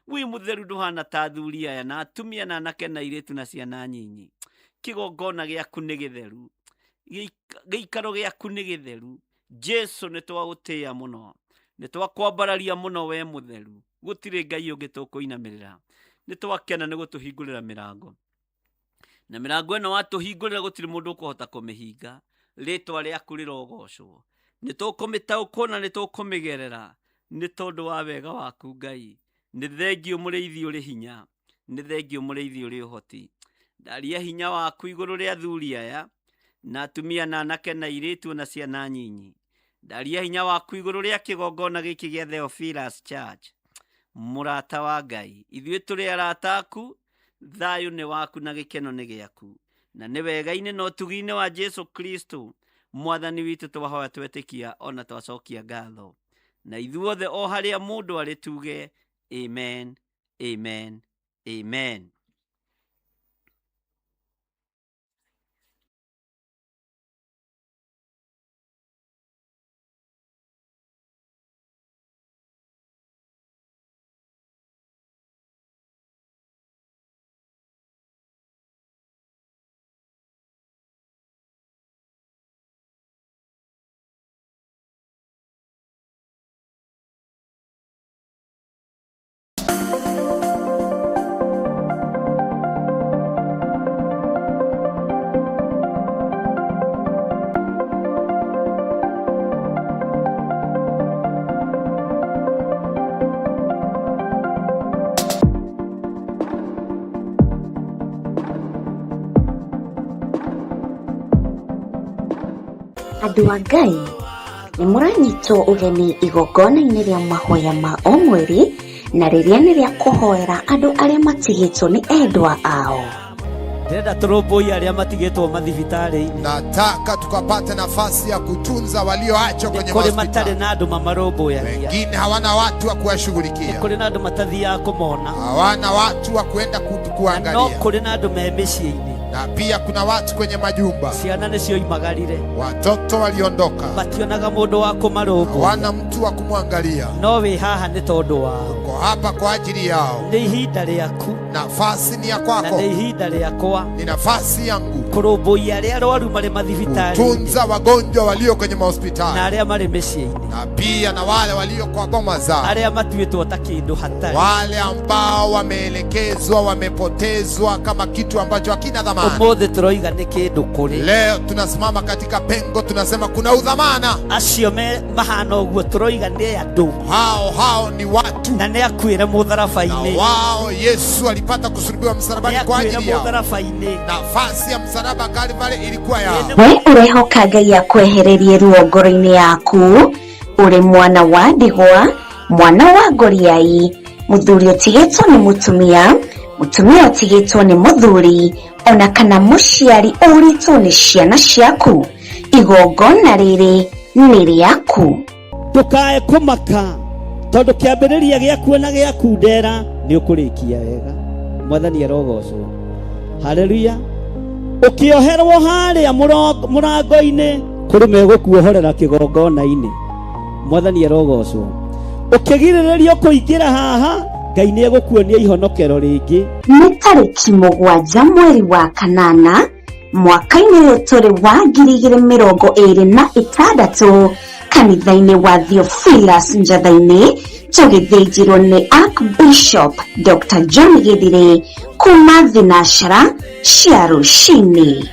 Wĩ mũtheru ndũhana ta athuri aya na atumia na anake na airĩtu na ciana nyinyi. Kĩgongona gĩaku nĩ gĩtheru. Gĩikaro gĩaku nĩ gĩtheru. Jesu nĩ twagũtĩĩa mũno. Nĩ twakwambararia mũno we mũtheru. Gũtirĩ Ngai ũngĩ tũkũinamĩrĩra. Nĩ twakena nĩ gũtũhingũrĩra mĩrango. Na mĩrango ĩno watũhingũrĩra gũtirĩ mũndũ ũkũhota kũmĩhinga. Rĩtwa rĩaku rĩrogocwo. Nĩ tũkũmĩtaũkwo na nĩ tũkũmĩgerera nĩ tondũ wa wega waku Ngai. Nĩ thengiũ mũrĩithi ũrĩ hinya. Nĩ thengiũ mũrĩithi ũrĩ ũhoti. Ndaria hinya waku igũrũ rĩa athuri aya na atumia na anake na airĩtu na ciana nyinyi. Ndaria hinya waku igũrũ rĩa kĩgongona gĩkĩ gĩa Theophilus Church. Mũrata wa Ngai, ithuĩ tũrĩ arata aku, thayũ nĩ waku na gĩkeno nĩ gĩaku. Na nĩ wega-inĩ na ũtugi-inĩ wa Jesu Kristo mwathani witũ twahoya twetĩkia ona twacokia ngatho. Na ithuothe o harĩa mũndũ arĩ tuge amen, amen, amen.
Andũ a Ngai nĩ mũranyitwo ũgeni igongona-inĩ rĩa mahoya ma o mweri na rĩrĩa nĩ rĩa kũhoera andũ arĩa matigĩtwo nĩ endwa ao.
Ndĩrenda tũrũmbũiye arĩa matigĩtwo mathibitarĩ-inĩ.
Nataka tukapate nafasi ya kutunza walioachwa kwenye
Kũrĩ matarĩ
mahospitali.
na andũ mamarũmbũyagia.
Wengine hawana watu wa kuwashughulikia,
Kũrĩ na andũ matathiaga kũmona.
hawana watu wa kuenda
Na no
kuangalia,
kũrĩ na andũ me mĩciĩ-inĩ.
na pia kuna watu kwenye majumba,
Ciana nĩcio imagarire.
watoto waliondoka,
Mationaga mũndũ wa kũmarũmbũiya.
hawana mtu wa kumwangalia.
No wĩ haha nĩ tondũ wao.
Uko hapa kwa ajili yao.
Nĩ ihinda rĩaku
Nafasi ni ya
na
kwako,
nĩ ihinda rĩakwa
ni nafasi yangu
kũrũmbũiya arĩa arwaru marĩ mathibitarĩ-inĩ
kutunza wagonjwa walio kwenye
na
mahospitali
arĩa marĩ mĩciĩ-inĩ,
na pia na wale walio kwa boma zao,
arĩa matuĩtwo ta kĩndũ hatarĩ.
wale ambao wameelekezwa, wamepotezwa kama kitu ambacho hakina dhamana.
Ũmũthĩ tũroiga nĩ kĩndũ kũrĩ
Leo tunasimama katika pengo, tunasema kuna udhamana.
acio me mahana ũguo, tũroiga nĩ andũ
Hao hao ni watu,
na nĩ akuĩre
na
mũtharaba-inĩ,
wao Yesu alipata kusulubiwa
nĩ
msalabani kwa
akuĩre
ajili yao.
mũtharaba-inĩ.
Nafasi ya msalaba Kalvari ilikuwa yao.
We ũrehoka Ngai akwehererie ruo ngoro-inĩ yaku, Ũrĩ mwana wa ndigwa, mwana wa ngoriai, mũthuri ũtigĩtwo nĩ mũtumia, mũtumia ũtigĩtwo nĩ mũthuri, ona kana mũciari ũrĩtwo nĩ ciana ciaku, igongona rĩrĩ nĩ rĩaku.
Ndũkae kũmaka tondũ kĩambĩrĩria gĩaku na gĩaku ndera nĩ ũkũrĩkia wega. Mwathani arogocwo. Haleluya. Ũkĩoherwo harĩa mũrango-inĩ kũrĩ megũkuohorera kĩgongona-inĩ. Mwathani arogocwo. Ũkĩgirĩrĩrio kũingĩra haha, Ngai nĩ egũkuonia ihonokero rĩngĩ.
Nĩ tarĩki 7 mweri wa kanana mwaka-inĩ ũyũ tũrĩ wa 2026 kanitha-inĩ wa Theophilus Njatha-inĩ, tũgĩthĩnjĩrwo nĩ Archbishop Dr. John Githire kuma thinashara cia rũcinĩ.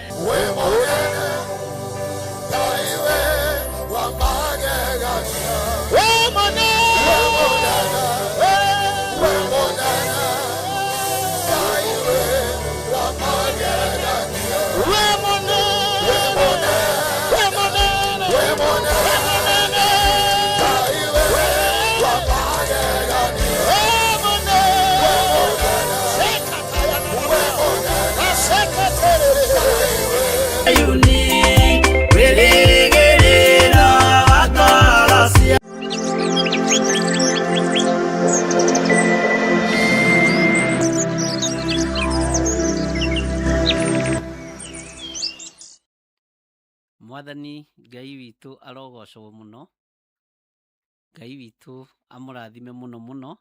Mwathani Ngai witũ arogocwo mũno, Ngai witũ amũrathime mũno mũno,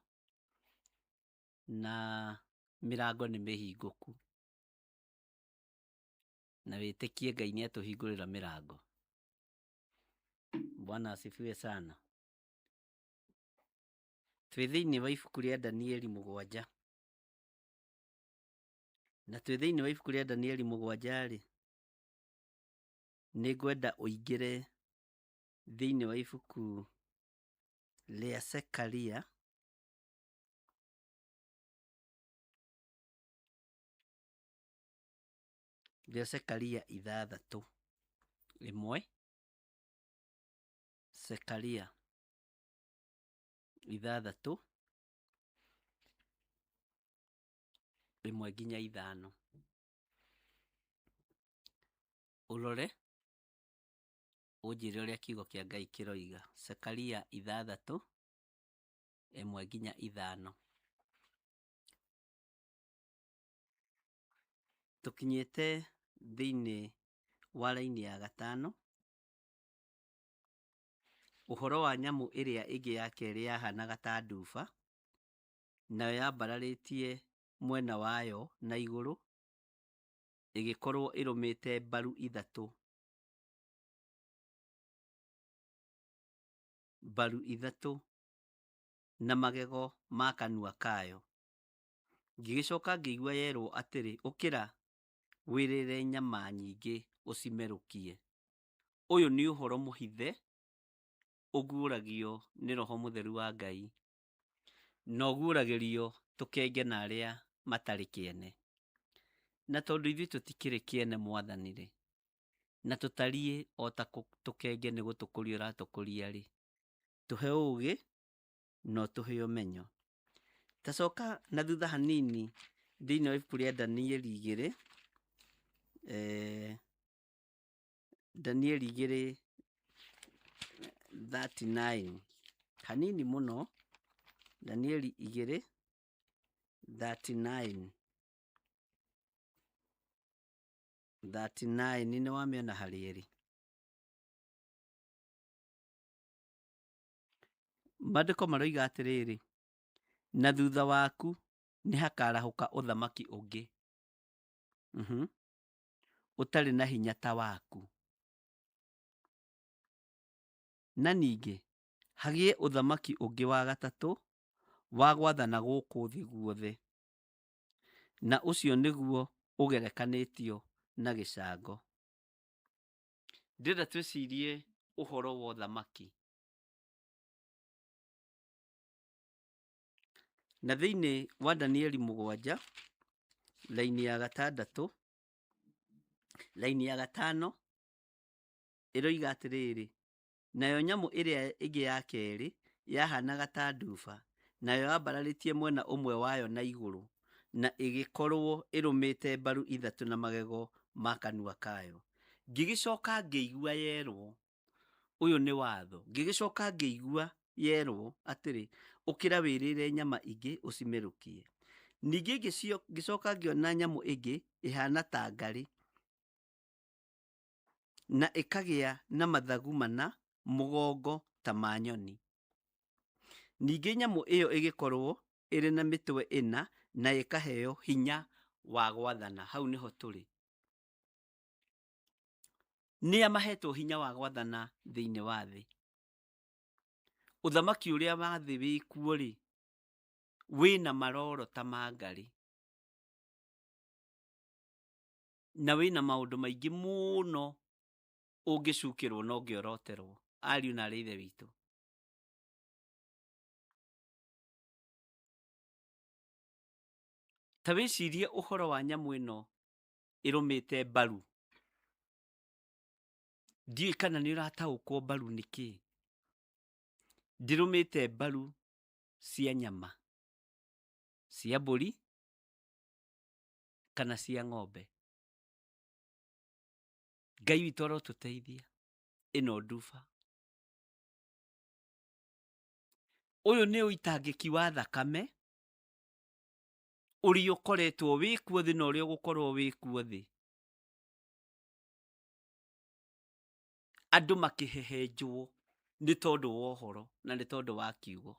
na mĩrango nĩ mĩhingũku, na wĩtĩkie Ngai nĩ atũhingũrĩra mĩrango. Bwana asifiwe sana. Twĩ thĩinĩ wa ibuku rĩa Danieli 7, na twĩ thĩinĩ wa ibuku rĩa Danieli 7 rĩ, nĩ ngwenda ũingĩre thĩinĩ wa ibuku rĩa Zekaria rĩa Zekaria 6:1, Zekaria 6:1 nginya 5. Ũrore ũnjĩre ũrĩa kiugo kĩa Ngai kĩroiga. Zekaria 6:1 nginya 5. Tũkinyĩte thĩinĩ wa raini ya 5. Ũhoro wa nyamũ ĩrĩa ĩngĩ ya kerĩ yahanaga ta nduba, nayo yambararĩtie mwena wayo na igũrũ, ĩgĩkorwo ĩrũmĩte mbaru ithatũ. Mbaru ithatũ na magego ma kanua kayo. Ngĩgĩcoka ngĩigua yerwo atĩrĩ, ũkĩra wĩrĩre nyama nyingĩ ũcimerũkie. Ũyũ nĩ ũhoro mũhithe ũguũragio nĩ Roho Mũtheru wa Ngai, na ũguũragĩrio tũkenge na arĩa matarĩ kĩene. Na tondũ ithuĩ tũtikĩrĩ kĩene Mwathani rĩ, na tũtariĩ o ta tũkenge nĩ gũtũkũria ũratũkũria rĩ, tũhe ũũgĩ na ũtũhe ũmenyo. Tacoka na thutha hanini thĩinĩ wa ibuku rĩa Danieli 2, Danieli 2:39, hanini mũno, Danieli 2:39, 39 nĩ wamĩona harĩa ĩrĩ. Maandĩko maroiga atĩrĩrĩ, na thutha waku nĩ hakarahũka ũthamaki ũngĩ, ũtarĩ na hinya ta waku. Na ningĩ hagĩe ũthamaki ũngĩ wa gatatũ wa gwathana gũkũ thĩ guothe, na ũcio nĩguo ũgerekanĩtio na gĩcango. Ndĩrenda twĩcirie ũhoro wa ũthamaki. Na thĩinĩ wa Danieli 7 raini ya 6, raini ya 5 ĩroiga atĩrĩrĩ, Nayo nyamũ ĩrĩa ĩngĩ ya kerĩ yahaanaga ta nduba, nayo yambararĩtie mwena ũmwe wayo na igũrũ, na ĩgĩkorwo ĩrũmĩte mbaru ithatũ na magego ma kanua kayo. Ngĩgĩcoka ngĩigua yerwo, ũyũ nĩ watho, ngĩgĩcoka ngĩigua yerwo atĩrĩ, ũkĩra wĩrĩre nyama ingĩ ũcimerũkie. Ningĩ ngĩcoka ngĩona nyamũ ĩngĩ ĩhaana ta ngarĩ, na ĩkagĩa na mathagu mana mũgongo ta ma nyoni. Ningĩ nyamũ ĩyo ĩgĩkorwo ĩrĩ na mĩtwe ĩna na ĩkaheo hinya wa gwathana. Hau nĩho tũrĩ. Nĩa mahetwo hinya wa gwathana thĩinĩ wa thĩ? Ũthamaki ũrĩa wa thĩ wĩkuo-rĩ, wĩna maroro ta ma ngarĩ, na wĩna maũndũ maingĩ mũno ũngĩcukĩrwo na ũngĩoroterwo, ariũ na arĩ ithe witũ. Ta wĩcirie ũhoro wa nyamũ ĩno ĩrũmĩte mbaru. Ndiũĩ kana nĩ ũrataũkwo mbaru nĩ kĩĩ. Ndĩrũmĩte mbaru cia nyama, cia mbũri kana cia ng'ombe. Ngai witũ arotũteithia. Ĩno nduba. Ũyũ nĩ ũitangĩki wa thakame ũrĩa ũkoretwo wĩkuo thĩ na ũrĩa ũgũkorwo wĩkuo thĩ. Andũ makĩhehenjwo nĩ tondũ wa ũhoro na nĩ tondũ wa kiugo.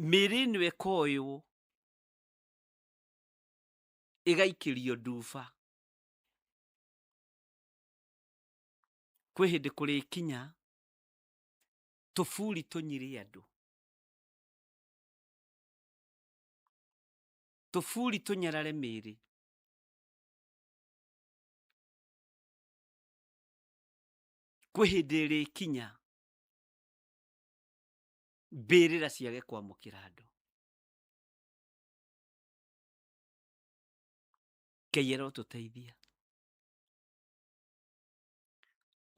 Mĩĩrĩ ĩno ĩkoywo ĩgaikĩrio nduba. Kwĩ hĩndĩ kũrĩkinya tũburi tũnyire andũ, tũburi tũnyarare mĩĩrĩ. Kwĩ hĩndĩ ĩrĩkinya mbĩrĩra ciage kwamũkĩra andũ. Ngai arotũteithia.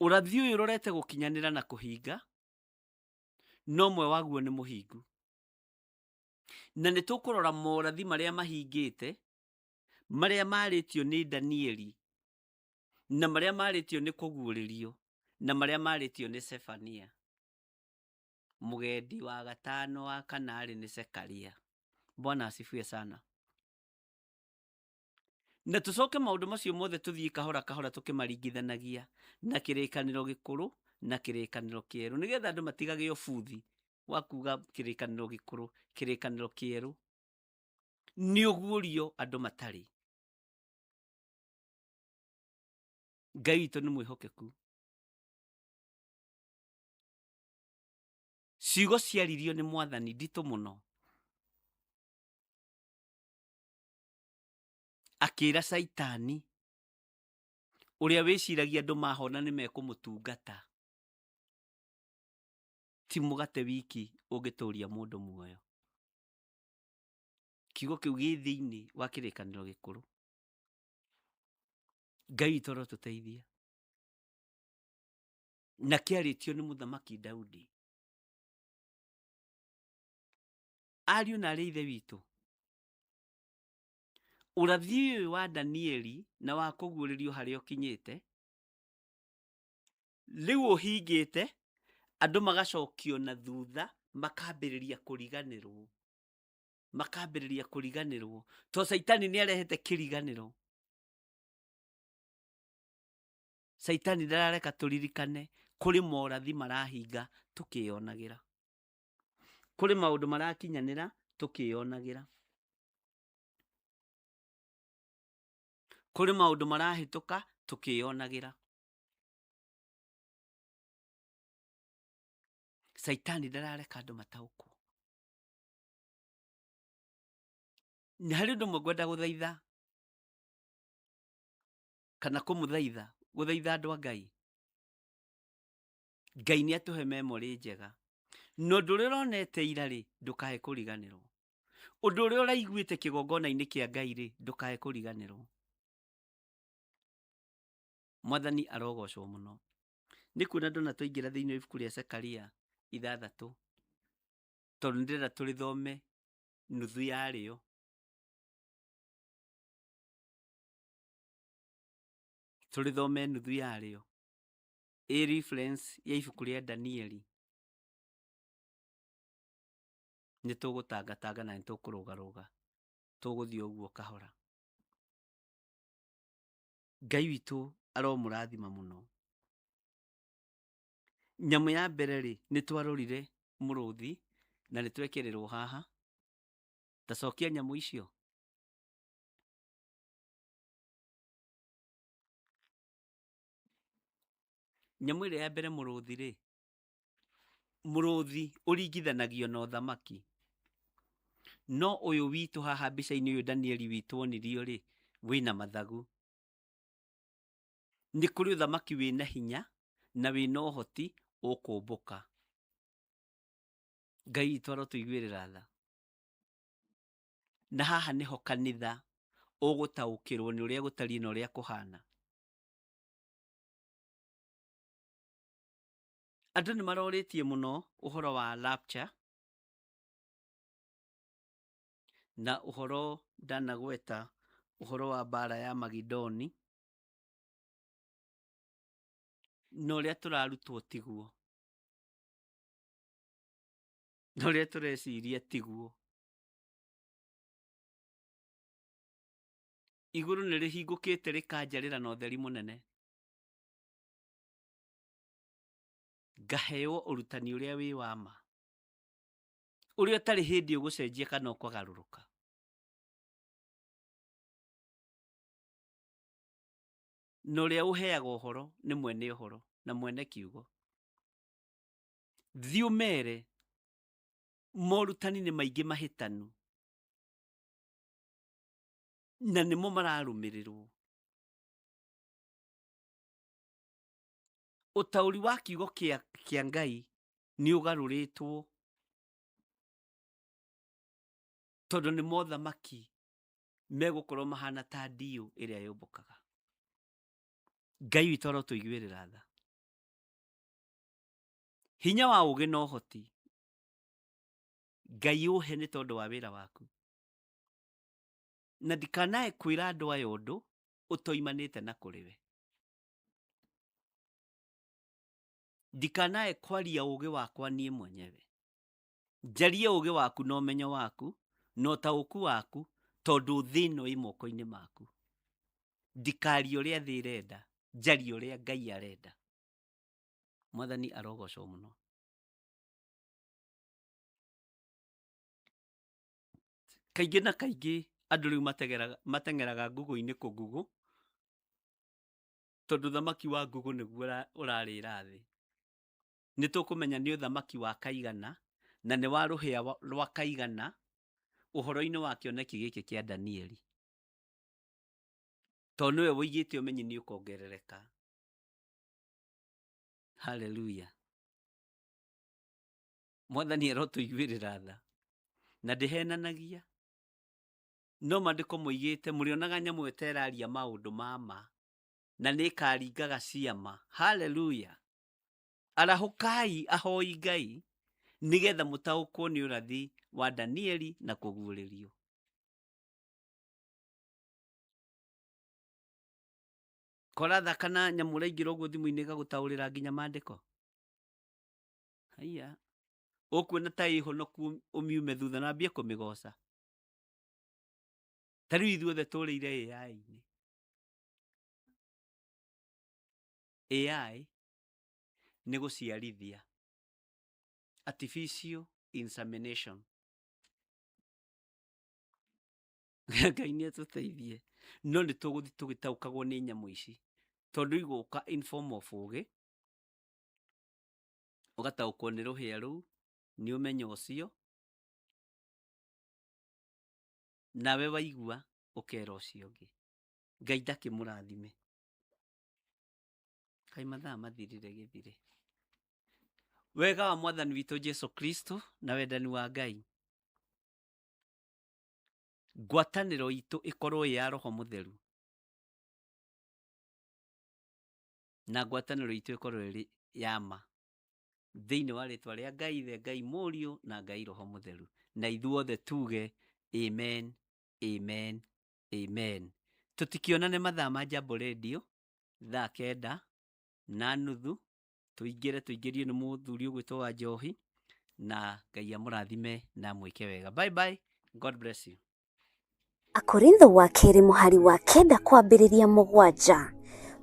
Ũrathi ũyũ ũrorete gũkinyanĩra na kũhinga, no ũmwe waguo nĩ mũhingu. Na nĩ tũkũrora morathi marĩa mahingĩte, marĩa marĩtio nĩ Danieli, na marĩa marĩtio nĩ kũguũrĩrio, na marĩa marĩtio nĩ Sefania. Mũgendi wa gatano wa kana arĩ nĩ Zekaria. Bwana asifiwe sana. Na tũcoke maũndũ macio mothe tũthiĩ kahora kahora tũkĩmaringithanagia na kĩrĩkanĩro gĩkũrũ na kĩrĩkanĩro kĩerũ, nĩgetha andũ matigagĩe ũbuthi wa kuga kĩrĩkanĩro gĩkũrũ, kĩrĩkanĩro kĩerũ nĩ ũguũrio andũ matarĩ. Ngai witũ nĩ mwĩhokeku. Ciugo ciaririo nĩ Mwathani nditũ mũno, akĩra Caitani ũrĩa wĩciragia andũ mahona nĩ mekũmũtungata, ti mũgate wiki ũngĩtũria mũndũ muoyo. Kiugo kĩu gĩ thĩinĩ wa kĩrĩkanĩro gĩkũrũ. Ngai witũ arotũteithia. Na kĩarĩtio nĩ mũthamaki Daudi. Ariũ na arĩ ithe witũ, ũrathi ũyũ wa Danieli na wa kũguũrĩrio harĩa ũkinyĩte, rĩu ũhingĩte, andũ magacokio na thutha, makambĩrĩria kũriganĩrwo. Makambĩrĩria kũriganĩrwo. To Caitani nĩ arehete kĩriganĩro. Caitani ndarareka tũririkane kũrĩ morathi marahinga tũkĩyonagĩra. Kũrĩ maũndũ marakinyanĩra tũkĩyonagĩra. Kũrĩ maũndũ marahĩtũka tũkĩyonagĩra. Caitani ndarareka andũ mataũkwo. Nĩ harĩ ũndũ ũmwe ngwenda gũthaitha kana kũmũthaitha, gũthaitha andũ a Ngai. Ngai nĩ atũhe memory njega. Na ũndũ ũrĩa ũronete ira rĩ, ndũkae kũriganĩrwo. Ũndũ ũrĩa ũraiguĩte kĩgongona-inĩ kĩa Ngai rĩ, ndũkae kũriganĩrwo. Mwathani arogocwo mũno. Nĩ kuona ndona twaingĩra thĩinĩ wa ibuku rĩa Zekaria 6, tondũ nĩndĩrenda tũrĩthome nuthu yarĩo. Tũrĩthome nuthu yarĩo. Ĩ reference ya ibuku rĩa Danieli. Nĩ tũgũtangatanga na nĩ tũkũrũgarũga. Tũgũthiĩ ũguo kahora. Ngai witũ aromũrathima mũno. Nyamũ ya mbere rĩ, nĩ twarorire mũrũthi na nĩ twekĩrĩrwo haha. Ta cokia nyamũ icio. Nyamũ ĩrĩa ya mbere mũrũthi rĩ, mũrũthi ũringithanagio na ũthamaki. No ũyũ witũ haha mbica-inĩ ũyũ Danieli witũ onirio rĩ, wĩna mathagu. Nĩ kũrĩ ũthamaki wĩna hinya na wĩna ũhoti ũkũmbũka. Ngai witũ arotũiguĩrĩra tha. Na haha nĩho kanitha ũgũtaũkĩrwo nĩ ũrĩa gũtariĩ na ũrĩa kũhana. Andũ nĩ marorĩtie mũno ũhoro wa rapture na ũhoro ndanagweta ũhoro wa mbara ya Magidoni na ũrĩa tũrarutwo tiguo, na ũrĩa tũreciria tiguo. Igũrũ nĩ rĩhingũkĩte rĩkanjarĩra na ũtheri mũnene, ngaheo ũrutani ũrĩa wĩ wa ma, ũrĩa ũtarĩ hĩndĩ ũgũcenjia kana ũkagarũrũka. Na ũrĩa ũheaga ũhoro nĩ mwene ũhoro na mwene kiugo. Thiĩ ũmere morutani nĩ maingĩ mahĩtanu na nĩmo mararũmĩrĩrwo. Ũtaũri wa kiugo kĩa Ngai nĩ ũgarũrĩtwo tondũ nĩ mothamaki megũkorwo mahana ta ndiũ ĩrĩa yũmbũkaga. Ngai witũ arotũiguĩrĩra tha. Hinya wa ũũgĩ na ũhoti Ngai ũhe nĩ tondũ wa wĩra waku. Na ndikanae kwĩra andũ aya ũndũ ũtoimanĩte na kũrĩ we. Ndikanae kwaria ũũgĩ wakwa niĩ mwenyewe. Njarie ũũgĩ waku na ũmenyo waku na ũtaũku waku tondũ thĩ ĩno ĩ moko-inĩ maku. Ndikarie ũrĩa thĩ ĩrenda, njarie ũrĩa Ngai arenda. Mwathani arogocwo mũno. Kaingĩ na kaingĩ andũ rĩu mateng'eraga Google-inĩ kũ Google tondũ thamaki wa Google nĩguo ũrarĩra thĩ. Nĩ tũkũmenya nĩ ũthamaki wa kaigana na nĩ wa rũhĩa rwa kaigana ũhoro-inĩ wa kĩoneki gĩkĩ kĩa Danieli. Tondũ nĩwe ũigĩte ũmenyi nĩ ũkongerereka. Hallelujah. Mwathani arotũiguĩrĩra tha. Na ndĩhenanagia. No maandĩko moigĩte mũrĩonaga nyamũ ĩyo ta ĩraria maũndũ ma ma na nĩ ĩkaringaga ciama. Hallelujah. Arahũkai ahoi Ngai nĩgetha mũtaũkwo nĩ ũrathi wa Danieli na kũguũrĩrio. Korathaka na nyamũ ũraingĩra ũguo thimũ-inĩ ĩgagũtaũrĩra nginya maandĩko. Haiya. Ũkuona ta ĩhonoku ũmiume thutha na ambie kũmĩgoca. Ta rĩu ithuothe tũrĩire AI-inĩ. AI nĩ gũciarithia. Artificial insemination. Ngai nĩ atũteithie. No nĩ tũgũthiĩ tũgĩtaũkagwo nĩ nyamũ ici tondũ igũka in form of ũgĩ, ũgataũkwo nĩ rũhĩa rũu, nĩ ũmenyo ũcio, nawe waigua ũkera ũcio ũngĩ. Ngai ndakĩmũrathime. Kaĩ mathaa mathirire gĩthire. Wega wa Mwathani witũ Jesu Kristo na wendani wa Ngai, ngwatanĩro itũ ĩkorwo ĩ ya Roho Mũtheru. Na ngwatanĩro itũ ĩkorwo ĩrĩ ya ma thĩinĩ wa rĩtwa rĩa Ngai Ithe, Ngai Mũriũ na Ngai Roho Mũtheru. Na ithuothe tuge amen, amen, amen. Tũtikĩonane mathaa ma Jambo Radio thaa 9:30 tũingĩre tũingĩrio nĩ mũthuri ũgwĩtwo wa Njohi, na Ngai amũrathime na amwĩke wega. Bye bye, God bless you.
Akorintho wa kerĩ mũhari wa 9 kwambĩrĩria 7.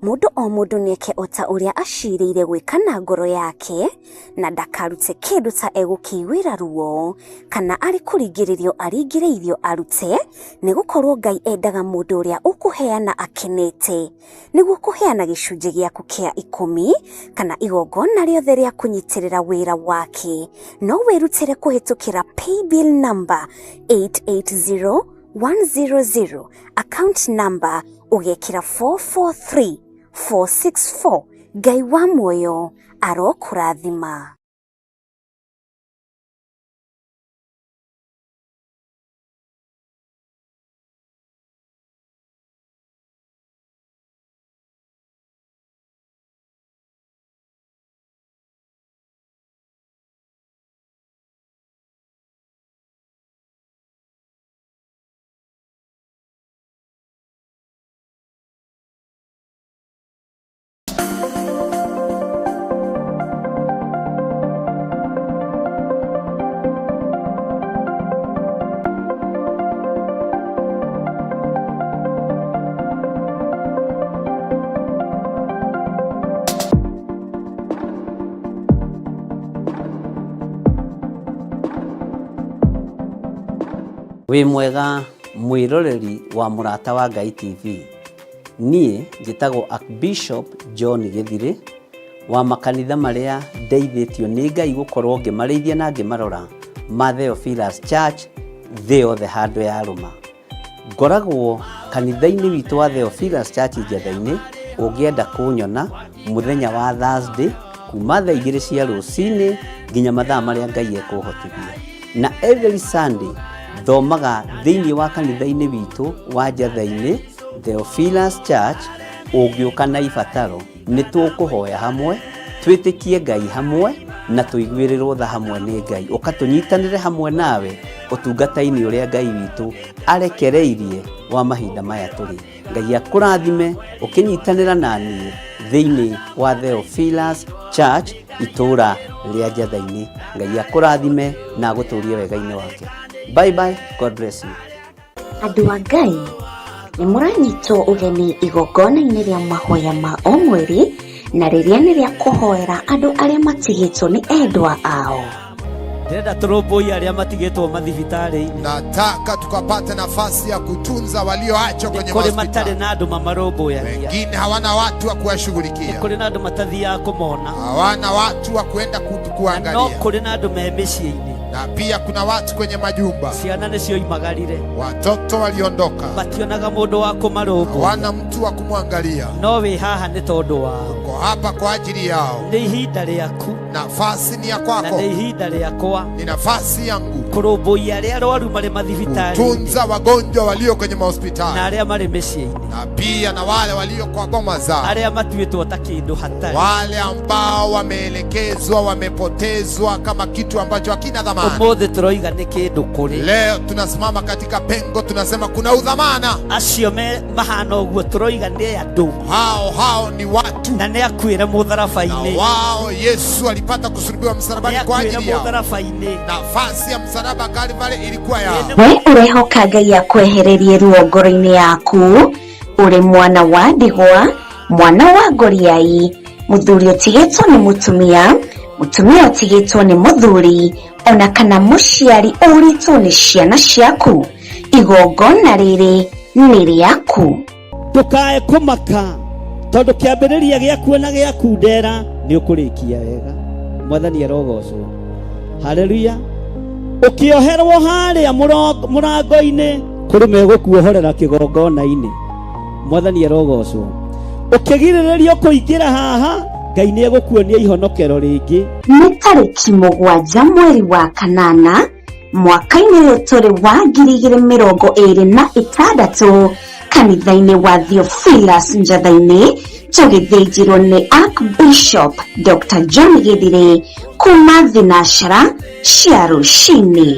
Mũndũ o mũndũ nĩeke o ta ũrĩa acirĩire gwĩka na ngoro yake, na ndakarute kĩndũ ta egũkĩiguĩra ruo, kana arĩ kũringĩrĩrio aringĩrĩirio arute, nĩgũkorwo Ngai endaga mũndũ ũrĩa ũkũheana akenete. Nĩguo kũheana gĩcunjĩ gĩaku kĩa 10 kana igongona rĩothe rĩa kũnyitĩrĩra wĩra wake, no wĩrutĩre kũhĩtũkĩra paybill number 880100, account number ũgekĩra 443464. Ngai wa muoyo arokũrathima.
Wĩ mwega mwĩroreri wa Mũrata wa Ngai TV. Niĩ njĩtagwo Archbishop John Gĩthirĩ wa makanitha marĩa ndeithĩtio nĩ Ngai gũkorwo ngĩmarĩithia na ngĩmarora ma Theophilus Church thĩ yothe handũ yarũma. Ngoragwo kanitha-inĩ witũ wa Theophilus Church Njetha-inĩ, ũngĩenda kũnyona mũthenya wa Thursday kuma thaa 2 cia rũcinĩ nginya mathaa marĩa Ngai ekũhotithia. Na every Sunday thomaga thĩinĩ wa kanitha-inĩ witũ wa Njetha-inĩ Theophilus Church, ũngĩũka na ibataro nĩ tũkũhoya hamwe, twĩtĩkie Ngai hamwe na tũiguĩrĩrwo tha hamwe nĩ Ngai. Ũka tũnyitanĩre hamwe nawe ũtungata-inĩ ũrĩa Ngai witũ arekereirie wa mahinda maya tũrĩ. Ngai akũrathime ũkĩnyitanĩra na niĩ thĩinĩ wa Theophilus Church itũũra rĩa Njetha-inĩ. Ngai akũrathime na agũtũrie wega-inĩ wake. Bye bye, God bless you.
Andũ a Ngai, nĩ mũranyitwo ũgeni igongona-inĩ rĩa mahoya ma o mweri, na rĩrĩa nĩ rĩa kũhoera andũ arĩa matigĩtwo nĩ endwa ao.
Ndĩrenda tũrũmbũiye arĩa matigĩtwo mathibitarĩ-inĩ.
Nataka tukapate nafasi ya kutunza walioachwa kwenye
Kũrĩ matarĩ
mahospitali.
na andũ mamarũmbũyagia.
Wengine hawana watu wa kuwashughulikia,
Kũrĩ na andũ matathiaga kũmona.
hawana watu wa kuenda
No
kuangalia,
kũrĩ na andũ me mĩciĩ-inĩ.
na pia kuna watu kwenye majumba,
Ciana nĩcioimagarire.
watoto waliondoka,
Mationaga mũndũ wa kũmarũmbũiya.
hawana mtu wa kumwangalia.
No wĩ haha nĩ tondũ wao.
Uko hapa kwa ajili yao.
Nĩ ihinda rĩaku.
Nafasi ni ya
Na
kwako,
nĩ ihinda rĩakwa.
ni nafasi yangu
Kũrũmbũiya arĩa arwaru marĩ mathibitarĩ-inĩ.
kutunza wagonjwa walio kwenye
Na
mahospitali
arĩa marĩ mĩciĩ-inĩ.
na pia na wale walio kwa boma zao,
Arĩa matuĩtwo ta kĩndũ hatarĩ.
wale ambao wameelekezwa, wamepotezwa kama kitu ambacho hakina dhamana.
Ũmũthĩ tũroiga nĩ kĩndũ kũrĩ.
Leo tunasimama katika pengo, tunasema kuna udhamana.
Acio me mahana ũguo tũroiga nĩ andũ.
Hao hao ni watu,
Na nĩ akuĩre
na
mũtharaba-inĩ.
wao Yesu alipata kusulubiwa msalabani
Nĩ
kwa
akuĩre
ajili yao.
mũtharaba-inĩ.
Nafasi ya msalaba Kalvari ilikuwa yao.
We ũrehoka Ngai akwehererie ruo ngoro-inĩ yaku, ũrĩ mwana wa ndigwa, mwana wa ngoriai, mũthuri ũtigĩtwo nĩ mũtumia, mũtumia ũtigĩtwo nĩ mũthuri, ona kana mũciari ũrĩtwo nĩ ciana ciaku. Igongona rĩrĩ nĩ rĩaku.
Ndũkae kũmaka tondũ kĩambĩrĩria gĩaku na gĩaku ndera nĩ ũkũrĩkia wega. Mwathani arogocwo. Haleluya. Ũkĩoherwo harĩa mũrango-inĩ kũrĩ megũkuohorera kĩgongona-inĩ. Mwathani arogocwo. Ũkĩgirĩrĩrio kũingĩra haha, Ngai nĩ egũkuonia ihonokero rĩngĩ.
Nĩ tarĩki 7 mweri wa 8 mwaka-inĩ ũyũ tũrĩ wa 2026 Kanitha-inĩ wa Theophilus Njatha-inĩ tũgĩthĩnjirwo nĩ Archbishop Dr. John Gĩthirĩ kuma thinacara cia rũcinĩ.